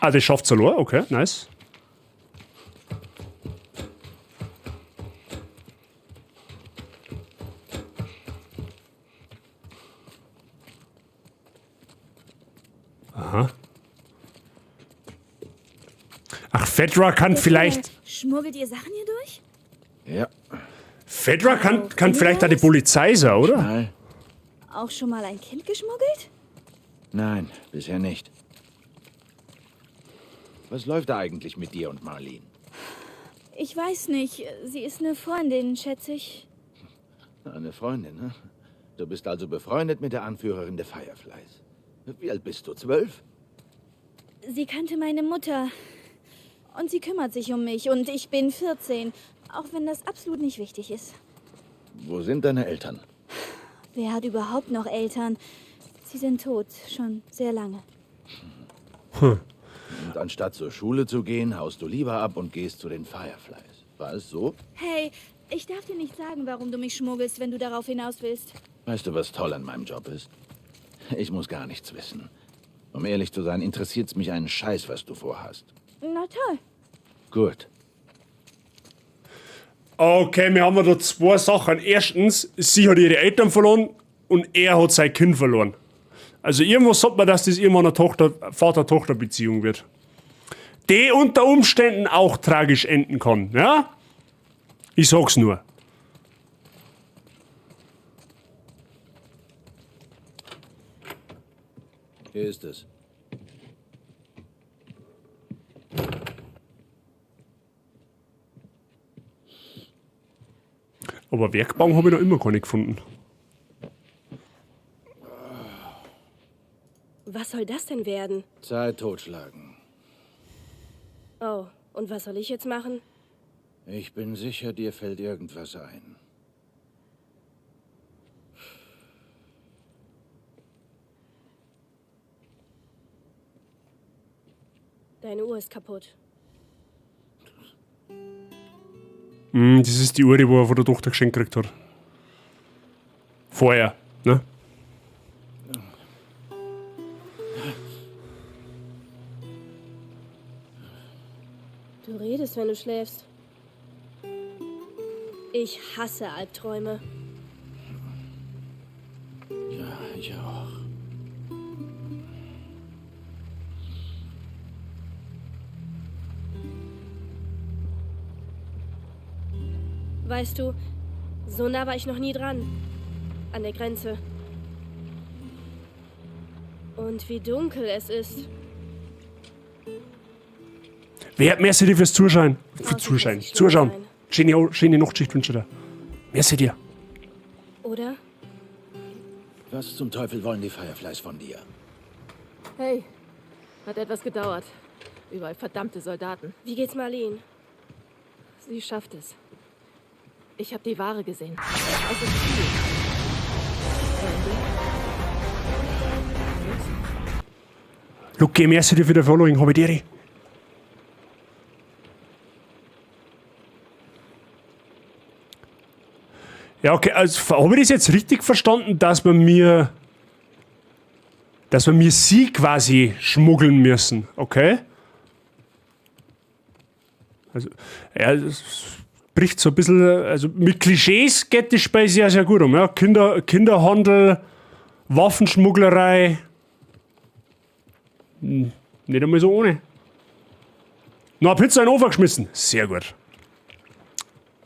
Ah, das schafft's allein, okay, nice. Aha. Ach, Fedra kann vielleicht... Schmuggelt ihr Sachen hier durch? Ja. Fedra kann vielleicht auch die Polizei sein, oder? Nein. Auch schon mal ein Kind geschmuggelt? Nein, bisher nicht. Was läuft da eigentlich mit dir und Marlene? Ich weiß nicht. Sie ist eine Freundin, schätze ich. Eine Freundin, ne? Du bist also befreundet mit der Anführerin der Fireflies. Wie alt bist du? 12? Sie kannte meine Mutter. Und sie kümmert sich um mich. Und ich bin 14. Auch wenn das absolut nicht wichtig ist. Wo sind deine Eltern? Wer hat überhaupt noch Eltern? Sie sind tot, schon sehr lange. Und anstatt zur Schule zu gehen, haust du lieber ab und gehst zu den Fireflies. War es so? Hey, ich darf dir nicht sagen, warum du mich schmuggelst, wenn du darauf hinaus willst. Weißt du, was toll an meinem Job ist? Ich muss gar nichts wissen. Um ehrlich zu sein, interessiert's mich einen Scheiß, was du vorhast. Na toll. Gut. Okay, wir haben da zwei Sachen. Erstens, sie hat ihre Eltern verloren und er hat sein Kind verloren. Also irgendwo sagt man, dass das irgendwann eine Vater-Tochter-Beziehung wird. Die unter Umständen auch tragisch enden kann, ja? Ich sag's nur. Hier ist es. Aber Werkbank habe ich noch immer keine gefunden. Was soll das denn werden? Zeit totschlagen. Oh, und was soll ich jetzt machen? Ich bin sicher, dir fällt irgendwas ein. Deine Uhr ist kaputt. Das ist die Uhr, die er von der Tochter geschenkt gekriegt hat. Vorher, ne? Du redest, wenn du schläfst. Ich hasse Albträume. Ja, ich auch. Weißt du, so nah war ich noch nie dran. An der Grenze. Und wie dunkel es ist. Wer hat merci dir fürs Zuschauen? Für Zuschauen. Zuschauen. Schöne Nachtschicht wünsche ich dir. Merci dir. Oder? Was zum Teufel wollen die Fireflies von dir? Hey, hat etwas gedauert. Überall verdammte Soldaten. Wie geht's Marlene? Sie schafft es. Ich habe die Ware gesehen. Es ist viel. Lucky, merci dir für den Following. Hab ich dir. Ja, okay, also habe ich das jetzt richtig verstanden, dass wir mir sie quasi schmuggeln müssen, okay? Also, ja, das bricht so ein bisschen, also mit Klischees geht das Spiel sehr, sehr gut um, ja? Kinderhandel, Waffenschmugglerei, nicht einmal so ohne. Noch eine Pizza in den Ofen geschmissen, sehr gut.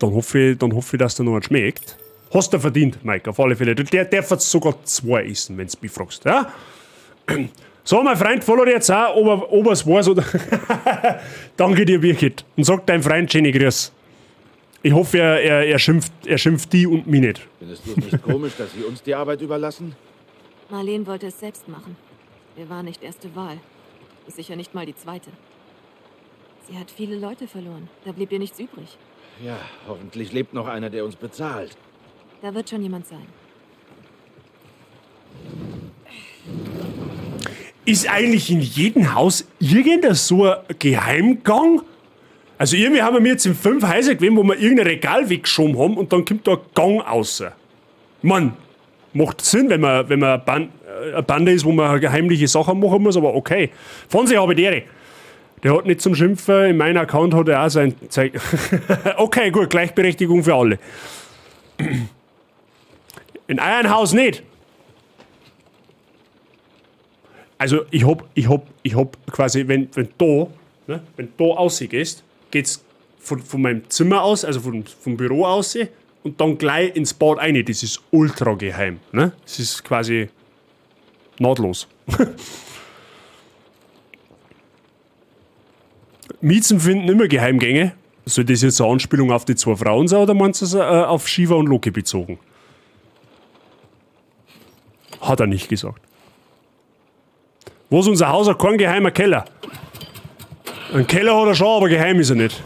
Dann hoffe ich, dass der noch schmeckt. Hast du verdient, Mike, auf alle Fälle. Der darf jetzt sogar zwei essen, wenn du mich fragst. Ja? So, mein Freund, follow dir jetzt auch, ob er's weiß oder. Danke dir, Birgit. Und sag deinem Freund schöne Grüße. Ich hoffe, er schimpft die und mich nicht. Findest du es nicht komisch, dass sie uns die Arbeit überlassen? Marlene wollte es selbst machen. Wir waren nicht erste Wahl. Sicher nicht mal die zweite. Sie hat viele Leute verloren. Da blieb ihr nichts übrig. Ja, hoffentlich lebt noch einer, der uns bezahlt. Da wird schon jemand sein. Ist eigentlich in jedem Haus irgendein so ein Geheimgang? Also irgendwie haben wir jetzt in 5 Häuser gewesen, wo wir irgendein Regal weggeschoben haben und dann kommt da ein Gang raus. Mann, macht Sinn, wenn man eine Bande ist, wo man heimliche Sachen machen muss, aber okay. Von sich habe ich die. Der hat nicht zum Schimpfen, in meinem Account hat er auch sein Zeug. Okay, gut, Gleichberechtigung für alle. In eurem Haus nicht. Also ich hab quasi, wenn da, ne, wenn da rausgehst, geht's von meinem Zimmer aus, also vom Büro aus und dann gleich ins Bad rein. Das ist ultra geheim. Ne? Das ist quasi nahtlos. Miezen finden immer Geheimgänge. Soll das jetzt eine Anspielung auf die zwei Frauen sein oder meinst du es auf Shiva und Loki bezogen? Hat er nicht gesagt. Wo ist unser Haus? Hat kein geheimer Keller. Ein Keller hat er schon, aber geheim ist er nicht.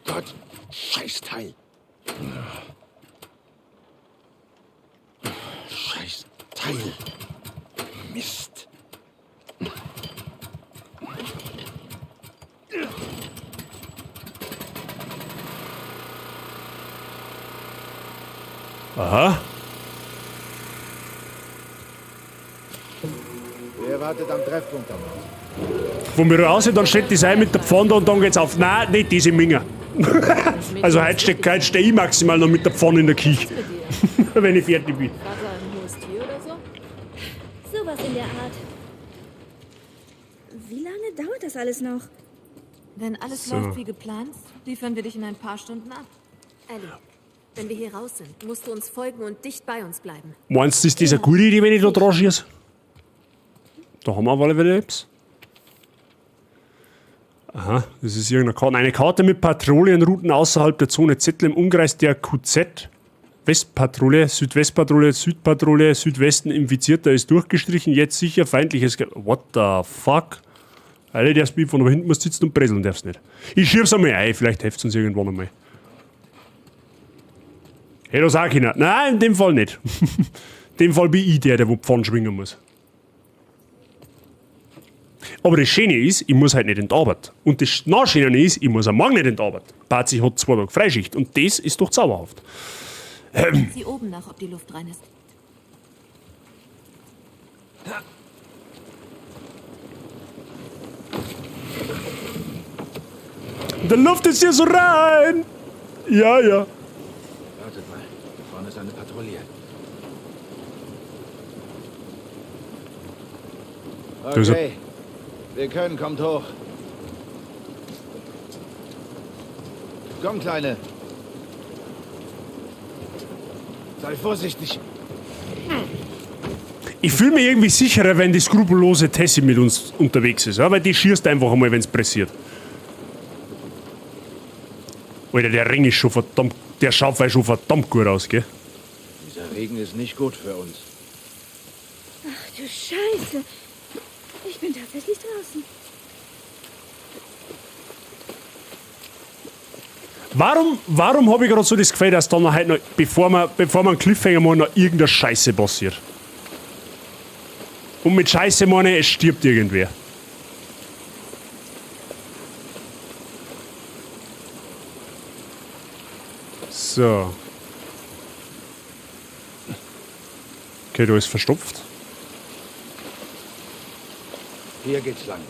Gott, Scheißteil. Scheißteil. Mist. Aha. Wer wartet am Treffpunkt auf uns? Wo wir raus sind, dann steht das ein mit der Pfanne und dann geht's auf. Nein, nicht diese Minger. Also heute steh ich maximal noch mit der Pfanne in der Küche. Wenn ich fertig bin. Vater ein hohes Tier oder so? Sowas in der Art. Wie lange dauert das alles noch? Wenn alles So. läuft wie geplant, liefern wir dich in ein paar Stunden ab. Ellie, wenn wir hier raus sind, musst du uns folgen und dicht bei uns bleiben. Meinst du, ist das eine gute Idee, wenn ich da dran schieße? Da haben wir auf alle Fälle etwas. Aha, das ist irgendeine Karte. Eine Karte mit Patrouillenrouten außerhalb der Zone. Zettel im Umkreis der QZ. Westpatrouille, Südwestpatrouille, Südpatrouille, Südwesten Infizierter ist durchgestrichen. Jetzt sicher feindliches. What the fuck? Alter, der Speed von da hinten muss sitzen und brezeln darfst nicht. Ich schieb's einmal ein, vielleicht hilft's uns irgendwann einmal. Hätte das auch können. Nein, in dem Fall nicht. In dem Fall bin ich der, der wo Pfanne schwingen muss. Aber das Schöne ist, ich muss halt nicht in die Arbeit. Und das noch Schöne ist, ich muss am Morgen nicht in die Arbeit. Bazi hat 2 Tage Freischicht und das ist doch zauberhaft. Sieh oben nach, ob die Luft rein ist. Die Luft ist hier so rein! Ja, ja. Wartet mal, da vorne ist eine Patrouille. Okay, wir können, kommt hoch. Komm, Kleine. Sei vorsichtig. Ich fühle mich irgendwie sicherer, wenn die skrupellose Tessie mit uns unterwegs ist, ja? Weil die schießt einfach einmal, wenn's pressiert. Alter, der Ring ist schon verdammt, der schaut schon verdammt gut aus, gell? Dieser Regen ist nicht gut für uns. Ach du Scheiße. Ich bin tatsächlich draußen. Warum habe ich gerade so das Gefühl, dass da noch heute noch, bevor wir einen Cliffhanger machen, noch irgendeine Scheiße passiert? Und mit Scheiße meine ich, es stirbt irgendwer. So. Okay, da ist verstopft. Hier geht's lang.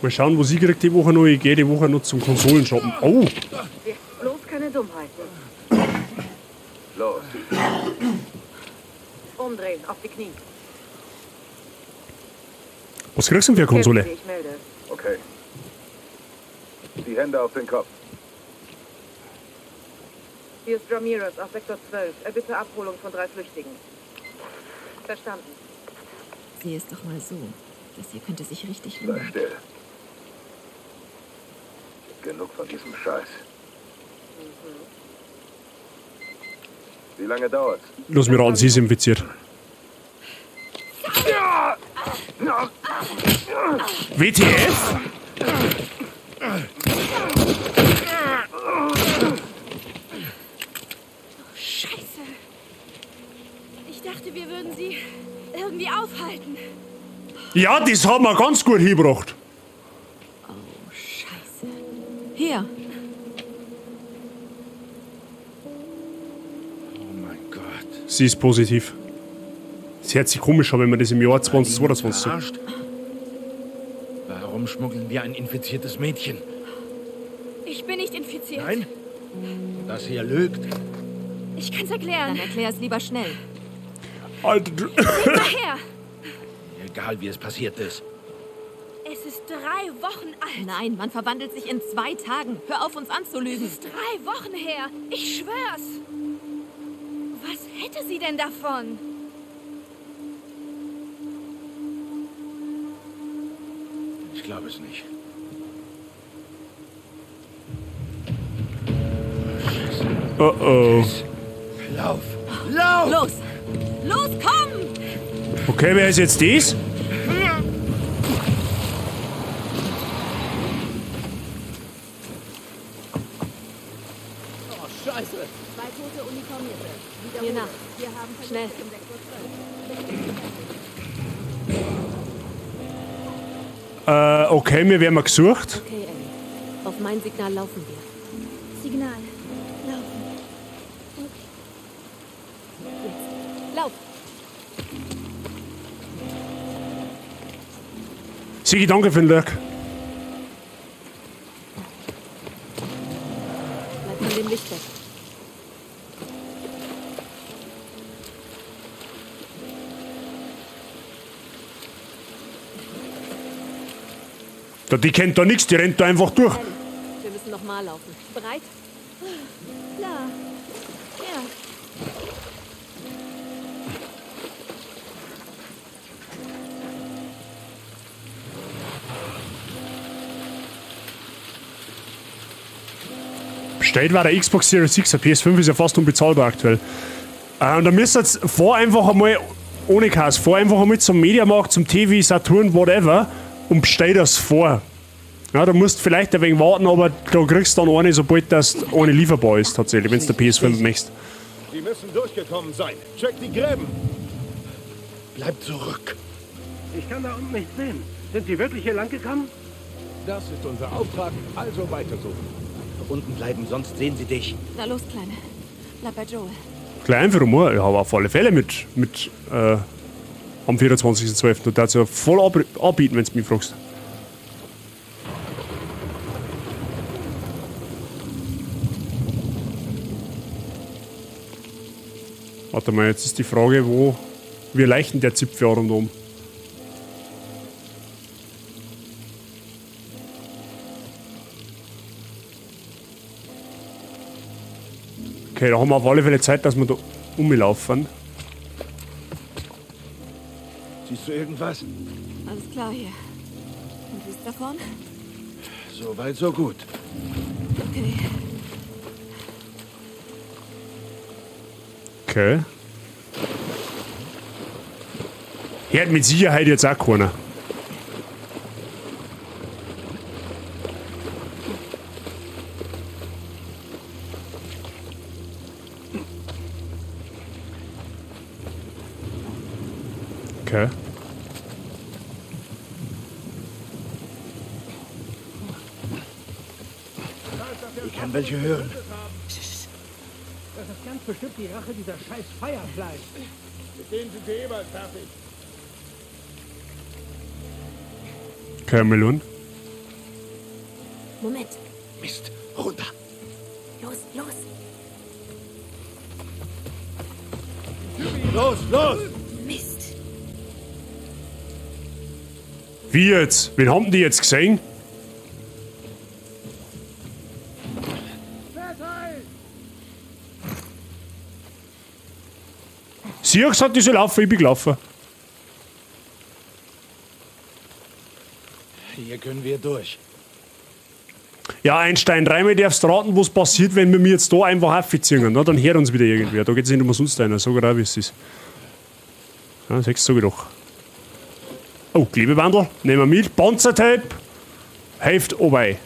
Mal schauen, was ich krieg die Woche noch. Ich gehe die Woche noch zum Konsolenshoppen. Oh! Bloß keine Dummheiten. Los. Umdrehen, auf die Knie. Was kriegst du denn für eine Konsole? Ich melde. Okay. Die Hände auf den Kopf. Hier ist Ramirez auf Sektor 12. Erbitte Abholung von 3 Flüchtigen. Verstanden. Sieh es doch mal so. Das hier könnte sich richtig Sei lohnen. still. Genug von diesem Scheiß. Wie lange dauert's? Lass mich raten, sie ist infiziert. WTF? Scheiße. Ich dachte, wir würden sie irgendwie aufhalten. Ja, das haben wir ganz gut hingebracht. Oh, Scheiße. Hier. Oh mein Gott. Sie ist positiv. Es hört sich komisch an, wenn man das im Jahr 2022 sagt. Verarscht? Warum schmuggeln wir ein infiziertes Mädchen? Ich bin nicht infiziert. Nein? Das hier lügt. Ich kann's erklären. Dann erklär es lieber schnell. Alter, du. Seht mal her. Egal, wie es passiert ist. Es ist 3 Wochen alt. Nein, man verwandelt sich in 2 Tagen. Hör auf, uns anzulügen. Es ist 3 Wochen her. Ich schwör's. Was hätte sie denn davon? Ich glaube es nicht. Oh oh. Lauf! Lauf! Los! Los, komm! Okay, wer ist jetzt das? Oh, Scheiße. Zwei tote Uniformierte. Mir nach. Wir haben Schnell. Okay, wir werden mal gesucht. Okay, Ellie. Auf mein Signal laufen wir. Signal. Laufen. Jetzt. Lauf! Sigi, danke für den Lurk. Bleib von dem Licht weg. Da, die kennt da nichts, die rennt da einfach durch. Ellie, wir müssen nochmal laufen. Bereit? Klar. Ja. Bestellt war der Xbox Series X, der PS5 ist ja fast unbezahlbar aktuell. Und da müsst ihr jetzt fahr einfach einmal, ohne Kass, fahr einfach einmal zum Mediamarkt, zum TV, Saturn, whatever und bestell das vor. Ja, da musst du vielleicht ein wenig warten, aber da kriegst du dann eine, sobald das eine lieferbar ist, tatsächlich, wenn du der PS5 möchtest. Sie müssen durchgekommen sein. Check die Gräben. Bleib zurück. Ich kann da unten nichts sehen. Sind Sie wirklich hier lang gekommen? Das ist unser Auftrag, also weitersuchen. Unten bleiben, sonst sehen sie dich. Na los, Kleine. Bleib bei Joel. Gleich einfach um, ja, aber auf alle Fälle mit am 24.12. Du darfst ja voll anbieten, wenn du mich fragst. Warte mal, jetzt ist die Frage, wo wir leichten der Zipfel rundum. Okay, da haben wir auf alle Fälle Zeit, dass wir da umlaufen. Siehst du irgendwas? Alles klar hier. Und wie ist da vorne? So weit, so gut. Okay. Okay. Hier hat mit Sicherheit jetzt auch keiner. Okay. Ich kann welche hören. Das ist ganz bestimmt die Rache dieser scheiß Fireflies. Mit denen sind sie eh bald fertig. Okay, Melon. Moment. Mist, runter. Los, los. Los, los! Mist. Wie jetzt? Wen haben die jetzt gesehen? Sie hat gesagt, ich soll laufen, ich bin gelaufen. Hier können wir durch. Ja, Einstein, dreimal darfst du raten, was passiert, wenn wir mir jetzt da einfach aufziehen. Ne? Dann hört uns wieder irgendwer. Da geht's nicht umsonst einer. Sag auch, wie es ist. Ja, sechs sag ich doch. Oh, Klebebandel. Nehmen wir mit. Panzertape. Hilft dabei.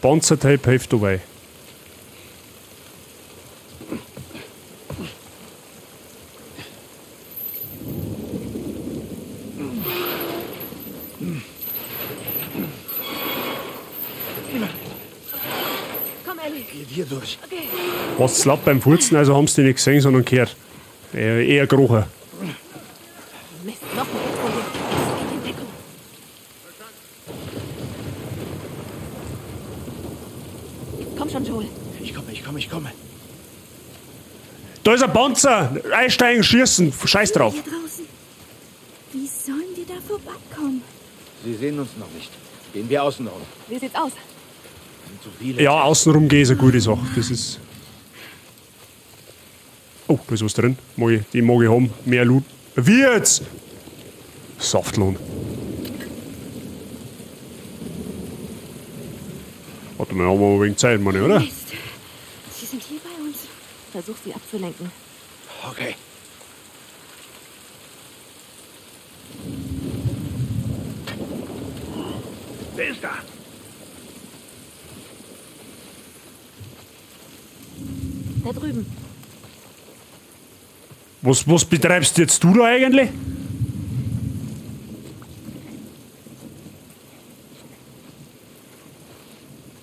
Panzertape hilft dabei. Komm, Ellie. Geht hier durch. Okay. Was laut beim Furzen, also haben sie die nicht gesehen, sondern gehört. Eher gerochen. Mist, noch ein Patrouille. Geht in Deckung. Jetzt komm schon, Joel. Ich komme, ich komme, ich komme. Da ist ein Panzer! Einsteigen, schießen! Scheiß drauf! Hier draußen. Wie sollen wir da vorbeikommen? Sie sehen uns noch nicht. Gehen wir außen rum. Wie sieht's aus? Sind zu viele. Ja, außenrum gehen ist eine gute Sache. Das ist. Oh, da ist was drin. Mag ich, die mag ich haben. Mehr Loot. Wie jetzt? Saftlohn. Warte mal, haben wir ein wenig Zeit, meine, oder? Mist. Sie sind hier bei uns. Versuch sie abzulenken. Okay. Wer ist da? Da drüben. Was betreibst jetzt du da eigentlich?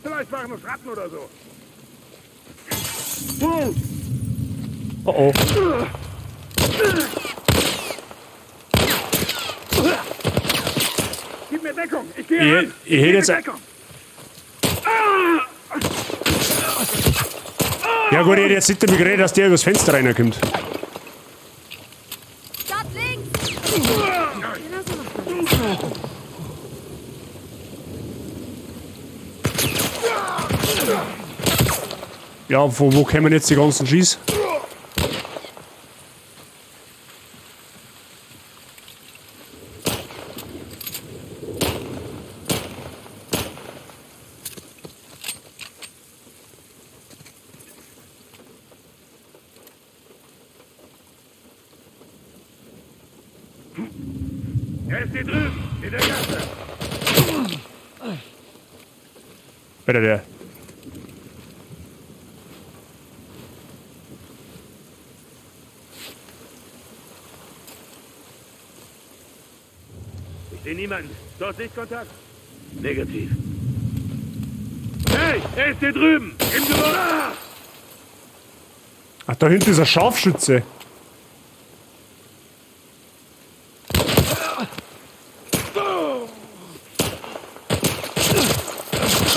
Vielleicht waren es Ratten oder so. Oh oh. Gib mir Deckung! Ich gehe ran! Ich hätte Gib mir jetzt. Deckung! Ja gut, ich hätte jetzt nicht damit geredet, dass der übers Fenster reinkommt. Dort links! Ja, von wo kommen jetzt die ganzen Schieß? Er ist hier drüben, in der Gasse. Alter, der. Ich sehe niemanden. Dort Sichtkontakt? Negativ. Hey, er ist hier drüben! Im Gebäude! Ach, da hinten ist ein Scharfschütze.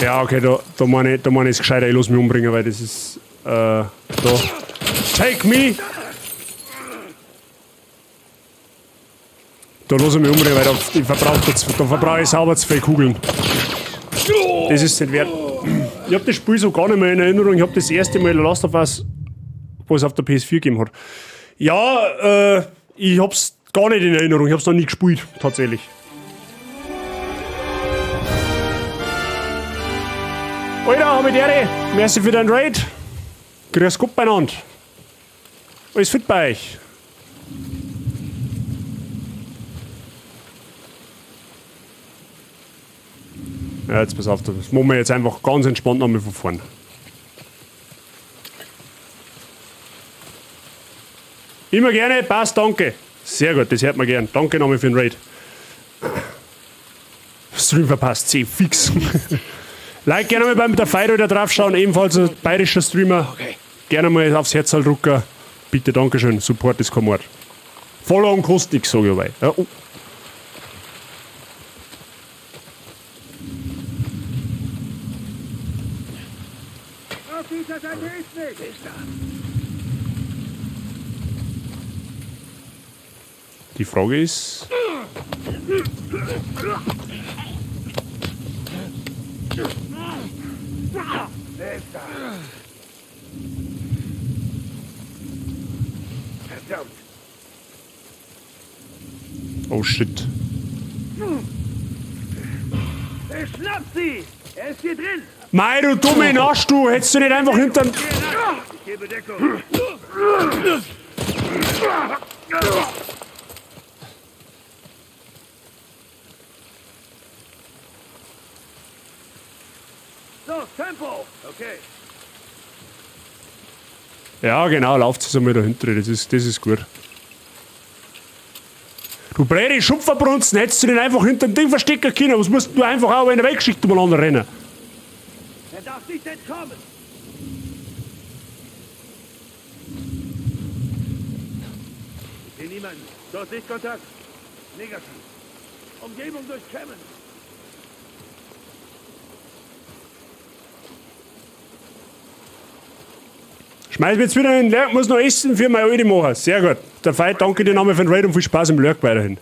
Ja, okay, da meine ich, da mein ich es gescheiter, ich lass mich umbringen, weil das ist, da. Take me! Da lass ich mich umbringen, weil da, ich verbrauch da verbrauche ich sauber zu viele Kugeln. Das ist nicht wert. Ich hab das Spiel so gar nicht mehr in Erinnerung. Ich hab das erste Mal Last of Us, wo es auf der PS4 gegeben hat. Ja, ich hab's gar nicht in Erinnerung. Ich hab's noch nie gespielt, tatsächlich. Alter, hab ich die. Merci für deinen Raid. Grüß Gott beieinander. Alles fit bei euch. Ja, jetzt pass auf, das machen wir jetzt einfach ganz entspannt nochmal von vorn. Immer gerne, passt, danke. Sehr gut, das hört man gern. Danke nochmal für den Raid. Stream verpasst, C, fix. Like gerne mal beim der Feier wieder draufschauen, ebenfalls ein bayerischer Streamer. Okay. Gerne mal aufs Herz drücken. Bitte, Dankeschön, Support ist kein Mord. Follow und kostet nichts, sag ich aber. Ja, oh. Auf dieser Seite ist nichts! Ist da? Die Frage ist. Wer ist da? Verdammt! Oh shit. Er schnappt sie! Er ist hier drin! Mei, du dumme Arsch, du! Hättest du nicht einfach hinterm. Ich gebe Deckung! Los, Tempo! Okay. Ja, genau, lauft es einmal dahinter. Das ist gut. Du blöde Schupferbrunzen, hättest du den einfach hinter dem Ding verstecken können. Was musst du einfach auch in der Weggeschichte umeinander rennen? Er darf nicht entkommen! Ich sehe niemanden. Dort Sichtkontakt. Negativ. Umgebung durchkämmen. Schmeiß mich jetzt wieder in den Lurk, muss noch essen für meine alte machen. Sehr gut. Der Veit, danke dir nochmal für den Raid und viel Spaß im Lurk weiterhin.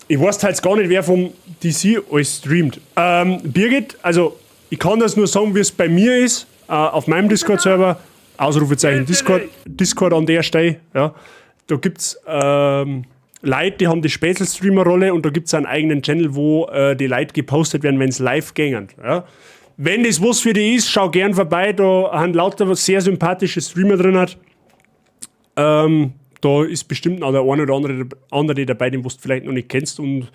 Ich weiß halt gar nicht, wer vom DC alles streamt. Birgit, also ich kann das nur sagen, wie es bei mir ist, auf meinem Discord-Server, Ausrufezeichen Discord, Discord an der Stelle, ja. Da gibt's Leute, die haben die Spätzle-Streamer-Rolle und da gibt es einen eigenen Channel, wo die Leute gepostet werden, wenn es live gängen. Ja? Wenn das was für dich ist, schau gern vorbei, da haben lauter sehr sympathische Streamer drin. Hat. Da ist bestimmt auch der eine oder andere dabei, den du vielleicht noch nicht kennst und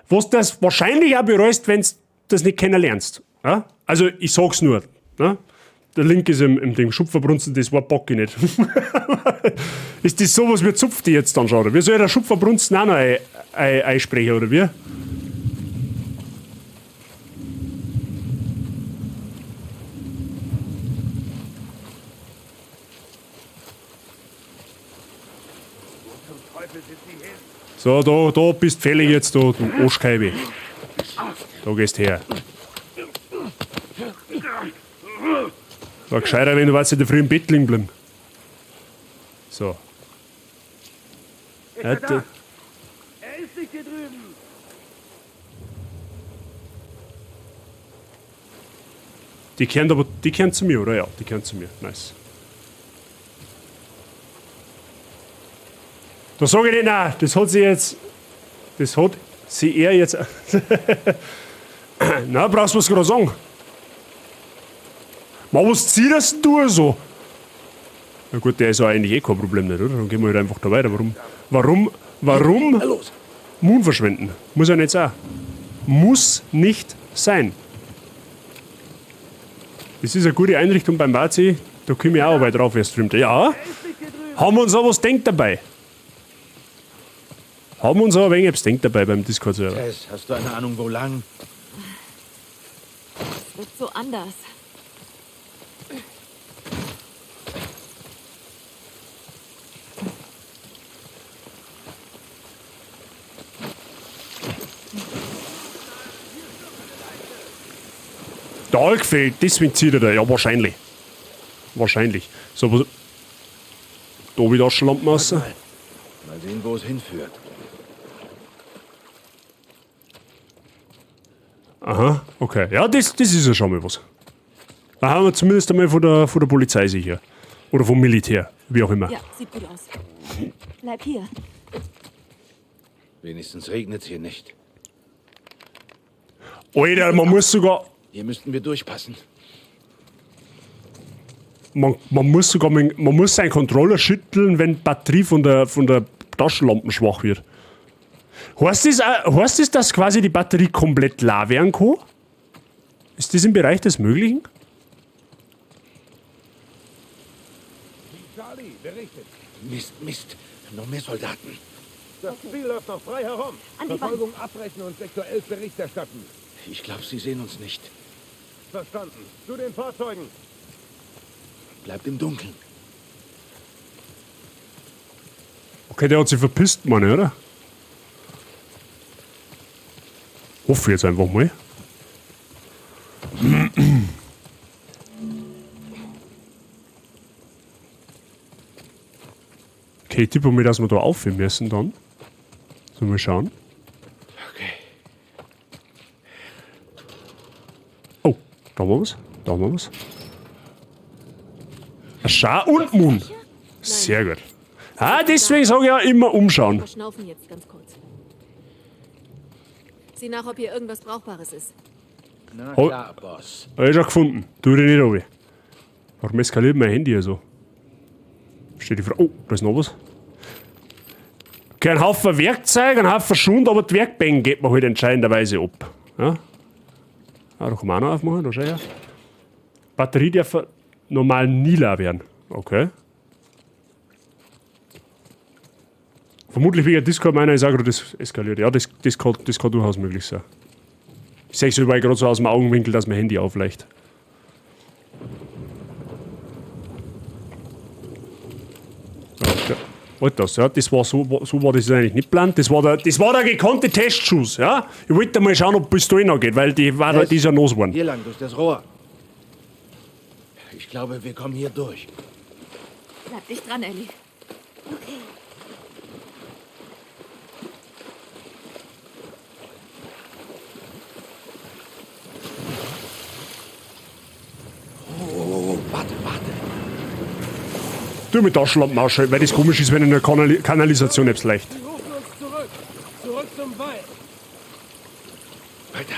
was das wahrscheinlich auch bereust, wenn du das nicht kennenlernst. Ja? Also ich sag's nur. Ne? Der Link ist im Ding. Schupferbrunzen, das war bock ich nicht. Ist das sowas wie Zupf, die jetzt dann schaut? Oder wie soll der Schupferbrunzen auch noch einsprechen, oder wie? So, da bist fällig jetzt, da, du Arschkeibe. Da gehst her. War gescheiter, wenn du weißt, in der Früh im Bett liegen bleiben. So. Ist er da? Er ist nicht hier drüben. Die kehren aber, die kehren zu mir, oder? Ja, die kehren zu mir. Nice. Da sag ich nicht, nein, das hat sie jetzt. Das hat sie er jetzt. Na, brauchst du was gerade sagen? Ma, was zieht das denn du so? Na gut, der ist ja eigentlich eh kein Problem nicht, oder? Dann gehen wir halt einfach da weiter. Warum Moon verschwenden? Muss ja nicht sein. Muss nicht sein. Das ist eine gute Einrichtung beim Wazi. Da komme ich auch weit drauf, wer streamt. Ja, haben wir uns auch was denkt dabei. Haben wir uns auch ein wenig etwas denkt dabei beim Discord-Server. Tess, hast du eine Ahnung, wo lang? Es wird so anders. Der Alk fehlt, deswegen zieht er da. Ja, wahrscheinlich. Wahrscheinlich. So, was. Da wieder Taschenlampen raus. Mal sehen, wo es hinführt. Aha, okay. Ja, das ist ja schon mal was. Da haben wir zumindest einmal von der Polizei sicher. Oder vom Militär, wie auch immer. Ja, sieht gut aus. Bleib hier. Wenigstens regnet es hier nicht. Alter, man muss sogar. Hier müssten wir durchpassen. Man muss sogar man muss seinen Controller schütteln, wenn die Batterie von der Taschenlampe schwach wird. Heißt das, dass quasi die Batterie komplett leer werden kann? Ist das im Bereich des Möglichen? Charlie, berichtet. Mist, Mist. Noch mehr Soldaten. Das Ziel läuft noch frei herum. Verfolgung abbrechen und Sektor 11 Bericht erstatten. Ich glaube, sie sehen uns nicht. Verstanden. Zu den Fahrzeugen. Bleibt im Dunkeln. Okay, der hat sich verpisst, meine, oder? Hoffe ich jetzt einfach mal. Okay, ich tippe mal, dass wir da aufhören müssen dann. So, mal schauen. Okay. Oh, da haben wir was. Da haben wir was. Ein Schar und Moon. Sehr gut. Ah, deswegen sage ich ja immer umschauen. Verschnaufen jetzt ganz kurz. Sieh nach, ob hier irgendwas Brauchbares ist. Na klar, Boss. Hab ich schon gefunden. Tu dich nicht runter. Warum eskaliert mein Handy hier so? Steht die Frage. Oh, da ist noch was. Okay, ein Haufen Werkzeug, ein Haufen Schund, aber die Werkbänke geht man halt entscheidenderweise ab. Ja? Ah, da kann man auch noch aufmachen, da schau her. Batterie darf normal nie leer werden. Okay. Vermutlich wegen Discord meiner ist auch gerade das eskaliert. Ja, das kann durchaus möglich sein. Ich sehe es überall gerade so aus dem Augenwinkel, dass mein Handy aufleicht. Ja, Alter, ja, das war so war das eigentlich nicht geplant. Das war der gekonnte Testschuss. Ja? Ich wollte mal schauen, ob bis da geht, weil die war die ist ja nass geworden. Hier lang, durch das Rohr. Ich glaube, wir kommen hier durch. Bleib dicht dran, Ellie. Okay. Oh, warte, warte. Du mit Taschenlampen ausschalten, weil das komisch ist, wenn in der Kanalisation etwas leicht. Sie rufen uns zurück. Zurück zum Wald. Weiter.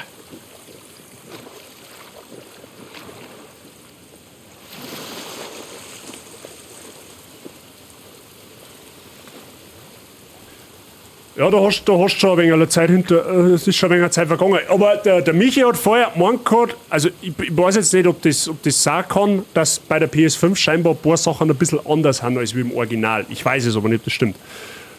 Ja, da hast schon ein wenig Zeit hinter, es ist schon ein wenig Zeit vergangen. Aber der Michi hat vorher gemeint gehabt, also ich weiß jetzt nicht, ob das sagen kann, dass bei der PS5 scheinbar ein paar Sachen ein bisschen anders sind als wie im Original. Ich weiß es aber nicht, ob das stimmt.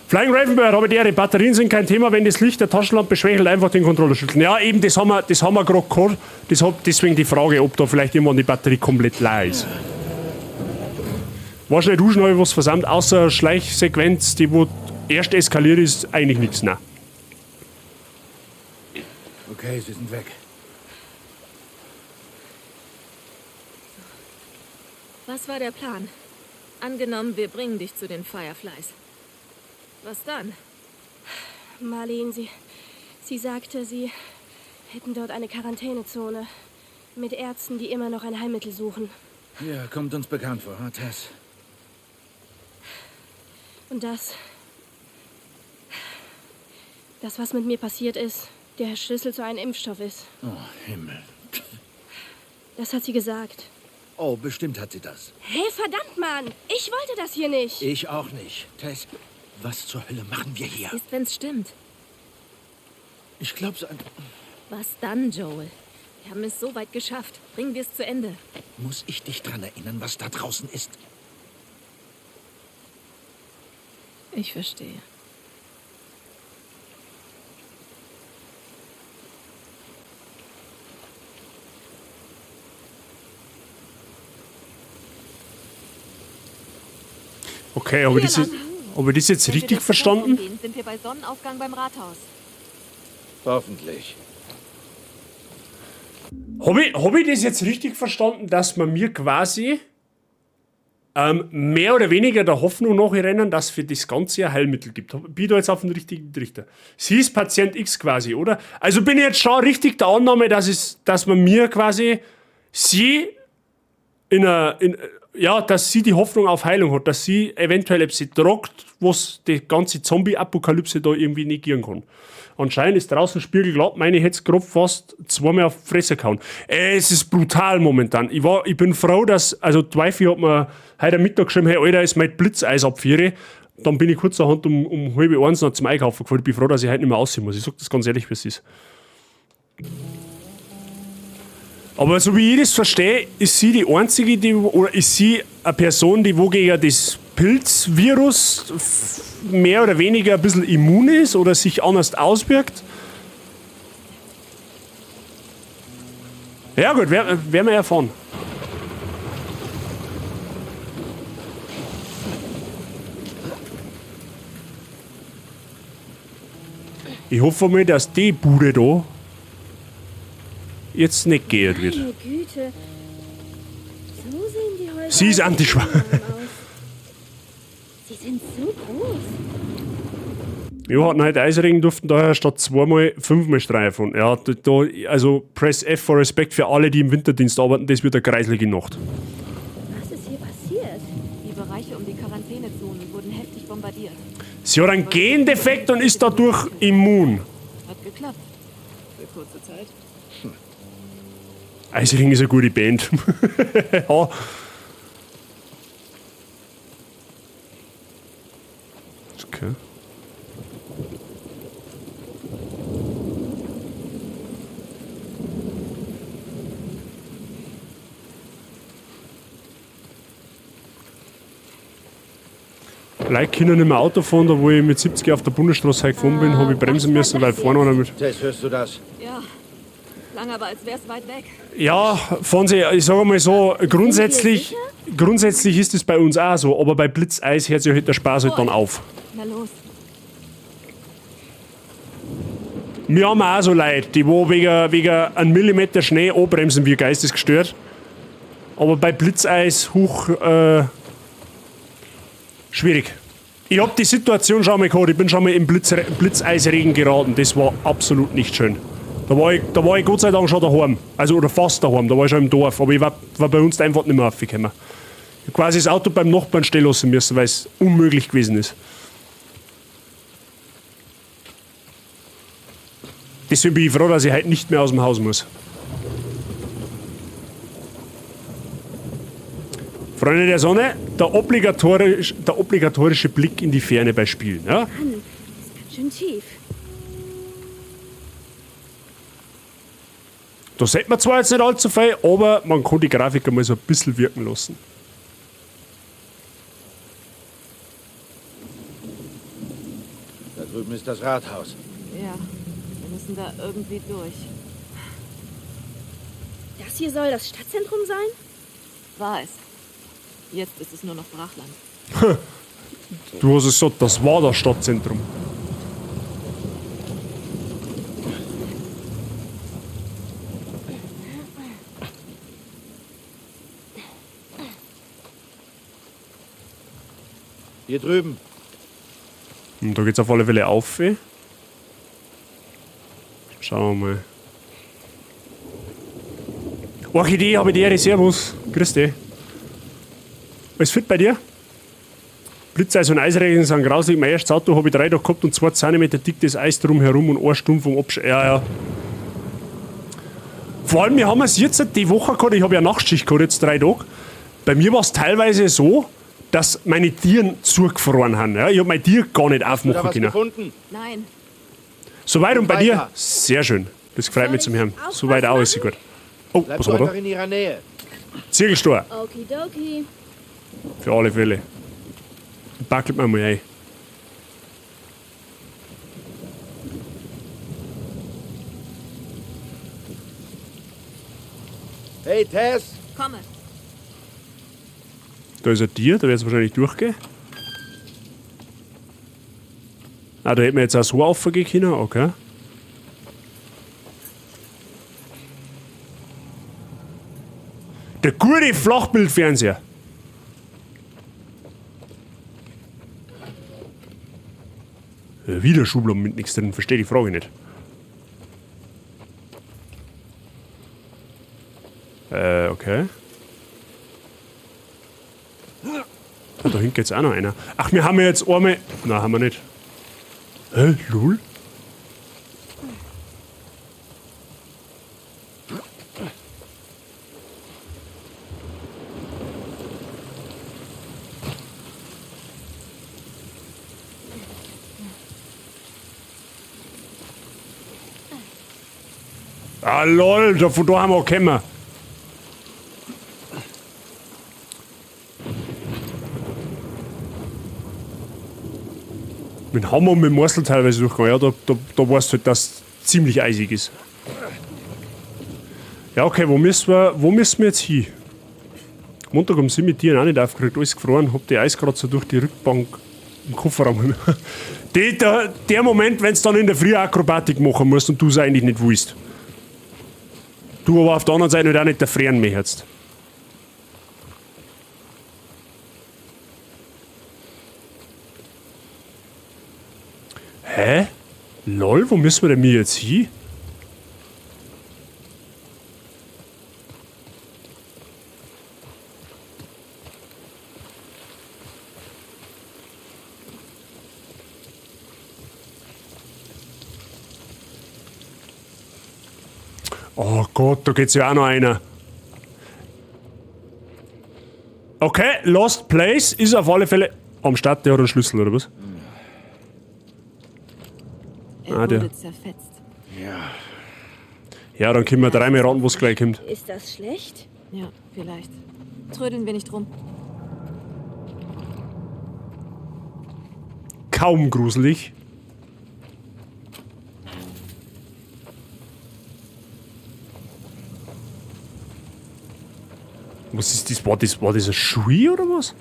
Flying Ravenbird, habe ich die Batterien sind kein Thema, wenn das Licht der Taschenlampe schwächelt, einfach den Controller schütteln. Ja, eben, das haben wir gerade gehabt. Das hab, deswegen die Frage, ob da vielleicht irgendwann die Batterie komplett leer ist. Wahrscheinlich duschen habe ich was versammelt, außer Schleichsequenz, die wo erst eskaliert ist, eigentlich nichts. Nein. Okay, sie sind weg. Was war der Plan? Angenommen, wir bringen dich zu den Fireflies. Was dann? Marlene, sie sagte, sie hätten dort eine Quarantänezone. Mit Ärzten, die immer noch ein Heilmittel suchen. Ja, kommt uns bekannt vor, hm, Tess? Und das... Das, was mit mir passiert ist, der Schlüssel zu einem Impfstoff ist. Oh, Himmel. Das hat sie gesagt. Oh, bestimmt hat sie das. Hey, verdammt, Mann! Ich wollte das hier nicht! Ich auch nicht. Tess, was zur Hölle machen wir hier? Ist, wenn's stimmt. Ich glaub's an... Was dann, Joel? Wir haben es so weit geschafft. Bringen wir es zu Ende. Muss ich dich dran erinnern, was da draußen ist? Ich verstehe. Okay, aber Hier lang. hab ich das jetzt Wenn wir richtig das verstanden? Gehen, sind wir bei Sonnenaufgang beim Rathaus. Hoffentlich. Hab ich das jetzt richtig verstanden, dass man mir quasi mehr oder weniger der Hoffnung nachrennen, dass für das Ganze ein Heilmittel gibt? Bin ich da jetzt auf den richtigen Trichter? Sie ist Patient X quasi, oder? Also bin ich jetzt schon richtig der Annahme, dass man mir quasi sie in einer, in, ja, dass sie die Hoffnung auf Heilung hat, dass sie eventuell etwas tragt, was die ganze Zombie-Apokalypse da irgendwie negieren kann. Anscheinend ist draußen spiegelglatt, meine ich hätte grob fast zweimal auf die Fresse gehauen. Es ist brutal momentan. Ich bin froh, dass, also die Wifi hat mir heute am Mittag geschrieben, hey Alter, ist mein Blitzeis ab 4. Dann bin ich kurzerhand um halb eins noch zum Einkaufen gefahren. Ich bin froh, dass ich heute nicht mehr aussehen muss. Ich sag das ganz ehrlich, wie es ist. Aber so wie ich das verstehe, ist sie die einzige, die, oder ist sie eine Person, die wo gegen das Pilzvirus mehr oder weniger ein bisschen immun ist oder sich anders auswirkt? Ja gut, werden wir erfahren. Ich hoffe mal, dass die Bude da jetzt nicht geehrt wird. Meine Güte. So sehen die Häuser Sie ist aus. antischwarz. Sie sind so groß. Ja, hatten heute Eisregen, durften daher statt zweimal fünfmal streifen. Ja, da, da, also Press F for Respekt für alle, die im Winterdienst arbeiten, das wird eine kreislige Nacht. Was ist hier passiert? Die Bereiche um die Quarantänezonen wurden heftig bombardiert. Sie hat einen Gendefekt und ist dadurch immun. Hat geklappt. Für kurze Zeit. Eisring ist eine gute Band. Ja. Okay. Leute können nicht mehr Auto fahren, da wo ich mit 70 auf der Bundesstraße gefahren bin, hab ich bremsen müssen, weil vorne einer mit. Tess, hörst du das? Ja. Klang aber, als wär's weit weg. Ja, Fonsi, ich sag mal so, grundsätzlich ist es bei uns auch so, aber bei Blitzeis hört sich halt der Spaß halt dann auf. Na los. Wir haben auch so Leute, die wo wegen einem Millimeter Schnee anbremsen wie geistesgestört. Aber bei Blitzeis, huch, schwierig. Ich hab die Situation schon mal gehabt, ich bin schon mal im Blitzeisregen geraten, das war absolut nicht schön. Da war ich Gott sei Dank schon daheim, also oder fast daheim, da war ich schon im Dorf, aber ich war bei uns einfach nicht mehr aufgekommen. Ich hab quasi das Auto beim Nachbarn stehen lassen müssen, weil's unmöglich gewesen ist. Deswegen bin ich froh, dass ich heute nicht mehr aus dem Haus muss. Freunde der Sonne, der obligatorische Blick in die Ferne bei Spielen. Ja? Mann, ist ganz schön tief. Da sieht man zwar jetzt nicht allzu viel, aber man kann die Grafik einmal so ein bisschen wirken lassen. Da drüben ist das Rathaus. Ja, wir müssen da irgendwie durch. Das hier soll das Stadtzentrum sein? War es. Jetzt ist es nur noch Brachland. Du hast es gesagt, das war das Stadtzentrum. Hier drüben. Und da geht's auf alle Fälle auf. Schauen wir mal. Orchidee, habe ich die Ehre, servus. Grüß dich. Alles fit bei dir? Blitzeis und Eisregen sind grauslich. Mein erstes Auto habe ich 3 Tage gehabt und 2 Zentimeter dick das Eis drumherum und 1 Stunde vom Absch... Ja, ja. Vor allem, wir haben es jetzt die Woche gehabt, ich habe ja Nachtschicht gehabt, jetzt 3 Tage. Bei mir war es teilweise so, dass meine Tieren zugefroren haben. Ja, ich habe mein Tier gar nicht Hast du da aufmachen was können. gefunden? Nein. Soweit und bei dir? Weiter. Sehr schön. Das freut mich zum Hören. Soweit auch ist sie gut. Oh, Bleib was du haben wir einfach da? in ihrer Nähe. Zirkelstor. Okidoki. Für alle Fälle. Backelt mir mal ein. Hey, Tess! Komme. Da ist ein Tier, da wird es wahrscheinlich durchgehen. Ah, da hätten wir jetzt auch so raufgehen können, okay. Der gute Flachbildfernseher. Wieder Schubladen mit nichts drin, verstehe die Frage nicht. Okay. Ah, da hinten geht's auch noch einer. Ach, wir haben ja jetzt einmal. Nein, haben wir nicht. Hä? Lul? Ah, lol, da, von da haben wir auch gekommen. Mit Hammer und mit Meißel teilweise durchgegangen. Ja, da weißt du halt, dass es ziemlich eisig ist. Ja, okay, wo müssen wir jetzt hin? Montag um 7 mit Tieren auch nicht aufgeregt, alles gefroren, hab die Eiskratzer durch die Rückbank im Kofferraum. Der Moment, wenn du dann in der Früh Akrobatik machen musst und du es eigentlich nicht willst. Du aber auf der anderen Seite halt auch nicht erfrieren möchtest. Hä? Lol, wo müssen wir denn mir jetzt hin? Oh Gott, da geht's ja auch noch einer. Okay, Lost Place ist auf alle Fälle am Start. Der hat einen Schlüssel, oder was? Er Ah, der. wurde zerfetzt. Ja. Ja, dann können wir dreimal raten, was gleich kommt. Ist das schlecht? Ja, vielleicht. Trödeln wir nicht rum. Kaum gruselig. Was ist das? War das ein Schui oder was?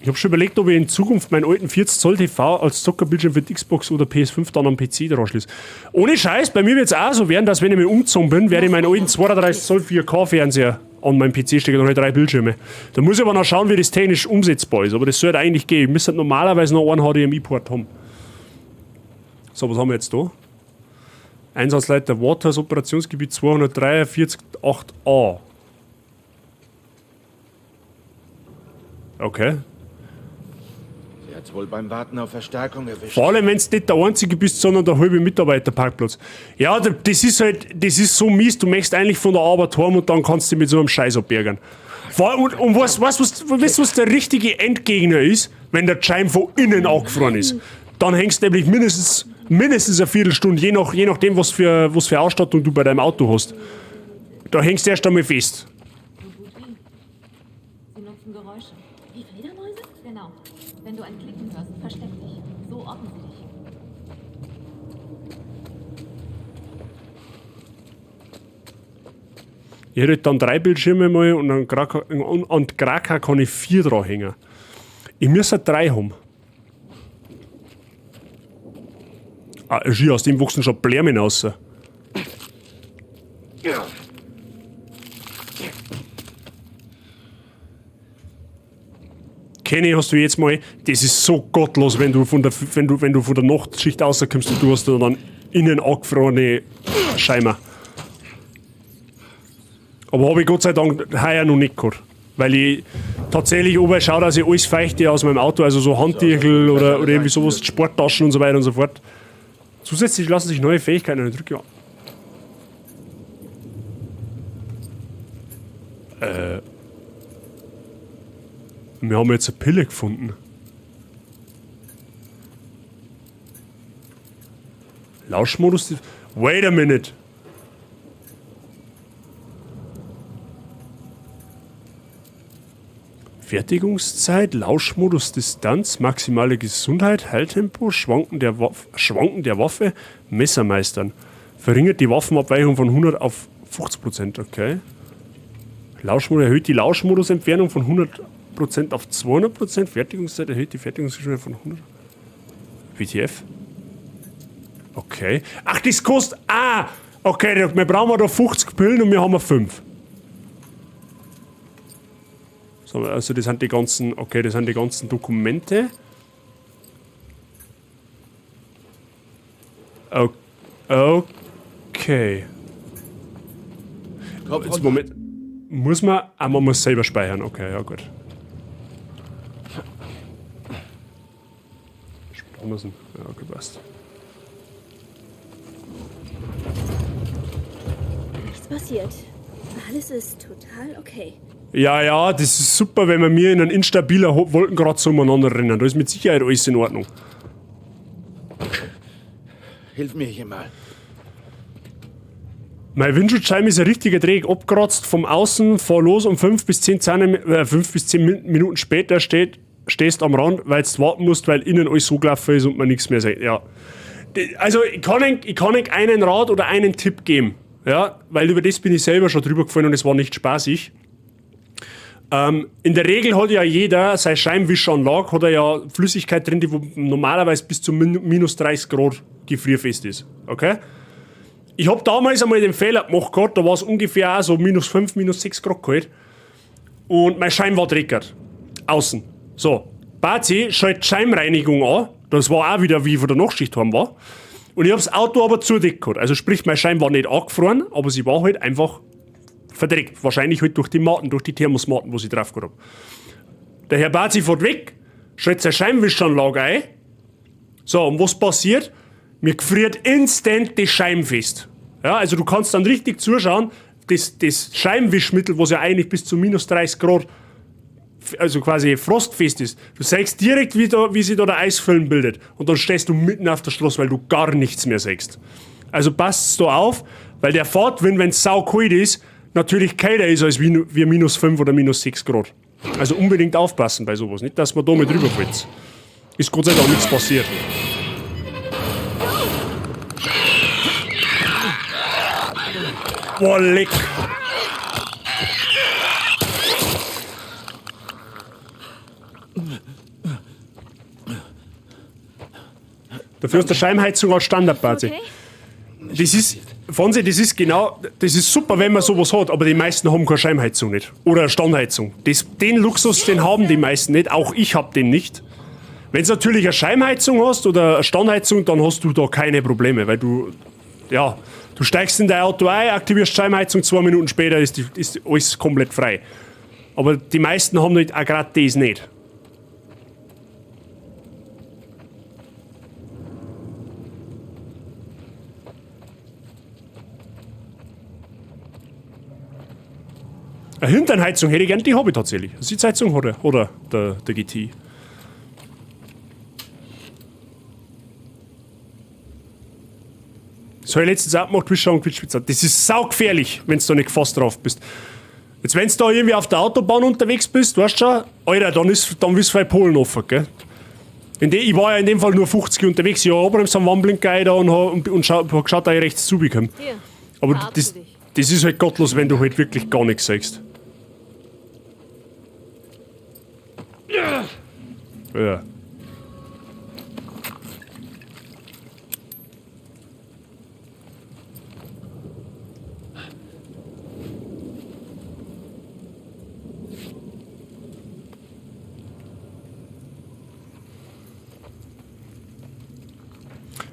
Ich hab schon überlegt, ob ich in Zukunft meinen alten 40 Zoll TV als Zockerbildschirm für die Xbox oder PS5 dann am PC dran schließe. Ohne Scheiß, bei mir wird's auch so werden, dass wenn ich mal umgezogen bin, werde ich meinen alten 32 Zoll 4K Fernseher an meinem PC stecken und halt 3 Bildschirme. Da muss ich aber noch schauen, wie das technisch umsetzbar ist. Aber das sollte eigentlich gehen. Ich müsste normalerweise noch einen HDMI-Port haben. So, was haben wir jetzt da? Einsatzleiter Waters, Operationsgebiet 243.8a. Okay. Sie Hat's wohl beim Warten auf Verstärkung erwischt. Vor allem, wenn du nicht der Einzige bist, sondern der halbe Mitarbeiterparkplatz. Ja, das ist halt, das ist so mies, du möchtest eigentlich von der Arbeit heim und dann kannst du dich mit so einem Scheiß abärgern. Vor allem, und weißt du, was der richtige Endgegner ist? Wenn der Schein von innen angefroren ist. Dann hängst du nämlich mindestens eine Viertelstunde, je nachdem, was für Ausstattung du bei deinem Auto hast. Da hängst du erst einmal fest. Sie nutzen Geräusche. Wie Fledermäuse? Genau. Wenn du ein Klicken hörst, versteck dich. So orten sie dich. Ich hätte dann 3 Bildschirme mal und an Kraka kann ich 4 dran hängen. Ich müsste 3 haben. Ah, schier, aus dem wachsen schon Blämen raus. Kenny, hast du jetzt mal, das ist so gottlos, wenn du von der, wenn du von der Nachtschicht rauskommst und du hast dann innen angefrorene Scheimer. Aber hab ich Gott sei Dank heuer noch nicht gehabt. Weil ich tatsächlich oben schaue, dass ich alles Feuchte aus meinem Auto, also so Handtüchel oder irgendwie sowas, Sporttaschen und so weiter und so fort. Zusätzlich lassen sich neue Fähigkeiten an den Drücker. Wir haben jetzt eine Pille gefunden. Lauschmodus. Wait a minute. Fertigungszeit, Lauschmodus, Distanz, maximale Gesundheit, Heiltempo, Schwanken der Waffe, Messermeistern. Verringert die Waffenabweichung von 100 auf 50%, okay. Lauschmodus erhöht die Lauschmodusentfernung von 100% auf 200%, Fertigungszeit erhöht die Fertigungsgeschwindigkeit von 100. WTF? Okay. Ach, das kostet... Ah! Okay, wir brauchen da 50 Pillen und wir haben 5. So, also das sind die ganzen, okay, das sind die ganzen Dokumente. Okay. Jetzt, Moment. Muss man, man muss selber speichern. Okay, ja gut. Ja, okay, passt. Nichts passiert. Alles ist total okay. Ja, ja, das ist super, wenn wir mir in einen instabiler Wolkenkratzer umeinander rennen. Da ist mit Sicherheit alles in Ordnung. Hilf mir hier mal. Mein Windschutzscheibe ist ein richtiger Dreck, abgeratzt vom Außen, fahr los um 5 bis 10, 5 bis 10 Minuten später stehst am Rand, weil du warten musst, weil innen alles so gelaufen ist und man nichts mehr sieht. Ja. Also ich kann nicht einen Rat oder einen Tipp geben, ja, weil über das bin ich selber schon drüber gefallen und es war nicht spaßig. In der Regel hat ja jeder seine Scheibenwischeranlage, hat er ja Flüssigkeit drin, die normalerweise bis zu minus 30 Grad gefrierfest ist. Okay? Ich hab damals einmal den Fehler gemacht gehabt, da war es ungefähr auch so minus 5, minus 6 Grad kalt. Und mein Schein war dreckert. Außen. So. Bazi schaltet Scheibenreinigung an. Das war auch wieder, wie ich von der Nachtschicht heim war. Und ich hab das Auto aber zudeckt gehabt. Also sprich, mein Schein war nicht angefroren, aber sie war halt einfach verdreckt. Wahrscheinlich halt durch die Matten, durch die Thermosmatten, wo sie drauf gehabt hab. Der Herr Bazi fährt weg, schaltet seine Scheibenwischanlage ein. So, und was passiert? Mir gefriert instant die Scheiben fest. Ja, also du kannst dann richtig zuschauen, das Scheibenwischmittel, was ja eigentlich bis zu minus 30 Grad, also quasi frostfest ist, du siehst direkt, wie sich da der Eisfilm bildet. Und dann stehst du mitten auf der Straße, weil du gar nichts mehr siehst. Also passt da auf, weil der Fahrtwind, wenn's saukalt ist, natürlich kälter ist als wie minus 5 oder minus 6 Grad. Also unbedingt aufpassen bei sowas, nicht, dass man da mit rüberfällt. Ist Gott sei Dank nichts passiert. Boah, leck. Dafür ist der Scheibenheizung als Standard, okay. Das ist, Fonsi, das ist genau, das ist super, wenn man sowas hat, aber die meisten haben keine Scheibenheizung nicht. Oder eine Standheizung. Den Luxus, den haben die meisten nicht, auch ich hab den nicht. Wenn du natürlich eine Scheibenheizung hast oder eine Standheizung, dann hast du da keine Probleme, weil du, ja, du steigst in dein Auto ein, aktivierst Scheibenheizung, 2 Minuten später ist alles komplett frei. Aber die meisten haben halt auch grad das nicht. Eine Hinternheizung hätte ich gern, die habe ich tatsächlich. Eine Sitzheizung hat er, oder der GT. Das habe ich letztens auch gemacht, Wischer und Quietschspitzer. Das ist saugefährlich, wenn du da nicht gefasst drauf bist. Jetzt, wenn du da irgendwie auf der Autobahn unterwegs bist, weißt du schon, Alter, dann ist vielleicht Polen offen, gell? Ich war ja in dem Fall nur 50 unterwegs, ich habe abbremst am Warnblinker da und hab geschaut, dass ich rechts zubekomme. Aber das ist halt gottlos, wenn du halt wirklich gar nichts sagst. Ja.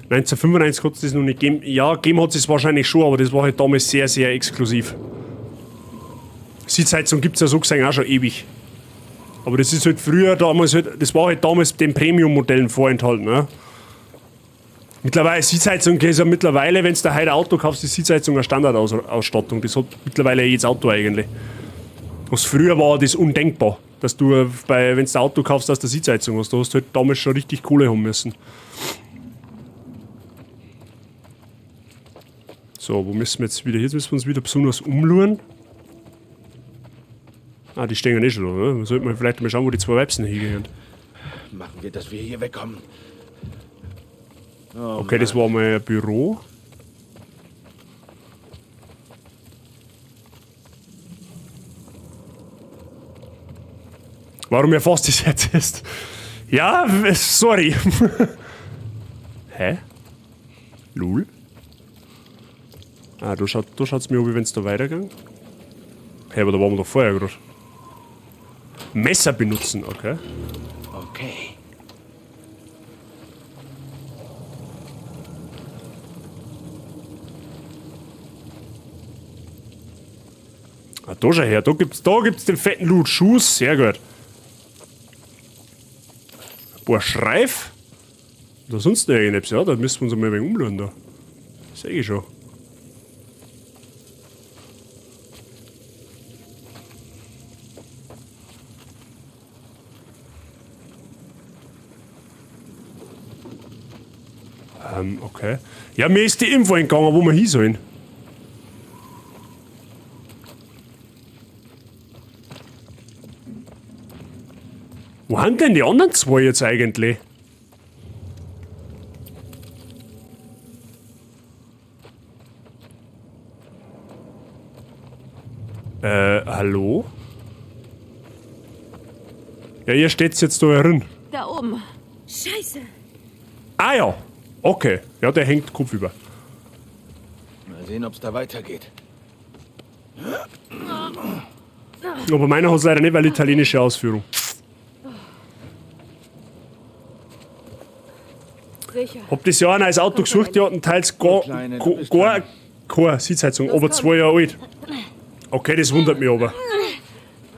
...1995 hat es das noch nicht gegeben. Ja, gegeben hat es wahrscheinlich schon, aber das war halt damals sehr, sehr exklusiv. Sitzheizung gibt es ja so gesehen auch schon ewig. Aber das ist halt früher damals, halt, das war halt damals den Premium-Modellen vorenthalten. Ne? Mittlerweile, Sitzheizung ist ja mittlerweile, wenn du da heute ein Auto kaufst, ist Sitzheizung eine Standardausstattung. Das hat mittlerweile jedes Auto eigentlich. Was früher war das undenkbar, dass du, wenn du ein Auto kaufst, dass du Sitzheizung hast. Da hast du halt damals schon richtig Kohle haben müssen. So, wo müssen wir jetzt wieder? Jetzt müssen wir uns wieder besonders umschauen. Ah, die stehen ja nicht schon da, oder? Wir sollten vielleicht mal schauen, wo die zwei Weibsen hingehen. Machen wir, dass wir hier wegkommen. Oh, okay, das war mal ein Büro. Warum erfasst das jetzt erst? Ja, sorry. Hä? Lul? Ah, da schaut's mir an, wie wenn's da weitergeht. Hey, aber da waren wir doch vorher gerade. Messer benutzen, okay. Okay. Ah, da schau her, da gibt's den fetten Loot. Schuss, sehr gut. Ein paar Schreif. Da sonst noch irgendetwas, ja, da müssen wir uns mal ein wenig umschauen da. Seh ich schon. Okay. Ja, mir ist die Info entgangen, wo wir hin sollen. Wo haben denn die anderen zwei jetzt eigentlich? Hallo? Ja, ihr steht jetzt da herin. Da oben. Scheiße. Ah ja. Okay. Ja, der hängt Kopf über. Mal sehen, ob's da weitergeht. Aber meiner hat's leider nicht, weil italienische Ausführung. Sicher. Hab das Jahr ein neues Auto gesucht, die hatten teils gar keine Sitzheizung, aber 2 Jahre alt. Okay, das wundert mich aber.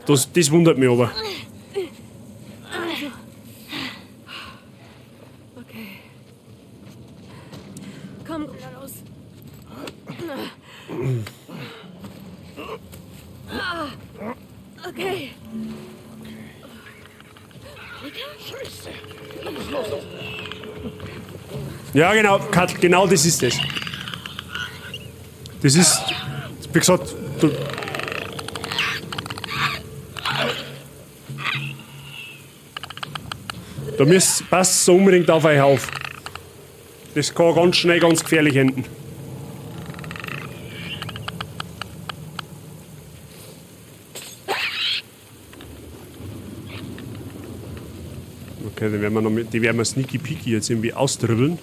Das wundert mich aber. Okay. Komm, los. Okay. Scheiße. Los, los, los. Ja, genau, Katl, genau das ist es. Das ist, wie gesagt, du, da müsst, passt so unbedingt auf euch auf. Das kann ganz schnell ganz gefährlich enden. Okay, dann werden wir noch mit, die werden wir sneaky peeky jetzt irgendwie austribbeln.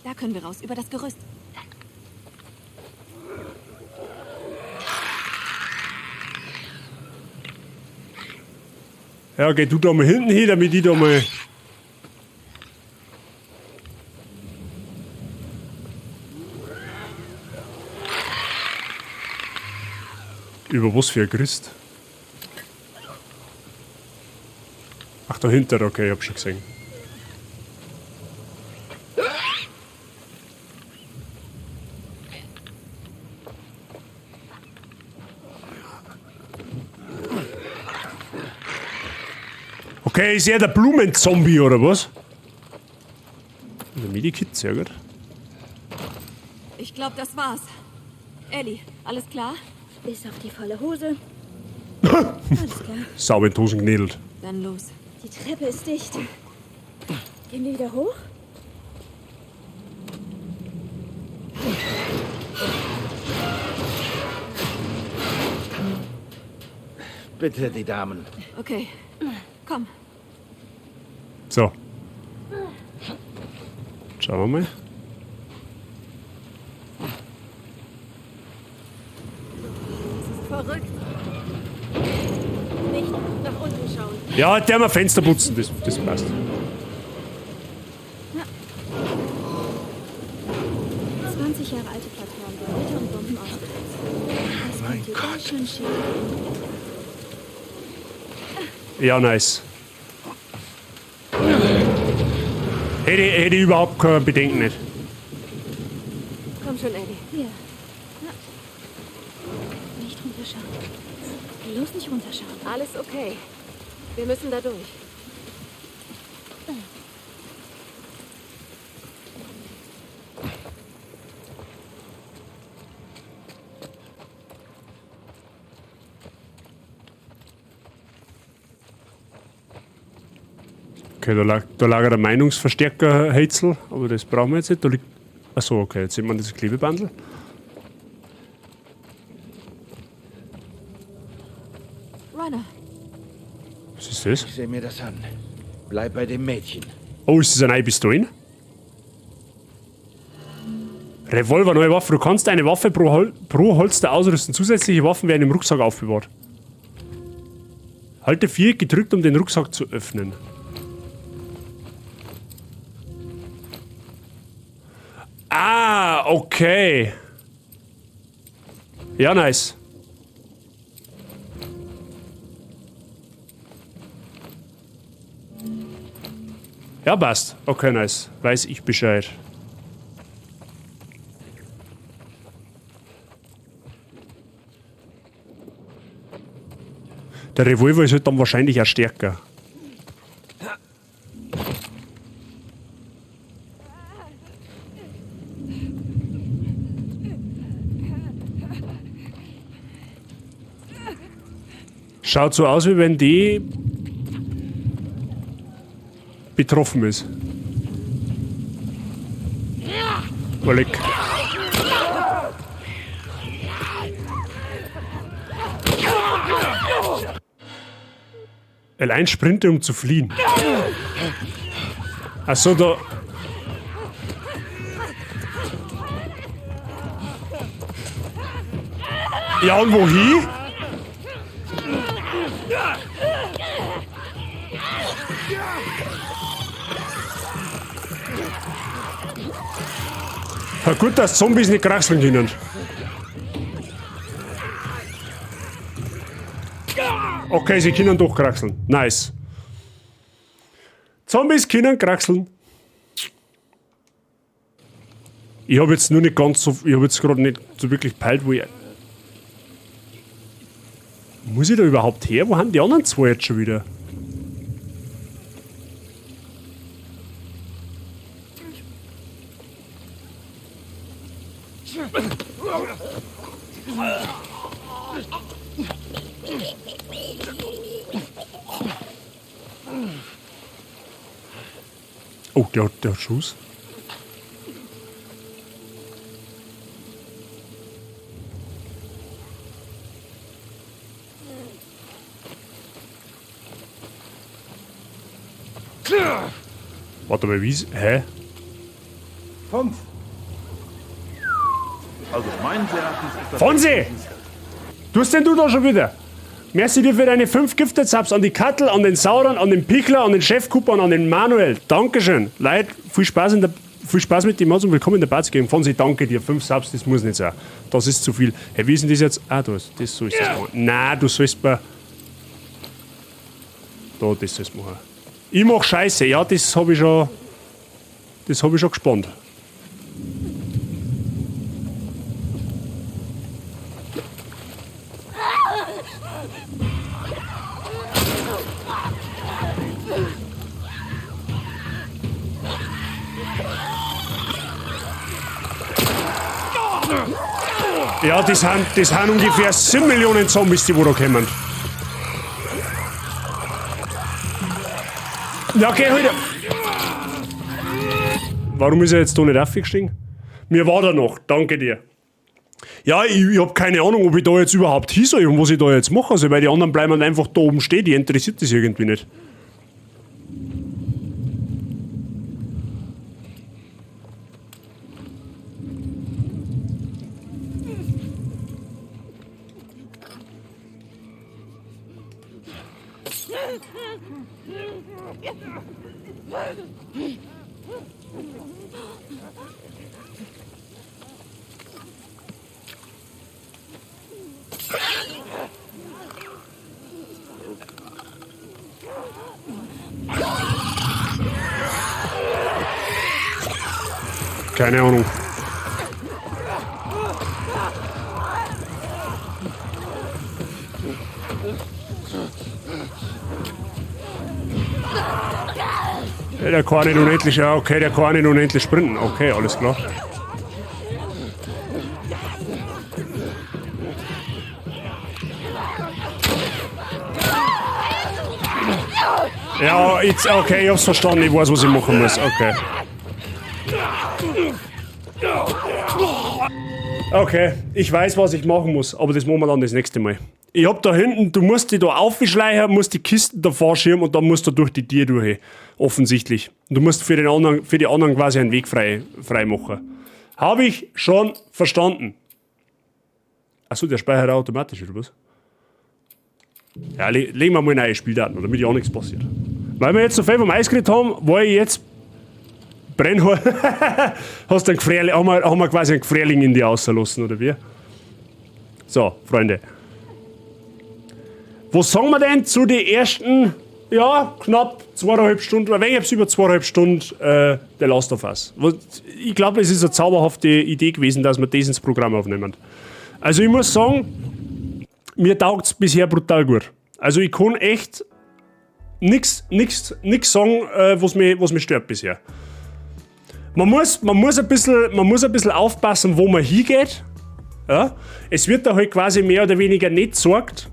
Da können wir raus, über das Gerüst. Ja, geh du da mal hinten hin, damit ich da mal... Über was für ein Gerüst? Ach, dahinter, okay, ich hab schon gesehen. Okay, ist er der Blumenzombie oder was? Der Medikit, sehr gut. Ich glaube, das war's. Ellie, alles klar? Bis auf die volle Hose. Alles klar. Sauber in die Hosen genädelt. Dann los. Die Treppe ist dicht. Gehen wir wieder hoch? Bitte, die Damen. Okay, komm. So. Schauen wir mal. Das ist verrückt. Nicht nach unten schauen. Ja, der mal Fenster putzen, das passt. 20 Jahre alte Plattform, Geräte und Bomben ausgesetzt. Das Mein könnte ganz schön schief gehen. Ja, nice. Hätte ich überhaupt kein Bedenken nicht. Komm schon, Ellie. Ja. Na. Nicht runterschauen. Bloß nicht runterschauen. Alles okay. Wir müssen da durch. Okay, da lag der Meinungsverstärker-Hetzel, aber das brauchen wir jetzt nicht. Da liegt. Achso, okay, jetzt sieht man das Klebebandel. Runner. Was ist das? Ich sehe mir das an. Bleib bei dem Mädchen. Oh, ist das eine neue Pistolen? Revolver, neue Waffe. Du kannst eine Waffe pro Holster ausrüsten. Zusätzliche Waffen werden im Rucksack aufbewahrt. Halte 4 gedrückt, um den Rucksack zu öffnen. Ah, okay. Ja, nice. Ja, passt. Okay, nice. Weiß ich Bescheid. Der Revolver ist halt dann wahrscheinlich auch stärker. Schaut so aus, wie wenn die betroffen ist. Oh, leck. Allein sprinte, um zu fliehen. Ach so, da. Ja, und wohin? Ja, gut, dass Zombies nicht kraxeln können. Okay, sie können doch kraxeln. Nice. Zombies können kraxeln. Ich hab jetzt nur nicht ganz so. Ich hab jetzt gerade nicht so wirklich peilt, wo ich. Muss ich da überhaupt her? Wo haben die anderen zwei jetzt schon wieder? Oh, der hat Schuss. Warte mal, wie ist. Hä? 5. Also meines Erachtens ist das... Fonsi! Du hast denn du da schon wieder? Merci dir für deine 5 Gifted Subs an die Kattel, an den Sauron, an den Pichler, an den Chef Cooper und an den Manuel. Dankeschön. Leute, viel Spaß in der Viel Spaß mit dem Mods und willkommen in der Party Game. Fonsi, danke dir. 5 Subs, das muss nicht sein. Das ist zu viel. Hey, wie ist denn das jetzt? Ah, da ist das, so ist das. Nein, du sollst bei. Da, das sollst du machen. Ich mach Scheiße, ja, das habe ich schon. Das habe ich schon gespannt. Ja, das sind ungefähr 7 Millionen Zombies, die wo da kommen. Ja, okay, halt. Warum ist er jetzt da nicht aufgestiegen? Mir war da noch, danke dir. Ja, ich hab keine Ahnung, ob ich da jetzt überhaupt hin soll und was ich da jetzt machen soll, weil die anderen bleiben einfach da oben stehen, die interessiert das irgendwie nicht. Keine Ahnung. Ja, der kann nicht unendlich, ja, okay, der kann nicht unendlich sprinten. Okay, alles klar. Ja, jetzt, okay, ich hab's verstanden, ich weiß, was ich machen muss. Okay. Okay, ich weiß, was ich machen muss, aber das machen wir dann das nächste Mal. Ich hab da hinten, du musst dich da aufschleichen, musst die Kisten davor schirmen und dann musst du durch die Tür durch. Offensichtlich. Und du musst für den anderen, für die anderen quasi einen Weg frei machen. Habe ich schon verstanden. Achso, der speichert automatisch, oder was? Ja, legen wir mal neue Spieldaten, damit ja auch nichts passiert. Weil wir jetzt so viel vom Eis geredet haben, war ich jetzt Brennhaar. Hast einen Gefrierling, haben wir quasi einen Gefrierling in die auslassen, oder wie? So, Freunde. Was sagen wir denn zu den ersten, ja, knapp 2,5 Stunden, ein wenig über 2,5 Stunden The Last of Us? Ich glaube, es ist eine zauberhafte Idee gewesen, dass wir das ins Programm aufnehmen. Also ich muss sagen, mir taugt es bisher brutal gut. Also ich kann echt nix sagen, was mich stört bisher. Man muss ein bisschen aufpassen, wo man hingeht. Ja? Es wird da halt quasi mehr oder weniger nicht gesagt,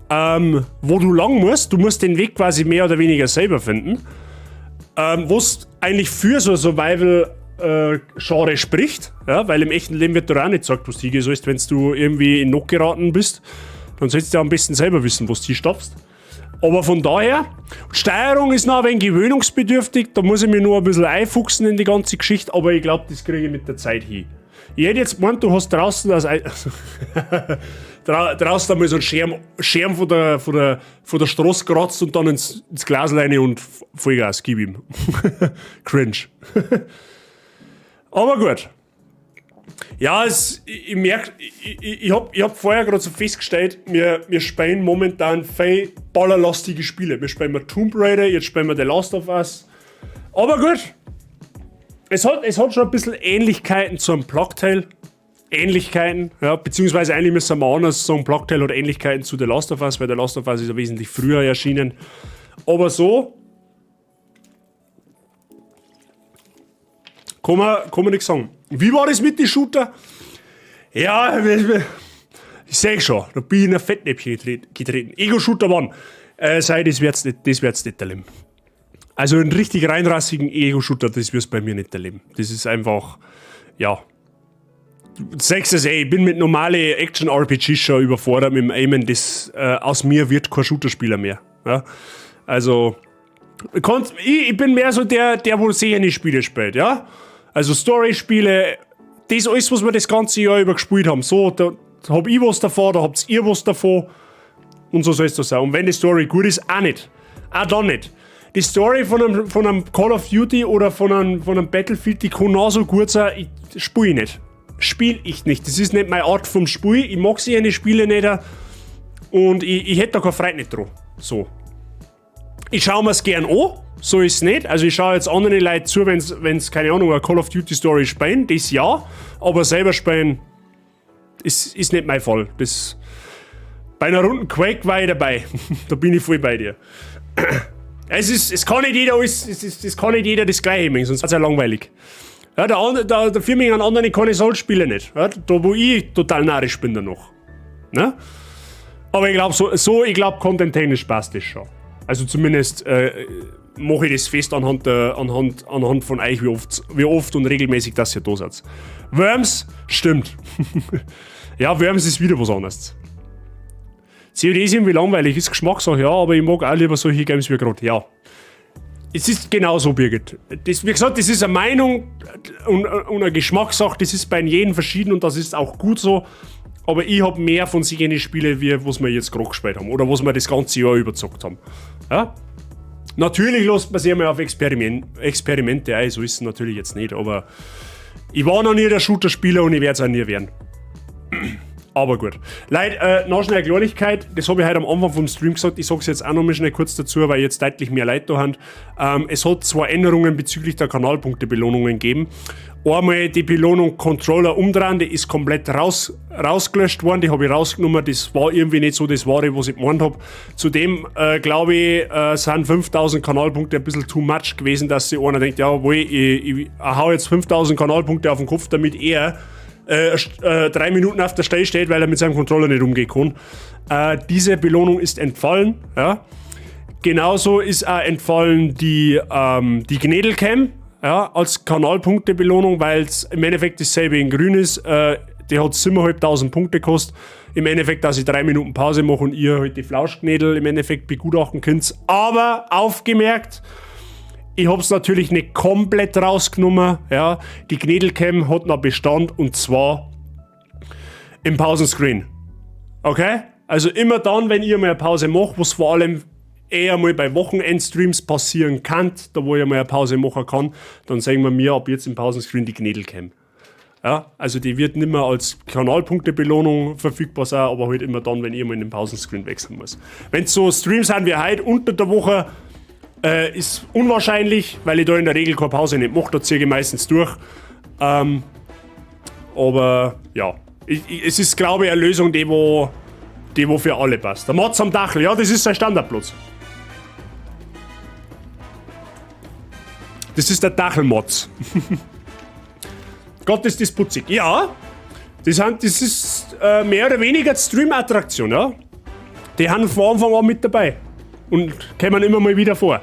wo du lang musst. Du musst den Weg quasi mehr oder weniger selber finden. Was eigentlich für so ein Survival-Genre spricht, ja? Weil im echten Leben wird da auch nicht gesagt, wo du hingehen sollst, wenn du irgendwie in Not geraten bist. Dann sollst du ja am besten selber wissen, wo du hinstapfst. Aber von daher, Steuerung ist noch ein wenig gewöhnungsbedürftig, da muss ich mich nur ein bisschen einfuchsen in die ganze Geschichte, aber ich glaube, das kriege ich mit der Zeit hin. Ich hätte jetzt gemeint, du hast draußen das draußen einmal so einen Scherm von der Straße geratzt und dann ins Glas rein und Vollgas, gib ihm. Cringe. Aber gut. Ja, ich merke, ich hab vorher gerade so festgestellt, wir spielen momentan viel ballerlastige Spiele. Wir spielen mal Tomb Raider, jetzt spielen wir The Last of Us. Aber gut, es hat schon ein bisschen Ähnlichkeiten zu einem Plague Tale. Ähnlichkeiten, ja, beziehungsweise eigentlich müssen wir anders sagen, Plague Tale hat Ähnlichkeiten zu The Last of Us, weil The Last of Us ist ja wesentlich früher erschienen. Aber so kann man nichts sagen. Wie war das mit den Shooter? Ja, ich seh schon, da bin ich in ein Fettnäpfchen getreten. Ego-Shooter One. Sei, das wird's nicht erleben. Also einen richtig reinrassigen Ego-Shooter, das wirst bei mir nicht erleben. Das ist einfach, ja. Du sagst es, ey, ich bin mit normalen Action-RPGs schon überfordert mit dem Aimen, das, aus mir wird kein Shooter-Spieler mehr. Ja? Also, ich bin mehr so der wo sicher Spiele spielt, ja? Also Story-Spiele, das alles, was wir das ganze Jahr über gespielt haben. So, da hab ich was davon, da habt ihr was davon. Und so soll es das sein. Und wenn die Story gut ist, auch nicht. Auch dann nicht. Die Story von einem Call of Duty oder von einem Battlefield, die kann auch so gut sein, ich spiele ich nicht. Spiel ich nicht. Das ist nicht meine Art vom Spiel. Ich mag sie eine Spiele nicht. Und ich hätte da keine Freude nicht dran. So. Ich schaue mir's gern an, so ist's nicht. Also ich schaue jetzt anderen Leuten zu, wenn's, keine Ahnung, eine Call of Duty Story spielen, das ja. Aber selber spielen ist nicht mein Fall. Das, bei einer Runden Quake war ich dabei. Da bin ich voll bei dir. Es ist, es kann nicht jeder alles, es ist, es kann nicht jeder das Gleiche machen, sonst ist es ja langweilig. Ja, der Firming an anderen kann ich Souls-Spiele nicht. Ja, da wo ich total narrisch bin danach. Ne? Aber ich glaub, ich glaub, content-technisch passt das schon. Also zumindest mache ich das fest anhand von euch, wie oft und regelmäßig das ihr da seid. Worms, stimmt. Ja, Worms ist wieder was anderes. COD ist irgendwie langweilig, ist Geschmackssache, ja, aber ich mag auch lieber solche Games wie grad, ja. Es ist genauso, Birgit. Das, wie gesagt, das ist eine Meinung und eine Geschmackssache, das ist bei jedem verschieden und das ist auch gut so. Aber ich hab mehr von solchen Spielen, wie was wir jetzt gerade gespielt haben oder was wir das ganze Jahr überzockt haben. Ja? Natürlich lässt man sich einmal auf Experimente ein, so ist es natürlich jetzt nicht, aber ich war noch nie der Shooter-Spieler und ich werd's auch nie werden. Aber gut. Leute, noch schnell eine Kleinigkeit, das hab ich heute am Anfang vom Stream gesagt, ich sag's jetzt auch noch mal schnell kurz dazu, weil jetzt deutlich mehr Leute da haben. Es hat 2 Änderungen bezüglich der Kanalpunktebelohnungen gegeben. Einmal die Belohnung Controller umdrehen, die ist komplett rausgelöscht worden, die hab ich rausgenommen, das war irgendwie nicht so das Wahre, was ich gemeint hab. Zudem, glaube ich, sind 5000 Kanalpunkte ein bisschen too much gewesen, dass sich einer denkt, jawohl, ich hau jetzt 5000 Kanalpunkte auf den Kopf, damit er 3 Minuten auf der Stelle steht, weil er mit seinem Controller nicht umgehen kann. Diese Belohnung ist entfallen. Ja. Genauso ist auch entfallen die Gnädelcam, ja, als Kanalpunktebelohnung, weil's im Endeffekt dasselbe in grün ist. Die hat 7.500 Punkte gekostet. Im Endeffekt, dass ich 3 Minuten Pause mache und ihr halt die Flauschgnädel im Endeffekt begutachten könnt. Aber aufgemerkt, ich hab's natürlich nicht komplett rausgenommen. Ja. Die Gnädelcam hat noch Bestand und zwar im Pausenscreen. Okay? Also immer dann, wenn ihr mal eine Pause macht, was vor allem eher mal bei Wochenendstreams passieren kann, da wo ich mal eine Pause machen kann, dann sehen wir mir ab jetzt im Pausenscreen die Gnädelcam. Ja, also die wird nicht mehr als Kanalpunktebelohnung verfügbar sein, aber halt immer dann, wenn ich mal in den Pausenscreen wechseln muss. Wenn's so Streams sind wie heute unter der Woche, ist unwahrscheinlich, weil ich da in der Regel keine Pause nicht mache, da ziehe ich meistens durch. Aber ja, es ist, glaube ich, eine Lösung, die wo für alle passt. Der Mats am Dachl, ja, das ist sein Standardplatz. Das ist der Dachelmotz. Gott, ist das putzig. Ja, das ist mehr oder weniger die Stream-Attraktion, ja. Die haben von Anfang an mit dabei. Und kommen immer mal wieder vor.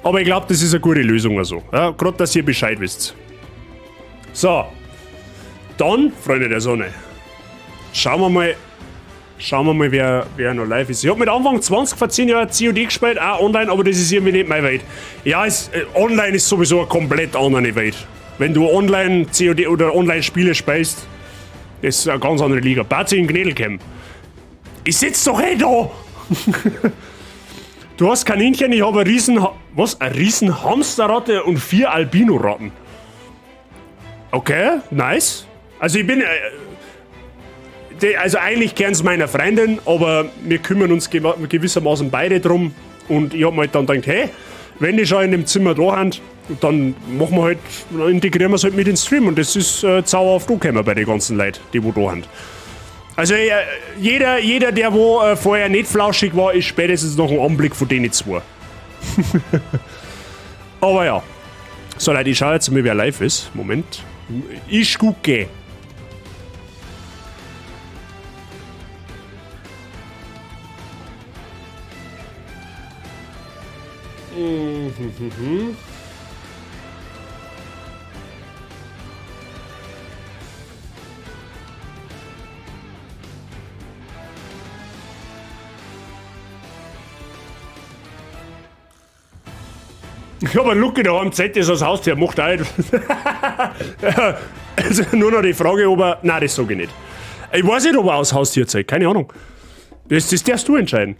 Aber ich glaub, das ist eine gute Lösung. Also. Ja, grad, dass ihr Bescheid wisst. So. Dann, Freunde der Sonne, schauen wir mal, wer noch live ist. Ich hab mit Anfang 20 vor 10 Jahren COD gespielt, auch online, aber das ist irgendwie nicht meine Welt. Ja, online ist sowieso eine komplett andere Welt. Wenn du online COD oder online Spiele spielst, das ist eine ganz andere Liga. Bazi in Gnädelcam. Ich sitz doch eh da! Du hast Kaninchen, ich hab eine riesen, was? Eine riesen Hamsterratte und 4 Albino-Ratten. Okay, nice. Also ich bin die, also eigentlich gern's meiner Freundin, aber wir kümmern uns gewissermaßen beide drum. Und ich hab mir halt dann gedacht, hey, wenn die schon in dem Zimmer da sind, dann machen wir halt, dann integrieren wir's halt mit in den Stream. Und das ist zauberhaft angekommen bei den ganzen Leuten, die wo da sind. Also jeder, der wo vorher nicht flauschig war, ist spätestens noch ein Anblick von denen zwei. Aber ja. So Leute, ich schau jetzt mal, wer live ist. Moment. Ich gucke. Ich hab einen Lucky daheim, Z ist das Haustier, macht auch nicht. Also nur noch die Frage, ob er. Nein, das sag ich nicht. Ich weiß nicht, ob er aus Haustier zeigt, keine Ahnung. Das, das darfst du entscheiden.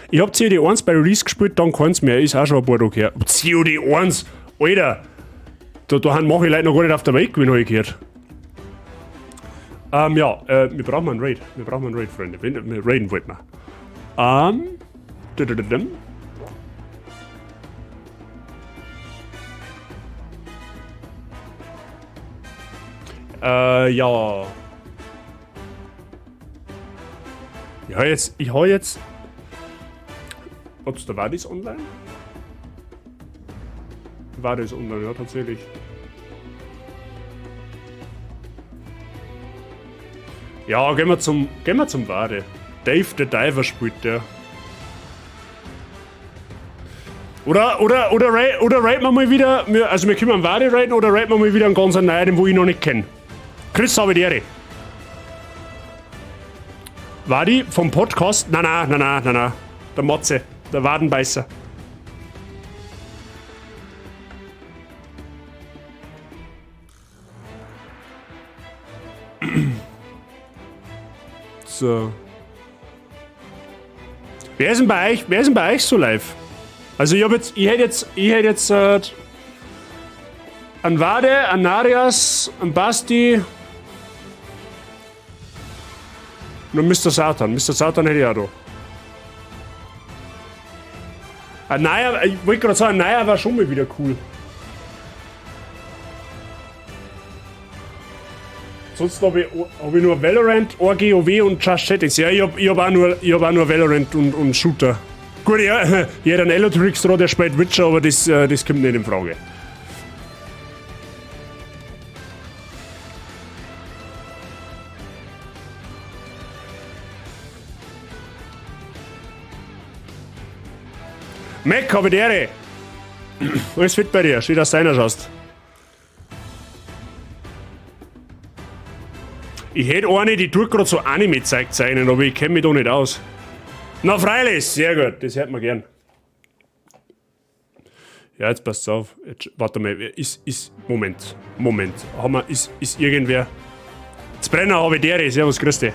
Ich hab COD 1 bei Release gespielt, dann keins mehr. Ist auch schon ein paar Tage her. COD 1! Alter! Da, da haben manche Leute noch gar nicht auf der Welt gewesen, hab ich gehört. Ja, wir brauchen einen Raid. Wir brauchen einen Raid, Freunde. Wir raiden wollten wir. Ja. Ich hab jetzt. Ob's da war das online? War das online, ja, tatsächlich. Ja, gehen wir zum Wade. Dave the Diver spielt der. Oder raiden wir mal wieder, wir, also wir können einen Wade raiden oder raiden wir mal wieder einen ganz neuen, den wo ich noch nicht kenn. Chris, habe die Ehre. Wadi vom Podcast? Nein, nein, nein, nein, nein, nein. Der Matze, der Wadenbeißer. So. Wer ist denn bei euch, wer ist denn bei euch so live? Also ich hab jetzt, ich hätte jetzt, ich hätte jetzt einen Wade, einen Narias, einen Basti und Mister Satan. Mister Satan hätte ich auch da. Ein neuer, ich wollte gerade sagen, ein neuer war schon mal wieder cool. Sonst hab ich nur Valorant, RGOW und Just Chatting. Ja, ich hab auch nur Valorant und Shooter. Gut, ja, ich hätte einen Elotrix da, der spielt Witcher, aber das kommt nicht in Frage. Mac, hab ich die Ehre. Alles fit bei dir, schön, dass du einer schaust. Ich hätte eine, die tut grad so Anime-Zeug zeichnen, aber ich kenn mich da nicht aus. Na freilich, sehr gut, das hört man gern. Ja, jetzt passt's auf. Jetzt, warte mal, ist, ist, Moment, Moment. Haben wir, ist, ist irgendwer... Jetzt Brenner, hab ich die, servus, grüß dich.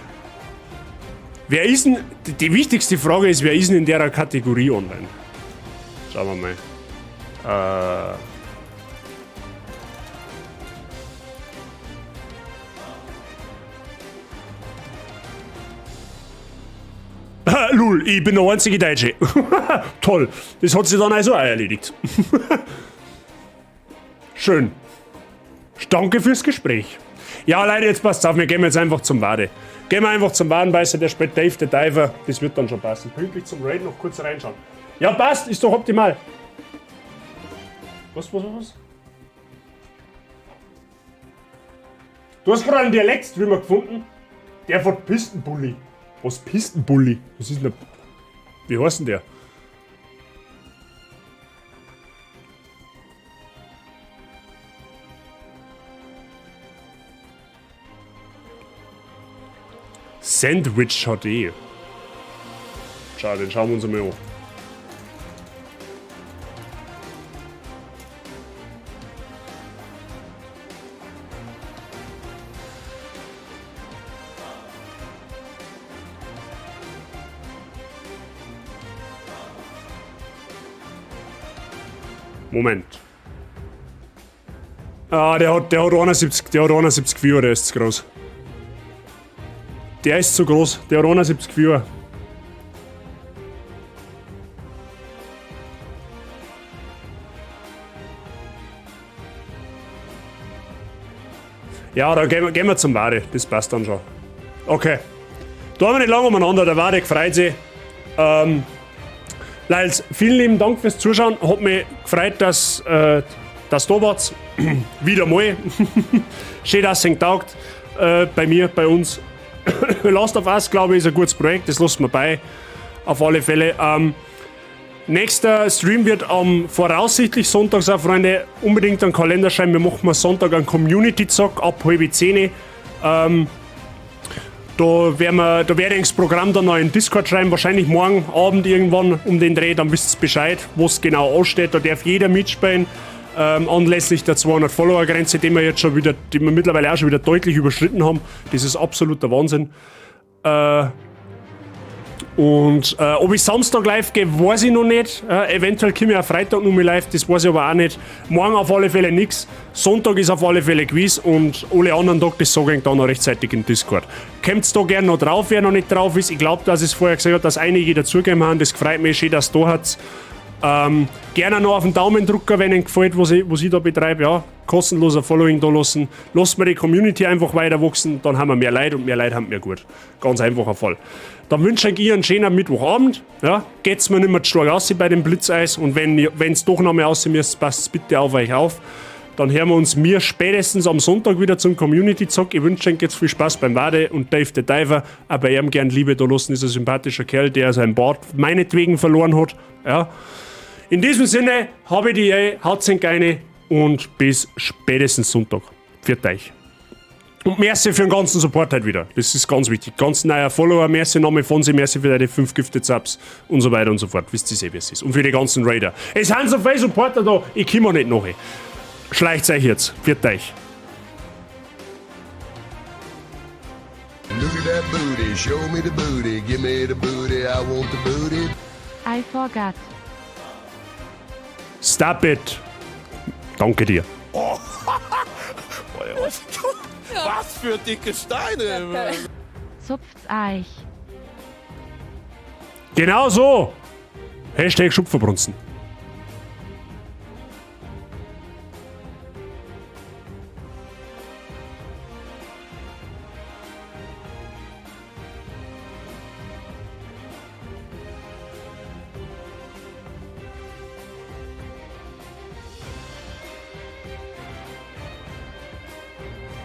Wer ist denn, die, die wichtigste Frage ist, wer ist denn in der Kategorie online? Schauen wir mal. Lul, ich bin der einzige Deutsche. Toll, das hat sich dann also auch erledigt. Schön. Danke fürs Gespräch. Ja, Leute, jetzt passt's auf, wir gehen jetzt einfach zum Wade. Gehen wir einfach zum Wadenbeißer, der spielt Dave the Diver. Das wird dann schon passen. Pünktlich zum Raid noch kurz reinschauen. Ja, passt, ist doch optimal. Was, was, was? Du hast gerade einen Dialektstreamer gefunden. Der von Pistenbully. Was Pistenbully? Was ist denn der? Wie heißt denn der? Sandwich HD. Schau, den schauen wir uns einmal an. Moment. Ah, der hat 71 Viewer, der ist zu groß. Der ist zu groß, der hat 71 Viewer. Ja, da gehen wir zum Wade, das passt dann schon. Okay. Da haben wir nicht lange umeinander, der Wade freut sich. Leute, vielen lieben Dank fürs Zuschauen. Hat mich gefreut, dass du da wart. Wieder mal. Schön, dass es euch taugt. Bei mir, bei uns. Last of Us, glaube ich, ist ein gutes Projekt. Das lassen wir bei. Auf alle Fälle. Nächster Stream wird am voraussichtlich Sonntag sein, Freunde. Unbedingt einen Kalender schreiben. Wir machen mal Sonntag einen Community-Zock ab halb zehn. Da werden wir, da werde ich das Programm dann noch in Discord schreiben, wahrscheinlich morgen Abend irgendwann um den Dreh, dann wisst ihr Bescheid, wo's genau ansteht. Da darf jeder mitspielen, anlässlich der 200 Follower-Grenze, die wir jetzt schon wieder, die wir mittlerweile auch schon wieder deutlich überschritten haben. Das ist absoluter Wahnsinn. Und ob ich Samstag live gehe, weiß ich noch nicht. Eventuell komme ich auch Freitag noch mal live, das weiß ich aber auch nicht. Morgen auf alle Fälle nix. Sonntag ist auf alle Fälle gewiss und alle anderen Tage, das sage ich dann noch rechtzeitig im Discord. Kommt's da gerne noch drauf, wer noch nicht drauf ist. Ich glaube, dass ich es vorher gesagt habe, dass einige dazugegeben haben. Das freut mich schön, dass da hat. Gerne noch auf den Daumen drücken, wenn Ihnen gefällt, was ich da betreibe. Ja, kostenloser Following da lassen. Lasst mir die Community einfach weiter wachsen, dann haben wir mehr Leute und mehr Leute haben wir gut. Ganz einfacher Fall. Dann wünsche ich euch einen schönen Mittwochabend. Ja, geht's mir nicht mehr zu stark aus bei dem Blitzeis und wenn's doch noch mehr aussehen müsst, passt bitte auf euch auf. Dann hören wir uns mir spätestens am Sonntag wieder zum Community-Zock. Ich wünsche euch jetzt viel Spaß beim Wade und Dave the Diver. Auch bei ihm gern Liebe da lassen, ist ein sympathischer Kerl, der sein Bart meinetwegen verloren hat. Ja. In diesem Sinne, habe ich die Ehre, haut's in Geine und bis spätestens Sonntag. Pfiat euch. Und merci für den ganzen Support halt wieder. Das ist ganz wichtig. Ganz neuer Follower, merci nochmal von sie, merci für deine 5 Gifted Subs und so weiter und so fort. Wisst ihr eh, wie es ist. Und für die ganzen Raider. Es sind so viele Supporter da, ich komme nicht nach. Schleicht euch jetzt. Pfiat euch. Look at that booty, show me the booty, give me the booty, I want the booty. I forgot. Stop it. Danke dir. Oh. Was für dicke Steine. Zupft's euch. Genau so. Hashtag Schupferbrunzen.